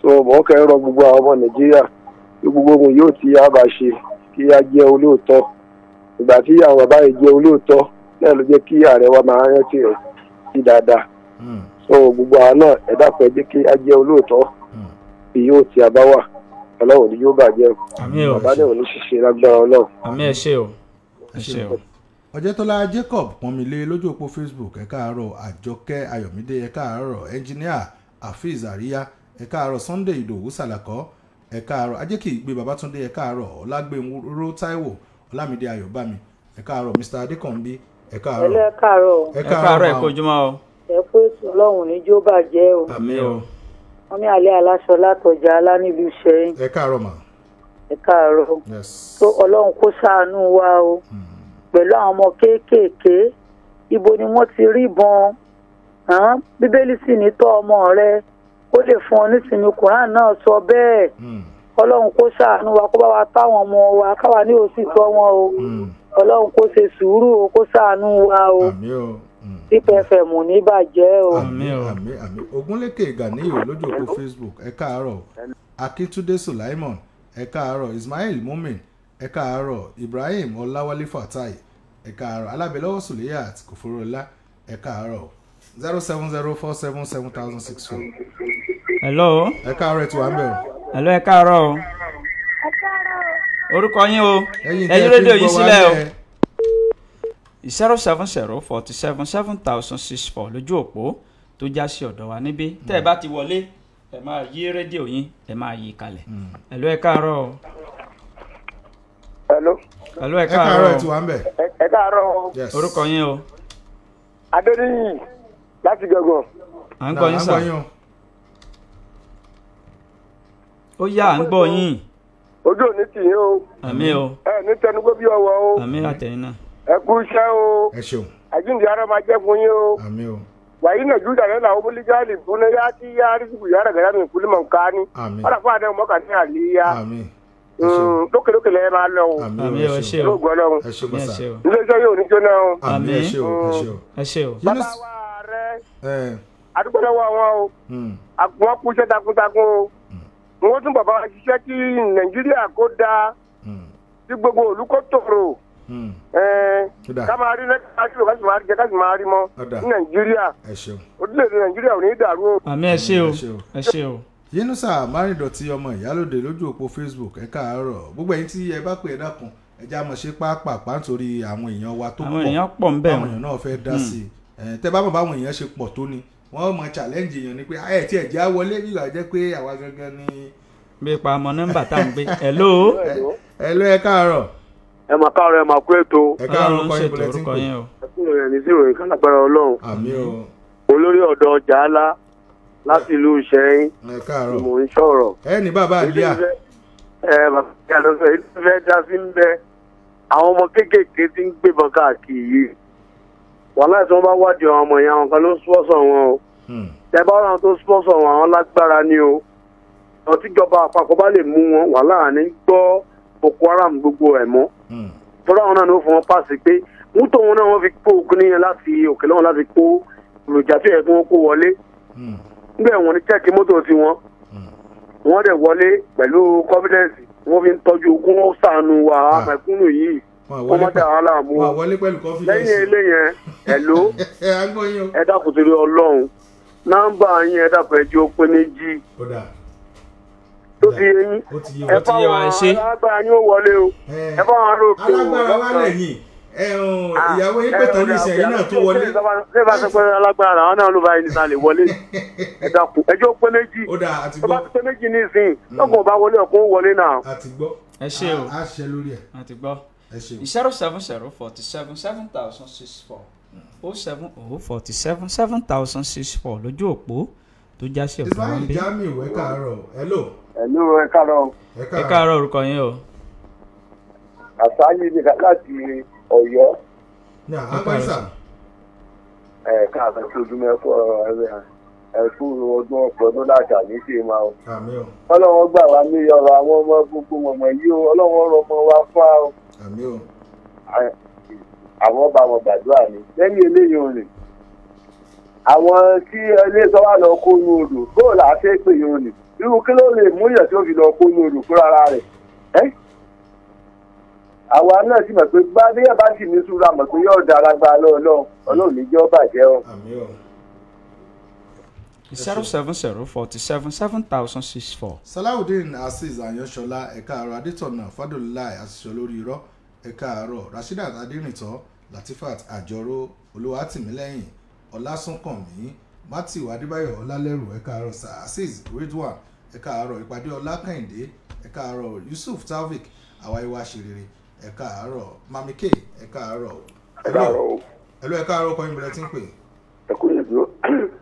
Speaker 3: So mọ̀ kẹ́ ń rọ gbogbo àwọn ọmọ Nàìjíríà pé gbogbo ohun yóò tí a bá ṣe, kí a jẹ́ olóòótọ́. Ìgbà tí àwọn bàbá yìí jẹ́ olóòótọ́ náà ló jẹ́ kí ààrẹ wa máa rántí rẹ̀ sí dáadáa. So gbogbo àwọn náà, ẹ dákun, ẹ jẹ́ kí a jẹ́ olóòótọ́ bí yóò tí a bá wà. Ọlọ́run ni yóò bàjẹ́.
Speaker 1: Àmín o.
Speaker 3: Bàbá náà ò ní ṣiṣẹ́ lágbára Ọlọ́run.
Speaker 1: Àmín, ẹ ṣé o, ẹ ṣé o.
Speaker 2: Ọ̀jẹ̀tọ́lá Jacob Pọ́nmilé lójú òpó Facebook, ẹ káàárọ̀. Àjọkẹ́ Ayọ̀mídé, ẹ káàárọ̀. Ẹnjiníà Afeez Àríyá, ẹ káàárọ̀. Sunday Ìdòwú Sàlàkọ́, ẹ káàárọ̀. Ajékìgbé Babátúndé, ẹ káàárọ̀. Ọlágbénró Táíwò, Ọlámídé Ayọ̀bámi, ẹ káàárọ̀. Mr Adékànbí, ẹ káàárọ̀.
Speaker 4: Ẹlẹ́ káàárọ̀ o.
Speaker 2: Ẹ
Speaker 1: Ẹ káàárọ̀, ẹ
Speaker 2: ma o.
Speaker 1: kú ojúmọ́ o.
Speaker 4: Ẹ kú ètò, Ọlọ́run ní jó bàjẹ́ o.
Speaker 1: Àmín o.
Speaker 4: Wọ́n ní alẹ́ aláṣọ látọjà alá nílùú Ìṣẹ́yìn.
Speaker 2: Ẹ káàárọ̀ mà.
Speaker 4: Ẹ káàárọ̀.
Speaker 2: Yes.
Speaker 4: Tó Ọlọ́run kó ṣàánú wa o pẹ̀lú àwọn ọmọ kéékèèké. Ibo ni wọ́n ti rí ìbọn hàn? Bíbélì sì ní tọ́ ọmọ rẹ kó lè fún ọ nísìnyí. Quran náà sọ bẹ́ẹ̀. Ọlọ́run kó ṣàánú wa, kó bá wa táwọn ọmọ wa, káwa ní òsì tọ́ wọn o. Ọlọ́run kó ṣe sùúrù o, kó ṣàánú wa o.
Speaker 2: Àmín o.
Speaker 4: Pfm ò ní bàjẹ́ o.
Speaker 1: Àmín o.
Speaker 2: Àmín, àmín. Ogunlékè Ganiyu lójú òpó Facebook, ẹ káàárọ̀. Akíntúndé Sulaimon, ẹ káàárọ̀. Ismail Mumin, ẹ káàárọ̀. Ibrahim Ọláwálé Fatai, ẹ káàárọ̀. Alábẹ́lọ́wọ́ Suliyat Kòfòròlá, ẹ káàárọ̀. 07047 7064.
Speaker 1: Hello.
Speaker 2: Ẹ káàárọ̀, ẹ ti wà ń bẹ̀ o.
Speaker 1: Hello, ẹ káàárọ̀ o. Orúkọ yín o.
Speaker 2: Ẹ̀yin
Speaker 1: ẹ
Speaker 2: tẹ́
Speaker 1: yí
Speaker 2: ẹ fi
Speaker 1: rédíò
Speaker 2: ń
Speaker 1: yín
Speaker 2: gbọ́ wa
Speaker 1: sílẹ̀ o.
Speaker 2: lẹ́.
Speaker 1: 070 47 7064 lójú òpó tó já sí ọ̀dọ̀ wa níbí. Tẹ́ ẹ bá ti wọlé, ẹ máa yí rédíò yín, ẹ máa yí kalẹ̀. Hello, ẹ káàárọ̀ o.
Speaker 3: Hello.
Speaker 1: Hello, ẹ
Speaker 2: Ẹ káàárọ̀,
Speaker 1: káàárọ̀
Speaker 2: ẹ ti
Speaker 1: o.
Speaker 2: wà ń bẹ̀.
Speaker 3: Ẹ káàárọ̀ o.
Speaker 2: Yes.
Speaker 1: Orúkọ yín o.
Speaker 3: Adéníyì láti Gàngàn.
Speaker 1: À ń gbọ́ yín
Speaker 2: À ń
Speaker 1: sà.
Speaker 2: gbọ́ yín o.
Speaker 1: Ó yá, à ń gbọ́ yín.
Speaker 3: Ojú òní tì yín o.
Speaker 1: Àmín o.
Speaker 3: Ẹ ní tẹnugbó bí ọwọ́ o.
Speaker 1: Àmín àtẹ̀yìn náà.
Speaker 3: Ẹ kú iṣẹ́ o.
Speaker 2: Ẹ ṣeun.
Speaker 3: Àjíǹde ara máa jẹ́ fún yín o.
Speaker 2: Àmín o.
Speaker 3: Wàyí náà júdà náà làwọn ọmọlẹ́jáde fúnni yá tí yá rísìkù yára gàdá mi kúlí mọ̀ nǹkan ni.
Speaker 2: Àmín.
Speaker 3: Wọ́n fún àdéhùn mọ́kà ní àlíyá.
Speaker 2: Àmín. Ẹ ṣeun.
Speaker 3: Lókèlókè lẹ́yìn máa lọ o.
Speaker 2: Àmín
Speaker 1: Àmín
Speaker 2: o.
Speaker 1: o,
Speaker 2: Ẹ
Speaker 1: ẹ
Speaker 2: ṣeun.
Speaker 1: ṣé o.
Speaker 3: Lóògùn Ọlọ́run.
Speaker 2: Ẹ ṣeun
Speaker 1: Àmín, ẹ
Speaker 2: sà.
Speaker 1: ṣé o.
Speaker 3: Iléeṣẹ́ yóò ní jóná o.
Speaker 2: Àmín, ẹ
Speaker 1: Àmín.
Speaker 2: ṣé o. Ẹ ṣé o.
Speaker 1: Ẹ ṣé o.
Speaker 3: Bàbá
Speaker 2: Yunus
Speaker 3: wa ààrẹ,
Speaker 2: ẹ
Speaker 3: àdúgbò lọ́wọ́ wọn o. Wọ́n kú iṣẹ́ takuntakun o. Wọ́n tún bàbá wa ṣiṣẹ́ kí Nàìjíríà kó dáa, kí gbogbo òlú kó tòrò. Ẹ̀ẹ́n,
Speaker 2: Ó dáa.
Speaker 3: ká máa rí lẹ́ka sí ká sì máa rí jẹ, ká sì máa rí mọ́
Speaker 2: Ó dáa.
Speaker 3: ní Nàìjíríà.
Speaker 2: Ẹ ṣeun.
Speaker 3: Orílẹ̀-èdè Nàìjíríà ò ní dàrú o.
Speaker 1: Àmín, ẹ ṣé o.
Speaker 2: Ẹ ṣé o.
Speaker 1: Ẹ ṣé o.
Speaker 2: Yínúsà Márìndọ̀tí ọmọ ìyálòde lójú òpó Facebook, ẹ káàárọ̀. Gbogbo ẹ̀yin tí ẹ bá pè, é dákun, ẹ já mọ̀ ṣe pápápá nítorí àwọn èèyàn wa tó
Speaker 1: Àwọn
Speaker 2: pọ̀.
Speaker 1: èèyàn pọ̀ ń bẹ̀.
Speaker 2: Àwọn èèyàn náà fẹ́ dá sí i. Ẹ̀, tẹ́ bá mọ̀ báwọn èèyàn ṣe pọ̀ tó ni wọ́n mọ challenge èèyàn ni pé ẹ tí ẹ jẹ́ á wọlé bí ìgbà jẹ́ pé àwa gangan ni.
Speaker 1: Bí ipa ọmọ nọ́mbà tá à ń gbé. Hello.
Speaker 2: Ẹ ló, ẹ káàárọ̀.
Speaker 3: Ẹ mà káàárọ̀, ẹ mà kú ètò.
Speaker 2: Ẹ káàárọ̀.
Speaker 1: Ọlọ́run
Speaker 2: Kọ́
Speaker 1: ṣètò
Speaker 2: ìbúlẹ̀ tí ń
Speaker 1: orúkọ
Speaker 2: pè.
Speaker 1: yín o.
Speaker 3: Ẹ kúrò yẹn ní sí ìròyìn kan lágbára Ọlọ́run.
Speaker 2: Àmín o.
Speaker 3: Olórí ọ̀dọ́ Jàálá láti ìlú Ìṣẹ́yìn
Speaker 2: Ẹ káàárọ̀.
Speaker 3: ni mò ń sọ̀rọ̀.
Speaker 2: Ẹ ní bàbá àlíyà.
Speaker 3: Ẹ bàbá ìyá ló sọ èyí tó fẹ́ dá sí ń bẹ àwọn ọmọ kéékèèké tí ń gbébọn káàkiri yìí. Wàhálà tí wọ́n bá wádìí àwọn ọmọ yẹn, àwọn kan ló ń sponsor wọn o. Tẹ bá wọn tó sponsor wọn, àwọn lágbára ni o. Àwọn tíjọba àpapọ̀ bá lè mú wọn, wàhálà ní gbọ́ Boko Haram gbogbo ẹ̀ mọ́. Tọ́lá àwọn náà ló fún wọn pàṣẹ pé mọ́tò wọn náà wọ́n fi kó ogun níyẹn láti òkè lọ́wọ́ láti kó èròjà tó yẹ kí wọ́n kó wọlé. Níbẹ̀ wọ́n ní chẹ́ẹ̀kì mọ́tò tiwọn, wọ́n dẹ̀ wọlé pẹ̀lú confidence, wọ́n fi ń tọ́jú ogún. Wọn ṣàánú wa mẹ̀kúnnù yìí,
Speaker 2: Wọn
Speaker 3: kó
Speaker 2: wọlé
Speaker 3: má dà wá láàmú o.
Speaker 2: Wọn wọlé pẹ̀lú confidence.
Speaker 3: Lẹ́yìn eléyẹn, hello.
Speaker 2: Ẹ à ń gbọ́ yín o.
Speaker 3: Ẹ dákun torí Ọlọ́run, nọ́mbà yín, ẹ dákun, ẹ jẹ́ ó pé méjì.
Speaker 2: Ó dáa.
Speaker 3: Tó ti yé yín.
Speaker 2: Ó ti yé
Speaker 3: Ẹ
Speaker 2: wa.
Speaker 1: Ti yé wa, ẹ ṣé.
Speaker 3: fáwọn alágbára yín ó wọlé o.
Speaker 2: Ẹ,
Speaker 3: Ẹ fáwọn aróòkè o.
Speaker 2: alágbára wa lẹ́yìn ẹ̀hún ìyàwó yín pẹ̀tàn ní ìsẹ̀yìn náà tó wọlé.
Speaker 3: Ṣé bá sọ pé alágbára làwọn náà ló bá yín níta lè wọlé? Ẹ dákun, ẹ jẹ́ ó pé méjì.
Speaker 2: Ó dáa, àti
Speaker 3: Tó bá
Speaker 2: gbọ́.
Speaker 3: ti pé méjì nísìnyí, lọ́kùn bá wọlé, ọ̀kùn ó wọlé náà.
Speaker 2: Àti gbọ́.
Speaker 1: Ẹ ṣé o.
Speaker 2: A ṣe lórí ẹ̀.
Speaker 1: A ti gbọ́.
Speaker 2: Ẹ ṣeun.
Speaker 1: 070 47 7064, 070 47 7064 lójú òpó tó já sí ọ̀dọ̀ wa
Speaker 2: Ismail
Speaker 1: ń bí.
Speaker 2: Jamiu, ẹ káàárọ̀. Hello.
Speaker 3: Ẹ̀lú, ẹ káàárọ̀.
Speaker 2: Ẹ
Speaker 1: Ẹ
Speaker 2: káàárọ̀.
Speaker 1: káàárọ̀, orúkọ yín o.
Speaker 3: Àṣàyè nìkan láti Ọ̀yọ́.
Speaker 2: Ní àgbà sà.
Speaker 3: Ẹ káàárọ̀ sí ojúmọ́, ẹ̀kú ẹ̀kú ọdún, ọ̀pọ̀ ọdún láti àní ṣe máa o.
Speaker 2: Àmín o.
Speaker 3: Ọlọ́run gbà wá ní ọ̀rọ̀ àwọn ọmọ gbogbo wọ̀nyí yìí o. Ọlọ́run rọ ọmọ wa fún wa o.
Speaker 2: Àmín o.
Speaker 3: Àwọn bá wọn gbàdúrà ni. Lẹ́yìn eléyìí ò ní àwọn tí ilé sọ wà lọ kó nu odò, bóòlù àti èpè yìí ò ní irú kí ló lè mú yàn tí ó fi lọ kó nu odò fúnra rẹ̀ ẹ́. Àwa náà sì mọ̀ pé bá bí yàrá sì ní sùúrù, àmọ̀ pé yóò dára gba lọ́ọ̀lọ́. Ọlọ́run ní jẹ́ ó bàjẹ́ o.
Speaker 2: Àmín o.
Speaker 1: 070 47 7064.
Speaker 2: Salawudeen Azeez Ayanṣọlá, ẹ káàárọ̀. Adétọ̀nà Fadolai àṣìṣọ lórí irọ́, ẹ káàárọ̀. Rasheedat Adérìntọ́, Latifat Àjọrò, Olúwatìmílẹ́yìn Ọlásùnkànmí, Matthew Adébáyọ̀ Ọlálẹ́rù, ẹ káàárọ̀. Sir Azeez Ridwan, ẹ káàárọ̀. Ìpàdé Ọlákàìndé, ẹ káàárọ̀. Yusuf Taofik Àwáyéwá ṣerere, ẹ káàárọ̀. Mamike, ẹ káàárọ̀.
Speaker 3: Ẹ káàárọ̀ o.
Speaker 2: Ẹlú, ẹ káàárọ̀, kọ́ ìbílẹ̀ tí ń pè.
Speaker 3: Ẹ kú ìlú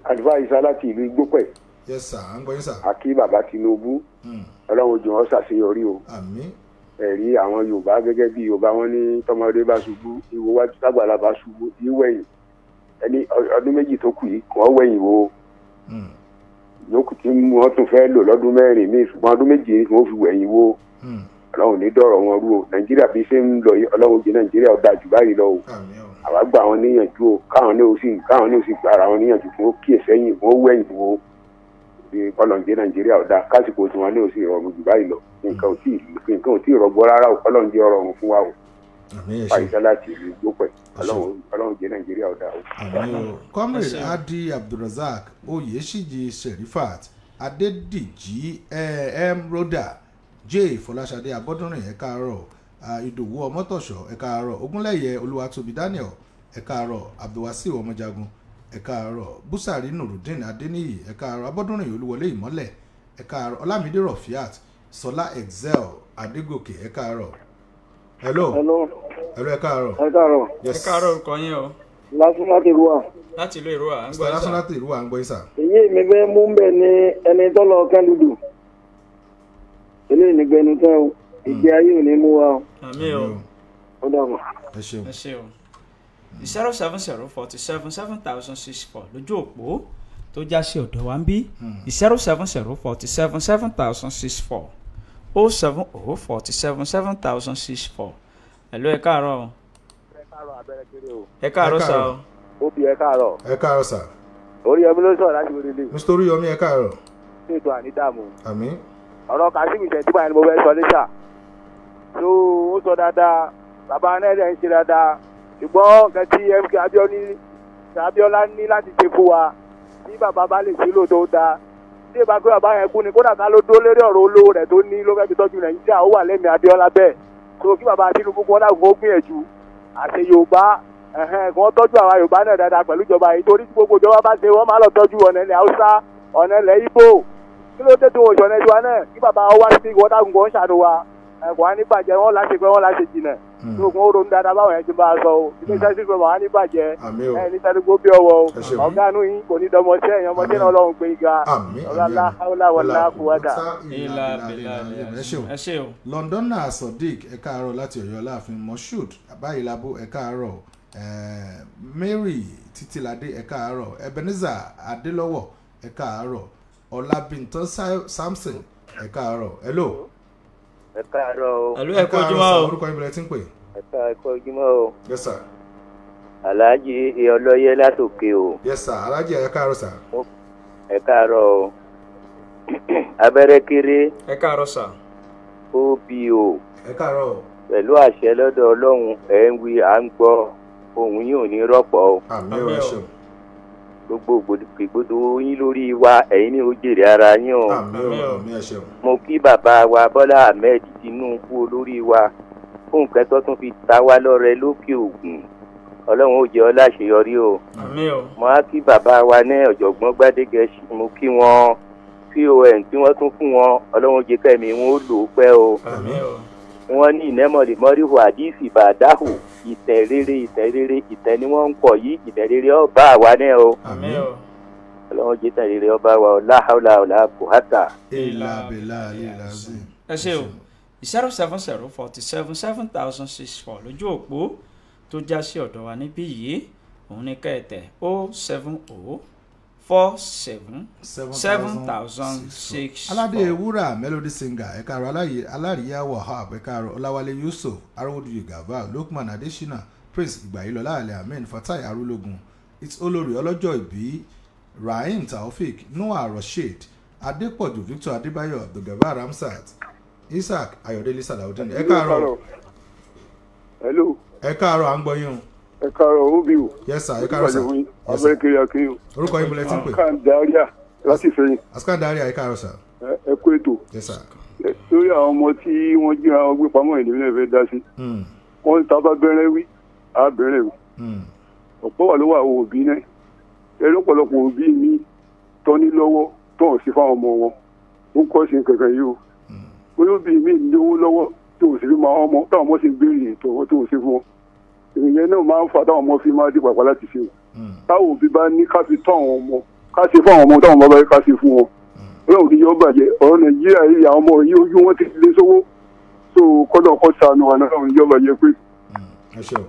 Speaker 3: àdúrà láti ìlú Igbópẹ̀.
Speaker 2: Yes sir, à ń gbọ́ yín sir.
Speaker 3: Àkí bàbá Tinubu, Ọlọ́run jù wọ́n ṣàṣeyọrí o.
Speaker 2: Àmín.
Speaker 3: Ẹ̀rí àwọn Yorùbá, gẹ́gẹ́ bí Yorùbá, wọn ní tọmọdé bá ṣubú ìwò wájú, tágbàlá bá ṣubú ìwẹ̀yìn. Ẹni ọdún 2 tó kù yìí, kò wẹ̀yìn wo yòókù tí wọ́n tún fẹ́ lò lọ́dún 4 míì, ṣùgbọ́n ọdún 2 ni wọ́n fi wẹ̀yìn wo. Ọlọ́run ní dọ̀rọ̀ wọn rú o. Nàìjíríà bí ṣe ń lọ yìí, Ọlọ́run jẹ́ Nàìjíríà ó dáa jù báyìí lọ o.
Speaker 2: Àmín o.
Speaker 3: Àwa gbà wọn níyànjú o, káwọn ní ó sì gbà ara wọn níyànjú fún ó kíyè sẹ́yìn, wọ́n wẹ̀yìn wo bí kọ́lọ̀ ń jẹ́ Nàìjíríà ó dáa, kásìkò tiwọn ní ó sì rọrùn jù báyìí lọ. Nǹkan ò tí ì rọgbọ rárá o. Kọ́lọ̀ ń jẹ́ rọrùn fún wa o.
Speaker 2: Àmín, ẹ ṣeun.
Speaker 3: Fàyíṣẹ́ láti ìlú Igbópẹ̀. Ọlọ́run jẹ́ Nàìjíríà ó dáa o.
Speaker 2: Àmín o. Comrade Adi Abdulrasaq Oyèsíjì, Sherifat. Adédìjì M Roda J Fọláṣadé Abọ́dúnrìn, ẹ káàárọ̀. Ìdòwú Ọmọtọ̀ṣọ́, ẹ káàárọ̀. Ogúnlẹ̀yẹ Olúwatóbi Daniel, ẹ káàárọ̀. Abdulwasiu Ọmọjagun, ẹ káàárọ̀. Búsàrí Nurudeen Adéníyì, ẹ káàárọ̀. Abọ́dúnrìn Olúwọlé Ìmọ́lẹ̀, ẹ káàárọ̀. Ọlámídé Rọ̀fíàt Sọlá Excel Adégòkè, ẹ káàárọ̀. Hello.
Speaker 3: Hello.
Speaker 2: Hello, ẹ káàárọ̀.
Speaker 3: Ẹ káàárọ̀.
Speaker 2: Yes.
Speaker 1: Ẹ káàárọ̀, orúkọ yín o.
Speaker 3: Lásán láti Ìrúwà.
Speaker 1: Láti ìlú Ìrúwà, à ń gbọ́
Speaker 2: Mr.
Speaker 1: yín
Speaker 2: Lásán
Speaker 1: sà.
Speaker 2: láti Ìrúwà, ń gbọ́ yín sà.
Speaker 3: Èyí mi fẹ́ mú bẹ̀ ni ẹni tó lọ kẹ́lùdù. Eléyìí ní gbẹnu tán o. Ìgbé ayé ò ní mú wa o.
Speaker 1: Àmín o.
Speaker 3: Ó dàbọ̀.
Speaker 2: Ẹ ṣeun.
Speaker 1: Ẹ ṣé o. 070 47 7064 lójú òpó tó já sí ọ̀dọ̀ wa ń bí. 070 47 7064, 070 47 7064. Hello, ẹ káàárọ̀ o.
Speaker 3: Ẹ káàárọ̀, abẹ́rẹ́ kéré o.
Speaker 1: Ẹ káàárọ̀ sà o.
Speaker 3: Ó bí ẹ káàárọ̀.
Speaker 2: Ẹ káàárọ̀ sà.
Speaker 3: Orí ẹbí ló sọ̀rọ̀ láti wọlé lé.
Speaker 2: Mr. Oríyọmí, ẹ káàárọ̀.
Speaker 3: Ṣètò ànídàmú.
Speaker 2: Àmín.
Speaker 3: Ọ̀rọ̀ Kazeem Ìṣẹ̀tìmá ni mo fẹ́ sọ lẹ́sà. Tó ó sọ dáadáa, bàbá náà dẹ̀ ń ṣe dáadáa. Ṣùgbọ́n nǹkan tí MK Abíọ́lá ní láti ṣe fún wa, tí bàbá bá lè ṣe lóòótọ́ ó dáa. Tí ìbá pé bàbá yẹn kú ni, kódà ká ló dó lérí ọ̀rọ̀ olówó rẹ̀ tó ní ló fẹ́ fi tọ́jú Nàìjíríà, ó wà lẹ́mìí Abíọ́lá bẹ́ẹ̀. Tó kí bàbá Tinubu kó dàgbò ó gbìyànjú àti Yorùbá ẹ̀hẹ́n, kí wọ́n tọ́jú àwa Yorùbá náà dáadáa pẹ̀lú ìjọba yìí, torí tí gbogbo ìjọba bá ṣe wọ́n máa lọ tọ́jú ọ̀nà ilẹ̀ Haúsá, ọ̀nà ilẹ̀ Ìgbò. Kí ló dé tó wọ́n ṣọ̀nà tiwa náà? Kí bàbá wa wá sí ìwọ́n dàgùn kó ń ṣàánú wa, ẹ̀kọ́ á ní bàjẹ́, wọ́n láṣẹ pé wọ́n láṣẹ jìnà. Tó kún ó ronú dáadáa báwọn yẹn ti bá a sọ o. Iléeṣẹ́ sí pé wọ́n á ní bàjẹ́.
Speaker 2: Àmín o.
Speaker 3: Ẹ̀ ní sẹ́dúgbó bí ọwọ́ o.
Speaker 2: Ẹ ṣeun.
Speaker 3: Ọ̀gá inú yín kò ní dọmọṣẹ́, èèyàn ọmọdé náà Ọlọ́run gbé ga.
Speaker 2: Àmín.
Speaker 3: Ọlá láhàúlà wàlá kúwàdà.
Speaker 1: Ilà bìlà.
Speaker 2: Ẹ ṣeun.
Speaker 1: Ẹ ṣé o.
Speaker 2: Londoner Sodiq, ẹ káàárọ̀ láti Ọ̀yọ́ Aláàfin. Moshood Abayilabo, ẹ káàárọ̀. Mary Títíládé, ẹ káàárọ̀. Ebenezer Adélọ́wọ̀, ẹ káàárọ̀. Ọlábìntàn Samson, ẹ káàárọ̀. Hello.
Speaker 3: Ẹ káàárọ̀ o.
Speaker 1: Hello, ẹ kú ojúmọ́
Speaker 2: sà.
Speaker 1: o.
Speaker 2: Orúkọ yín bẹ̀rẹ̀ tí ń pè.
Speaker 3: Ẹ káàárọ̀ ojúmọ́ o.
Speaker 2: Yes sir.
Speaker 3: Alhaji Ọlọ́yẹ látòkè o.
Speaker 2: Yes sir. Alhaji, ẹ káàárọ̀ sà.
Speaker 3: Ẹ káàárọ̀ o. Abẹ́rẹ́ kéré.
Speaker 1: Ẹ káàárọ̀ sà.
Speaker 3: OBO.
Speaker 2: Ẹ káàárọ̀ o.
Speaker 3: Pẹ̀lú àṣẹ lọ́dọ̀ Ọlọ́run, ẹ̀ ń wí à ń gbọ́, ohùn yín ò ní rọ̀pọ̀ o.
Speaker 2: Àmín o, ẹ
Speaker 1: Àmín o.
Speaker 2: ṣeun.
Speaker 3: Gbogbo ìgbòdo yín lórí wa, ẹ̀yin ní ó jèrè ara yín o.
Speaker 2: Àmín o.
Speaker 1: Àmín o.
Speaker 2: Àmín, ẹ ṣeun.
Speaker 3: Mo kí bàbá wa Bọ́lá Ahmed Tinubu olórí wa fún nǹkan tó tún fi ta wá lọ́rẹ lókè ògùn. Ọlọ́run ó jẹ́ ọ láṣeyọrí o.
Speaker 1: Àmín o.
Speaker 3: Mo á kí bàbá wa ní ọ̀jọ̀gbọ́n Gbádégẹṣin, mo kí wọn con tí wọ́n tún fún wọn, Ọlọ́run ó jẹ́ kẹ́mi wọn ó lò ó pẹ́ o.
Speaker 1: Àmín o.
Speaker 3: Wọ́n ní ìnẹ́mọ̀lì mọ́ríhù àdìsí bàdáhù, ìtẹ̀ rere, ìtẹ̀ rere, ìtẹ̀ ni wọ́n ń kọ̀ yìí, ìtẹ̀ rere ọba àwa náà o.
Speaker 1: Àmín o.
Speaker 3: Ọlọ́run jẹ́ ìtẹ̀ rere ọba wa o. Láhàúlà ọ̀là kòhátà.
Speaker 2: Ilà bìlà ilà sí.
Speaker 1: Ẹ ṣé o. 070 47 7064 lójú òpó tó já sí ọ̀dọ̀ wa níbí yìí, òun ní kẹ́ẹ̀tẹ̀ 070 47 7064.
Speaker 2: Aládé Wúrà Melody Singer, ẹ káàárọ̀. Aláríyá Wahab, ẹ káàárọ̀. Ọláwálé Yusuf Arówódúyè, Gava Lukman Adesina, Prince Ìgbàyílọlá Alẹ́ Amen, Fatai Arúlógún, It's Olórí ọlọ́jọ́ ìbí, Rahim Taofik, Noah Rasheed Adépọ̀jù, Victor Adébáyọ̀, Abdulgafar Ramsat, Isaac Ayọ̀délé Salawudeen, ẹ káàárọ̀.
Speaker 3: Hello.
Speaker 2: Ẹ káàárọ̀, à ń gbọ́ yín o.
Speaker 3: Ẹ káàárọ̀ obi o.
Speaker 2: Yes sir, ẹ káàárọ̀ sir. Yes sir.
Speaker 3: Abẹ́rẹ́ kiri akéwì.
Speaker 2: Orúkọ yín bulẹ̀ tí ń pè.
Speaker 3: Kàndáríà láti Ìfẹ̀yìn.
Speaker 2: Askandaria, ẹ káàárọ̀ sir.
Speaker 3: Ẹ kú ètò.
Speaker 2: Yes sir.
Speaker 3: Lórí àwọn ọmọ tí wọ́n jíra wọn gbé pamọ́, ìlú náà fẹ́ dá sí. Wọ́n ta bá bẹ̀rẹ̀ wí, á bẹ̀rẹ̀ wí. Ọ̀pọ̀ wà lọ́wọ́ àwọn òbí náà. Ẹ lọ́pọ̀lọpọ̀ òbí mi tọ́ni lọ́wọ́ tọ́ sí fáwọn ọmọ wọn. Ó ń kọ́ sí kankan yìí o. Bóyá òbí mi lówó lọ́wọ́ tó ò sí fi máa ọmọ táwọn ọmọ sì ń béèrè ètò wọn tó ò sí fún wọn. Ìyẹn náà máa ń fa táwọn ọmọ fi máa di pàpà láti ṣe o. Táwọn òbí bá ní ká fi tọ́ àwọn ọmọ, ká ṣe fún àwọn ọmọ táwọn bàbá yìí ká ṣe fún wọn. Ọlọ́run ní yóò bàjẹ́ ọ̀rọ̀ Nàìjíríà yìí, àwọn ọmọ yìí ojú wọn ti lé sówó tó kọ́dọ̀ kọ́ sànù àná, Ọlọ́run ní yóò bàjẹ́ pé.
Speaker 2: Ẹ ṣé o.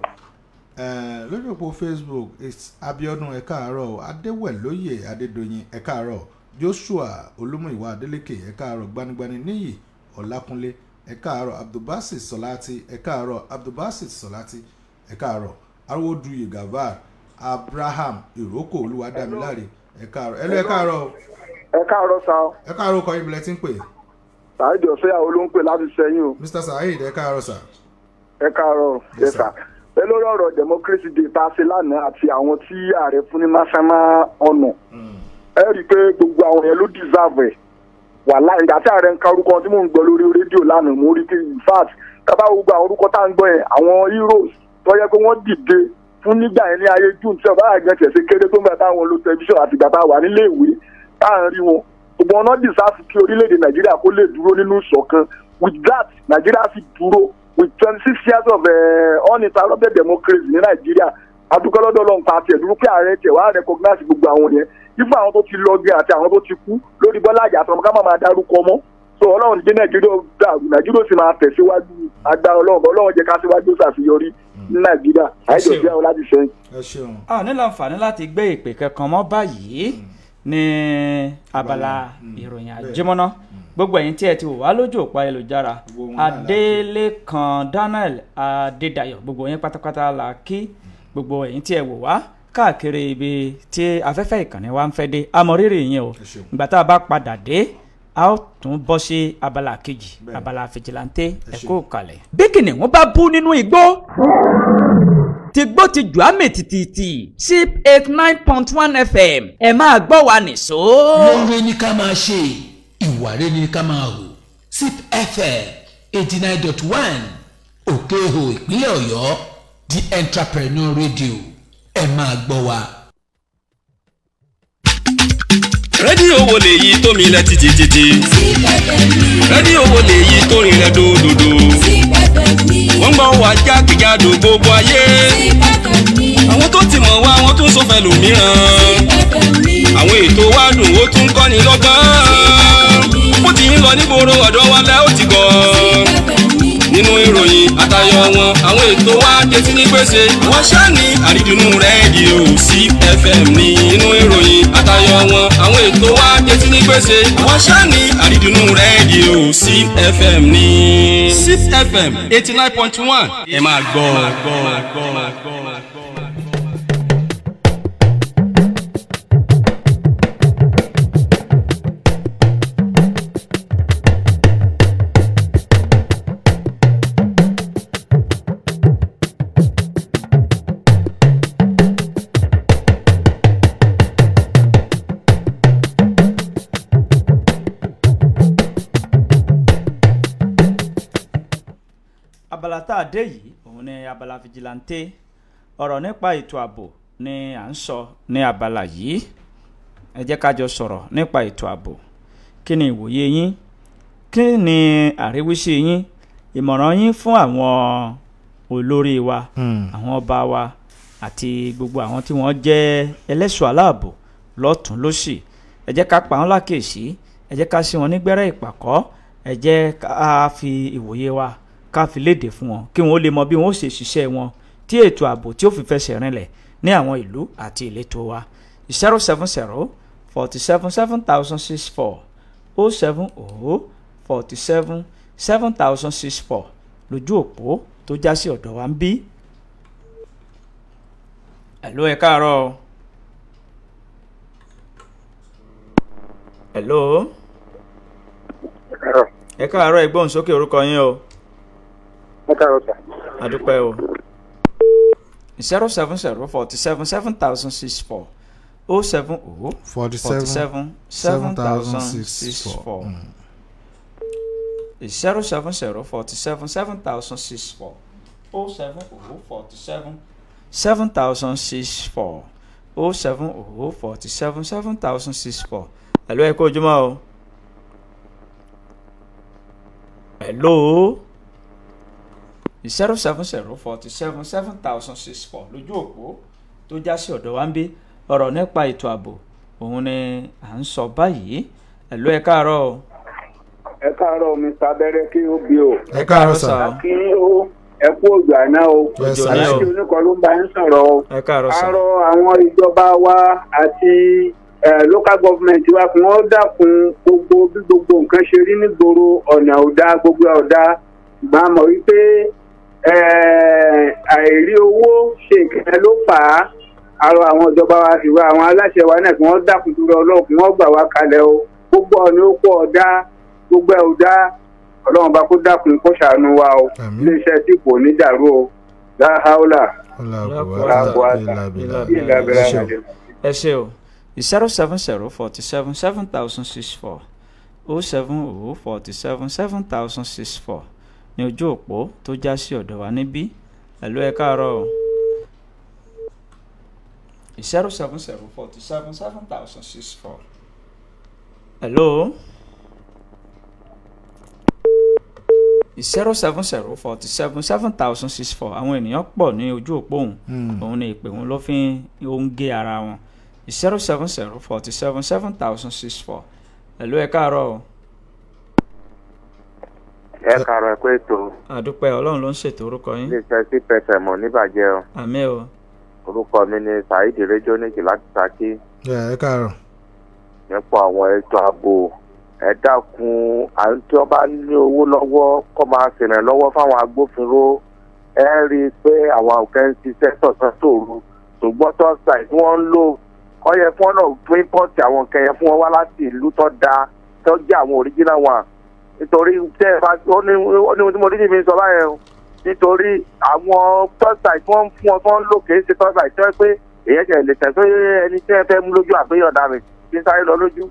Speaker 2: Lórí òpó Facebook, it's Abiodun, ẹ káàárọ̀ o. Adéwẹ̀lóyè Adédọ̀yìn, ẹ káàárọ̀. Joshua Olúmúyìwá Adélékè, ẹ káàárọ̀. Gbanigbani Níyì Ọlákúnlé, ẹ káàárọ̀. Abdulbasit Sọláti, ẹ káàárọ̀. Abdulbasit Sọláti, ẹ káàárọ̀. Arówóduyè Gavar Abraham Ìrókò Olúwadámiláre, ẹ káàárọ̀. Ẹ lọ, ẹ káàárọ̀ o.
Speaker 3: Ẹ káàárọ̀ sá.
Speaker 2: Ẹ káàárọ̀, kọ́ ibi lẹ ti ń pè.
Speaker 3: Saheed Ọ̀sẹ́yàwó ló ń pè láti Sẹ́yìn o.
Speaker 2: Mr Saheed, ẹ káàárọ̀ sà.
Speaker 3: Ẹ káàárọ̀.
Speaker 2: Yes, sir.
Speaker 3: Ẹ lórí ọ̀rọ̀ democracy day tá a ṣe lánàá àti àwọn tí ààrẹ fún ní national honour, ẹ rí i pé gbogbo àwọn yẹn ló deserve ẹ̀. Wàhálà ìgbà tí ààrẹ ń ka orúkọ tí mò ń gbọ́ lórí rédíò lánàá, mo rí kí in fact tábà gbogbo àwọn orúkọ tá à ń gbọ́ yẹn, àwọn heroes tó yẹ pé wọ́n dìde fún nígbà yẹn ní ayé June 12, báyà gan tiẹ̀ ṣe kéré tó ń gbà táwọn lo tẹlifíṣàn àti ìgbà tá a wà nílé ìwé tá à ń rí wọn. Gbogbo wọn náà dìsáàfù kí orílẹ̀-èdè Nàìjíríà kó lè dúró nínú ìṣọ̀kan. With that, Nàìjíríà sì dúró with 26 years of uninterrupted democracy ní Nàìjíríà. Adúpẹ́ lọ́dọ̀ Ọlọ́run pa tiẹ̀ dúró pé ààrẹ tiẹ̀ wá recognize gbogbo àwọn yẹn, ifá àwọn tó ti lọ gẹ àti àwọn tó ti kú lórí Bọ́lá Àjà àtọmọ ká má máa dárúkọ mọ́. So Ọlọ́run jẹ́ Nàìjíríà dàrú, Nàìjíríà sì máa tẹ̀síwájú agbára Ọlọ́run, Ọlọ́run jẹ́ ká síwájú ṣàṣeyọrí ní Nàìjíríà. Àìjọ sí àwọn láti sẹ́yìn.
Speaker 1: A ní láǹfààní láti gbé ìpè kankan mọ́ báyìí ní abala ìròyìn àjẹmọ́ná. Gbogbo ẹ̀yin tí ẹ ti wò wá lójú òpó ayélujára, Adélékan Daniel Adédayọ̀, gbogbo yín pátápátá la kí. Gbogbo ẹ̀yin tí ẹ wò wá káàkiri ibi tí afẹ́fẹ́ ìkànnì wa ń fẹ́ dé, a mọ rírì yín o. Ìgbà tá a bá padà dé, a ó tún bọ́ sí abala kejì, abala fìjìláńtẹ́. Ẹ kú kalẹ̀. Bí kìnìún bá bú nínú igbó, tìgbó ti jù á mì tìtìtì. Sip 89.1 FM, ẹ máa gbọ́ wa nìṣó.
Speaker 5: Lóore ní ká máa ṣe, ìwà rere ní ká máa hù. Sip FM 89.1, Òkè-Ihò, ìpínlẹ̀ Ọ̀yọ́, The Entrepreneur Radio, ẹ máa gbọ́ wa.
Speaker 6: Rédíò wo lèyí tó mi lẹ títí títí? Rédíò wo lèyí tó rinlẹ̀ dòdòdò? Wọ́n gbọ́ wa jákèjádò gbogbo ayé. Àwọn tó ti mọ̀ wá wọ́n tún sọ fẹ́ lòmíràn. Àwọn ètò wa dùn ó tún kọ́ni lọ́gbọ́n. Bó ti ń lọ nígboro ọ̀dọ́ wa lẹ́ ó ti gọ̀. Nínú ìròyìn àtayọ̀ wọn, àwọn ètò wa jẹ́ tí ní gbèsè. Wọ́n ṣáà ní àrídùnnú rédíò Sip FM ní. Nínú ìròyìn àtayọ̀ wọn, àwọn ètò wa jẹ́ tí ní gbèsè. Wọ́n ṣáà ní àrídùnnú rédíò Sip FM ní. Sip FM 89.1, ẹ máa gbọ́.
Speaker 1: Abala tá a dé yìí òun ni abala fìjìláńtẹ́. Ọ̀rọ̀ nípa ètò ààbò ni à ń sọ ní abala yìí. Ẹ jẹ́ ká jọ sọ̀rọ̀ nípa ètò ààbò. Kí ni ìwòye yín? Kí ni àríwísí yín? Ìmọ̀ràn yín fún àwọn olórí wa, àwọn ọba wa àti gbogbo àwọn tí wọ́n jẹ́ ẹlẹ́ṣọ̀ aláàbò lọ́tún lósì. Ẹ jẹ́ ká pa wọ́n lákèsí, ẹ jẹ́ ká sí wọn nígbẹ́rẹ́ ìpàkọ́, ẹ jẹ́ ká fi ìwòye wa ká fi léde fún wọn kí wọn ó lè mọ bí wọn ó ṣe ṣiṣẹ́ wọn tí ètò ààbò tí ó fi fẹsẹ̀ rinlẹ̀ ní àwọn ìlú àti ìletò wa. 070 47 7064 070 47 7064 lójú òpó tó já sí ọ̀dọ̀ wa ń bí. Hello, ẹ káàárọ̀. Hello. Ẹ káàárọ̀, ẹ gbóhùn sókè orúkọ yín o.
Speaker 3: Ẹ káàárọ̀ sà.
Speaker 1: Adúpẹ́ o. 070 47 7064 070 47 7064 070 47 7064 070 47 7064 070 47 7064. Hello, ẹ kú ojúmọ́ o. Hello. 070 47 7064 lójú òpó tó já sí ọ̀dọ̀ wa ń bí. Ọ̀rọ̀ nípa ètò ààbò òun ni à ń sọ báyìí. Hello, ẹ káàárọ̀ o.
Speaker 3: Ẹ káàárọ̀ Mr. Abẹ́rẹ́ kí ó bí o.
Speaker 2: Ẹ káàárọ̀ sà.
Speaker 3: Kí ó ẹ kú òjò àná o. Aláṣẹ oníkan ló ń bá ń sọ̀rọ̀ o.
Speaker 1: Ẹ káàárọ̀ sà.
Speaker 3: A rọ àwọn ìjọba wa àti local government wa kí wọ́n dákun gbogbo bí gbogbo nǹkan ṣe rí nígboro, ọ̀nà ò dáa, gbogbo ò dáa. Ṣùgbọ́n a mọ̀ wípé àìrí owó ṣe nǹkan ló fà á. A rọ àwọn ìjọba wa sì wá àwọn aláṣẹ wa náà kí wọ́n dákun dúró Ọlọ́run kí wọ́n gbà wá kalẹ̀ o. Gbogbo ọ̀nà ó kó ọ̀dá, gbogbo ẹ̀ ò dá. Ọlọ́run bá kó dákun kó ṣàánú wa o. Iléeṣẹ́ tí kò ní dàrú o. Láhàólà.
Speaker 1: Ẹ ṣé o. 070 47 7064 070 47 7064 ní ojú òpó tó já sí ọ̀dọ̀ wa níbí. Hello, ẹ káàárọ̀ o. 070 47 7064. Hello. 070 47 7064. Àwọn ènìyàn pọ̀ ní ojú òpó òun, òun ni ìpè òun ló fi ń gé ara wọn. 070 47 7064. Hello, ẹ káàárọ̀ o.
Speaker 7: Ẹ káàárọ̀, ẹ kú ètò.
Speaker 1: Àdúpẹ́, Ọlọ́run ló ń ṣètò. Orúkọ yín?
Speaker 7: Iléeṣẹ́ CPFM ò ní bàjẹ́ o.
Speaker 1: Àmín o.
Speaker 7: Orúkọ mi ni Saheed Rejonic láti Ṣakí.
Speaker 2: Ẹ káàárọ̀.
Speaker 7: Nípa àwọn ètò ààbò, ẹ dákun, àwọn tí wọ́n bá ní owó lọ́wọ́ kó máa ṣèrànlọ́wọ́ fáwọn agbófinró. Ẹ rí i pé àwọn òkè ń ṣiṣẹ́ tọ̀sán tòru, ṣùgbọ́n tọ́sà tí wọ́n ń lò ó yẹ fún ọ̀nà fún ímpọ́ọ̀tì àwọn nǹkan yẹn fún wọn wá láti ìlú tó dáa, tó jẹ́ àwọn original one. Nítorí tẹ́ ẹ bá ó ní ohun tí mo rí níbi sọ báyẹn o, nítorí àwọn tọ́sà tí wọ́n ń fún wọn tó ń lò kìí ṣe tọ́sà tí wọ́n pé èyàn jẹ́ lè tẹ̀ sórí ẹni tí wọ́n fẹ́ mú lójú àgbéyọ̀dá rẹ̀ kí n sáré lọ lójú.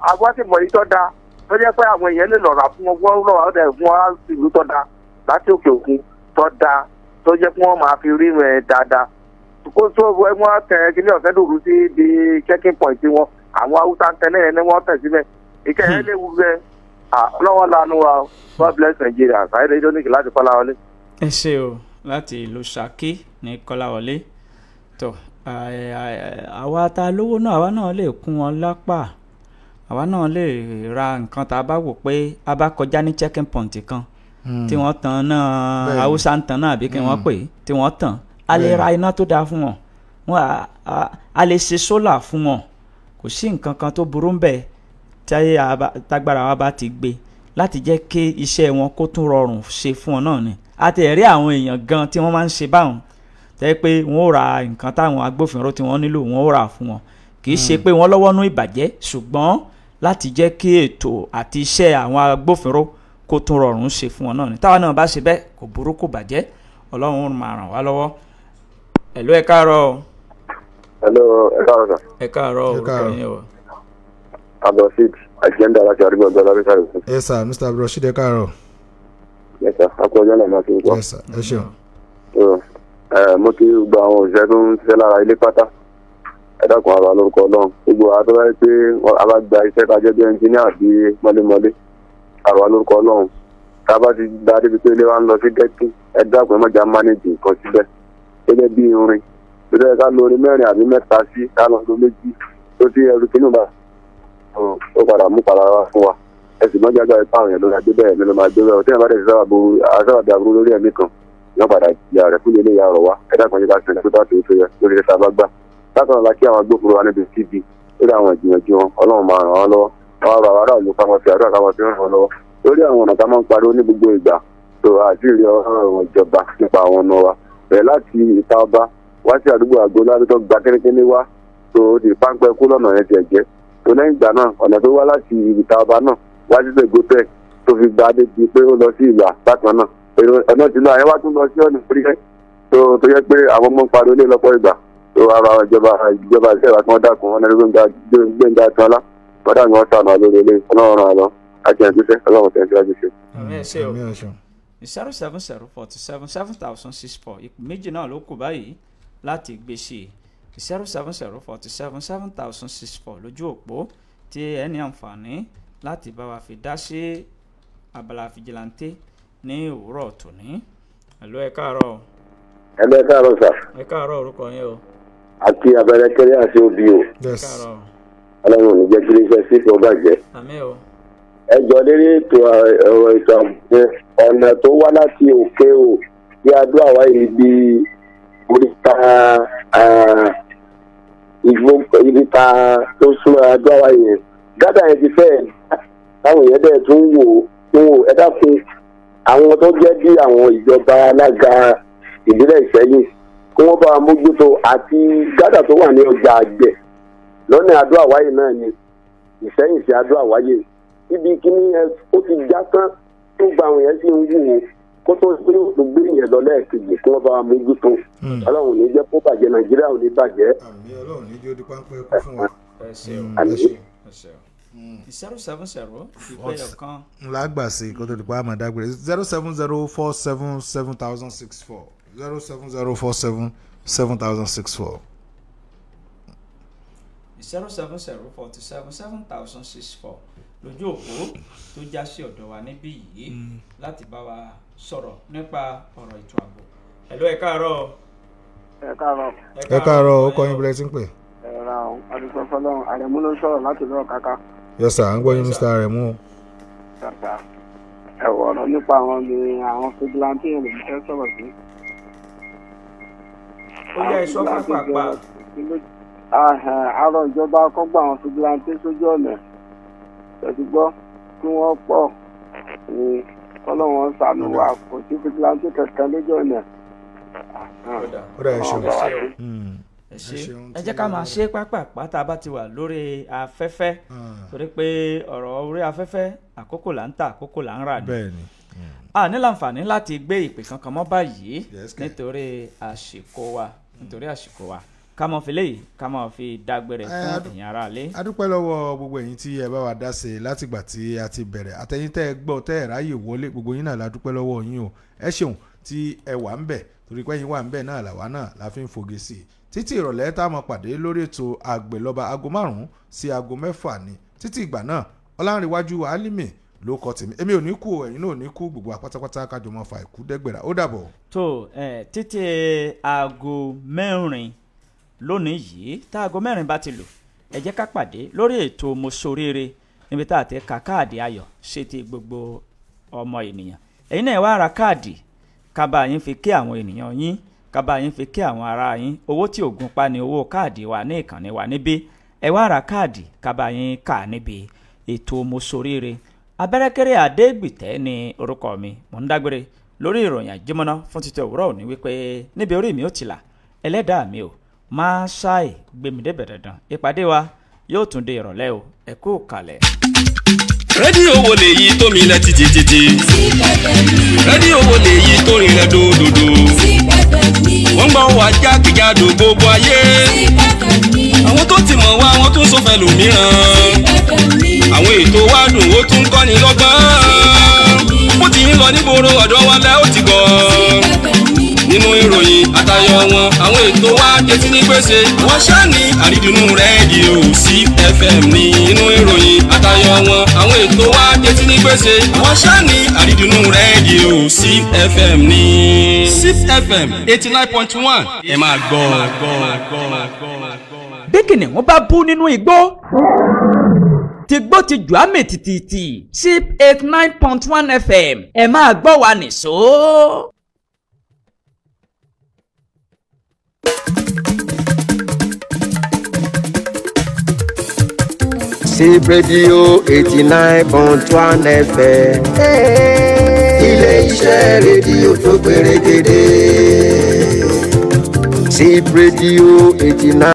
Speaker 7: Àwọn sì mọ̀ yìí tó dáa tó jẹ́ pé àwọn èèyàn lè lọ́ra fún wọn, wọ́n lọ́ra ọ̀dẹ̀ fún wọn láti ìlú tó dáa láti òkè òkun tó dáa tó jẹ́ pé wọ́n máa fi rí rẹ̀ dáadáa. Kó tó wọ́n tẹ kíní ọ̀sẹ̀ dòru sí ibi checking point wọn, àwọn haúsá ń tẹ́lẹ̀ yẹn ni wọ́n tẹ̀ síbẹ̀. Ìkẹyẹ léwu bẹ́ẹ̀. Ọlọ́wọ́ lanu wa. God bless Nigeria. Saheed Rejonic láti Kọ́láwọlé.
Speaker 1: Ẹ ṣé o, láti ìlú Ṣakí ní Kọ́láwọlé. Tó àwa ta lówó náà, àwa náà lè kún wọn lápá, àwa náà lè ra nǹkan tá a bá wò pé a bá kọjá ní checking point kan tí wọ́n tan náà, haúsá ń tan náà àbí kí wọ́n pè tí wọ́n tàn, a lè ra iná tó dáa fún wọn, a lè ṣe sólà fún wọn. Kò sí nǹkan kan tó burú ń bẹ̀ tágbára wa bá ti gbé láti jẹ́ kí iṣẹ́ wọn kó tún rọrùn ṣe fún wọn náà ni. A ti rí àwọn èèyàn gan tí wọ́n máa ń ṣe báwọn, tẹ́ pé wọ́n ó ra nǹkan táwọn agbófinró tí wọ́n nílò, wọ́n ó rà fún wọn. Kì í ṣe pé wọ́n lọ́wọ́ nú ìbàjẹ́, ṣùgbọ́n láti jẹ́ kí ètò àti iṣẹ́ àwọn agbófinró kó tún rọrùn ṣe fún wọn náà ni. Táwa náà bá ṣe bẹ́ẹ̀, kò burú, kò bàjẹ́. Ọlọ́run máa ràn wá lọ́wọ́. Hello, ẹ káàárọ̀.
Speaker 3: Hello, ẹ káàárọ̀ sà.
Speaker 1: Ẹ káàárọ̀, orúkọ yín o.
Speaker 3: Abdulrasheed agenda láti àdúgbò ọgbà lábẹ́ sáré.
Speaker 2: Yes sir, Mr. Abdulrasheed, ẹ káàárọ̀.
Speaker 3: Yes sir, a kú ọjọ́ náà máa fi ń gbọ́.
Speaker 2: Yes sir, ẹ ṣeun.
Speaker 3: Mo ti gba àwọn òṣìṣẹ́ tó ń ṣiṣẹ́ lára ilé pátá. Ẹ dákun, ara lórúkọ Ọlọ́run. Gbogbo àwọn tó bá yẹ pé a bá gba iṣẹ́ tá a jẹ́ bí ẹnjíníà bí mọ́lémọ́lé. Àrò lórúkọ Ọlọ́run. Tá a bá ti gba débi pé ilé wa ń lọ sí gẹ́tì, ẹ dákun, ẹ má jà mánéjì nǹkan síbẹ̀. Gẹ́gẹ́ bí irin, tó yẹ ká lo orin mẹ́rin àbí mẹ́ta sí, ká lọ lo méjì tó ti ẹrù kínú bá ó padà mú padà wá fún wa. Ẹ sì mọ́jà gbà ipá àwọn èèyàn lórí agbé bẹ́ẹ̀ mi ló máa gbé bẹ́ẹ̀. Ọtí ìyàbá dẹ̀ ti sábà bí aburú lórí ẹ̀mí kan yóò padà ìyá rẹ̀ fún ilé ìyá rọ̀ wá. Ẹ dákun, yíká sinmi tó bá tó tó yẹ lórí ẹ̀ta bá gbà. Bákan náà la kí àwọn agbófinró wa níbi tv lórí àwọn ìgbìyànjú wọn. Ọlọ́run máa ràn wọ́n lọ́wọ́. Àwọn ọ̀rọ̀ aráàlú ká máa fi àdúrà ká máa fi ràn wọ́n lọ́wọ́ lórí àwọn ọ̀nà tá máa ń pariwo ní gbogbo ìgbà tó àti ìrí ọ̀rọ̀ ìjọba nípa àwọn ọ̀nà wa bẹ̀rẹ̀ láti ìta ọba wá sí àdúgbò àgbo láti tó gba kínníkínní wá tó di páńpẹ́ kú lọ́nà yẹn tiẹ̀ jẹ́ tó lẹ́yìn ìgbà náà ọ̀nà tó wá láti ìta ọba náà wá sí Ṣègótẹ̀ tó fi gba débi pé ó lọ sí ìlà bákan náà ọ̀nà tìlú àyẹ̀ wá tún lọ sí ọ̀nà orílẹ̀ tó yẹ pé àwọn ọmọ ń pariwo ní lọ́pọ̀ ìgbà tó ara ìjọba ìṣe ìwà tí wọ́n dákun wọn ẹni Gbẹ́ngà Akínọlá wọ́n dàgbà wọn sànù àlórí ilé Ọlọ́run ràn án lọ àti ẹ̀ńtúnṣe Ọlọ́run tẹ̀síwájú ṣe.
Speaker 1: Àmín, ẹ ṣé o. 070 47 7064. Ìpè méjì náà ló kù báyìí láti gbé sí i. 070 47 7064 lójú òpó tí ẹ ní àǹfààní láti bá wa fi dá sí abala fìjìláńtẹ́ ní òwúrọ̀ tòní. Hello, ẹ káàárọ̀.
Speaker 3: Hello, ẹ káàárọ̀ sà.
Speaker 1: Ẹ káàárọ̀, orúkọ yín o.
Speaker 3: Àti abẹ́rẹ́ kẹ́rẹ́ àti obì o.
Speaker 1: Ẹ káàárọ̀.
Speaker 3: Ọlọ́run ò ní jẹ́ kí iléeṣẹ́ sí ìfọ̀ bàjẹ́.
Speaker 1: Àmín o.
Speaker 3: Ẹ jọ lérí ètò ọ̀rọ̀ ètò ọ̀nà tó wá láti òkè o bí adó àwa ibi oríta ìta tó súnmọ́ adó àwa yẹn gádà yẹn ti fẹ́ táwọn èèyàn dẹ̀ tún wò ó. Ẹ dákun, àwọn tó jẹ́ bí àwọn ìjọba alága ìbílẹ̀ Ìṣẹ́yìn kí wọ́n bá wa mójútó àti gádà tó wà ní ọjà àgbẹ̀ lọ́nà adó àwáyé náà ni Ìṣẹ́yìn sí adó àwáyé ibi kíní yẹn ó ti já tán tó gba àwọn yẹn sì ń wù ú kó tó pé ó tó gbé yẹn lọ lẹ́ẹ̀kejì kí wọ́n bá wa mójútó. Ọlọ́run ò ní jẹ́ kó bàjẹ́, Nàìjíríà ò ní bàjẹ́.
Speaker 2: Àmín, Ọlọ́run ní jẹ́ ó di páńpẹ́ kú fún wa.
Speaker 1: Ẹ ṣeun.
Speaker 3: Àmín.
Speaker 1: Ẹ ṣeun. 070 ìpẹ́yọ̀ kan.
Speaker 2: Ńlá gbà sí kó tó di pa àmọ́ dágbére 07047 7064 07047 7064.
Speaker 1: 07047 7064 lójú òpó tó já sí ọ̀dọ̀ wa níbí yìí láti bá wa sọ̀rọ̀ nípa ọ̀rọ̀ ètò ààbò. Hello, ẹ káàárọ̀.
Speaker 3: Ẹ káàárọ̀.
Speaker 2: Ẹ káàárọ̀, ó kọ́ yín bílẹ̀ tí ń pè.
Speaker 3: Ẹ ra ọ adúgbò fọlọ́run, Àrẹ̀mú ló sọ̀rọ̀ láti lọ́ọ̀ káká.
Speaker 2: Yes sir, à ń gbọ́ yín Mr. Aremu.
Speaker 3: Ṣàṣà ẹ wọ ọ̀rọ̀ nípa àwọn obìnrin àwọn fìdílàntì yẹn lèmi fẹ́ sọ̀rọ̀ sí.
Speaker 1: Ó yá ẹ sọ pápápá.
Speaker 3: Àrò ìjọba kọ́ gbà àwọn fìdílàntì sójú ọ̀nà ẹ̀sìn gbọ́ kí wọ́n pọ̀ ní kọ́lọ́wọ́n ṣàánú wa, kò sí fìdílàntì kankan lójú ọ̀nà.
Speaker 2: Ó dà, ẹ ṣeun.
Speaker 1: Ẹ ṣé, ẹ jẹ́ ká máa ṣe pápápá tá a bá ti wà lórí afẹ́fẹ́, torí pé ọ̀rọ̀ orí afẹ́fẹ́ àkókò là ń tà, àkókò là ń rà ni.
Speaker 2: Bẹ́ẹ̀ni.
Speaker 1: A ní láǹfààní láti gbé ìpè kankan mọ́ báyìí
Speaker 2: Yes, kẹ̀.
Speaker 1: nítorí àsìkò wa, nítorí àsìkò wa ká mọ̀ fi léyìí ká mọ̀ fi dágbére fún ẹ̀yin aráalé.
Speaker 2: A dúpẹ́ lọ́wọ́ gbogbo ẹ̀yin tí ẹ bá wa dá sí i látìgbà tí a ti bẹ̀rẹ̀, àtẹ̀yin tẹ́ ẹ gbọ́ tẹ́ ẹ ráyè wọlé, gbogbo yín náà la dúpẹ́ lọ́wọ́ yín o. Ẹ ṣeun tí ẹ wà ń bẹ̀, torí pé ẹ̀yin wà ń bẹ̀ náà làwa náà la fi ń foge sí i títí ìrọ̀lẹ́ tá a máa pàdé lórí ètò Àgbẹ̀lọba aago 5 sí aago 6 ni. Títí ìgbà náà, Ọlánrewájú Álímì ló kọ tèmi, èmi ò ní kú, ẹ̀yin náà ò ní kú, gbogbo apátápátá kájọ máa fa ìkú dẹ́gbẹ̀rà. Ó dàbọ̀.
Speaker 1: Tó ẹ títí aago 4 lónìí yìí, tá aago 4 bá ti lù, ẹ jẹ́ ká pàdé lórí ètò Mo Soríire níbi tá a ti ka káàdì ayọ̀ ṣe ti gbogbo ọmọ ènìyàn. Ẹ̀yin náà wá ra káàdì ká bá yín fi kí àwọn ènìyàn yín, ká bá yín fi kí àwọn ará yín. Owó tí ògùn pa ni owó káàdì wa ní ìkànnì wa níbí. Ẹ wá ra káàdì ká bá yín kà níbi ètò Mo Soríire. Abẹ́rẹ́kẹ́rẹ́ Adégbìtẹ́ ni orúkọ mi, mò ń dágbére lórí ìròyìn àjẹmọ́ná fún títí òwúrọ̀ òní wípé níbi orí mi ò tìlà, ẹlẹ́dàá mi ò máa ṣáì gbèmí débẹ̀ dandan. Ìpàdé wa yóò tún di ìrọ̀lẹ́ o, ẹ kú kalẹ̀.
Speaker 6: Rédíò wo lèyí tó mi lẹ títí títí? Rédíò wo lèyí tó rinlẹ̀ dòdòdò? Wọ́n gbọ́ wa jákèjádò gbogbo ayé. Àwọn tó ti mọ̀ wá wọ́n tún sọ fẹ́ lòmíràn. Àwọn ètò wa dùn, ó tún kọ́ni lọ́gbọ́n. Bó ti ń lọ nígboro ọ̀dọ́ wa lẹ́ ó ti gbọ́. Nínú ìròyìn àtayọ̀ wọn, àwọn ètò wa jẹ́ ní gbèsè. Wọ́n ṣáà ní àrídùnnú rédíò CFM ní. Nínú ìròyìn àtayọ̀ wọn, àwọn ètò wa jẹ́ ní gbèsè. Wọ́n ṣáà ní àrídùnnú rédíò CFM ní. CFM 89.1, ẹ máa gbọ́.
Speaker 1: Bí kìnìún bá bú nínú igbó tìgbó ti jù á mì tìtìtì, sip 89.1 FM, ẹ máa gbọ́ wa nìṣó.
Speaker 8: Sip Radio 89.1 FM, ilé iṣẹ́ rédíò tó pérégedé. Sip Radio 89.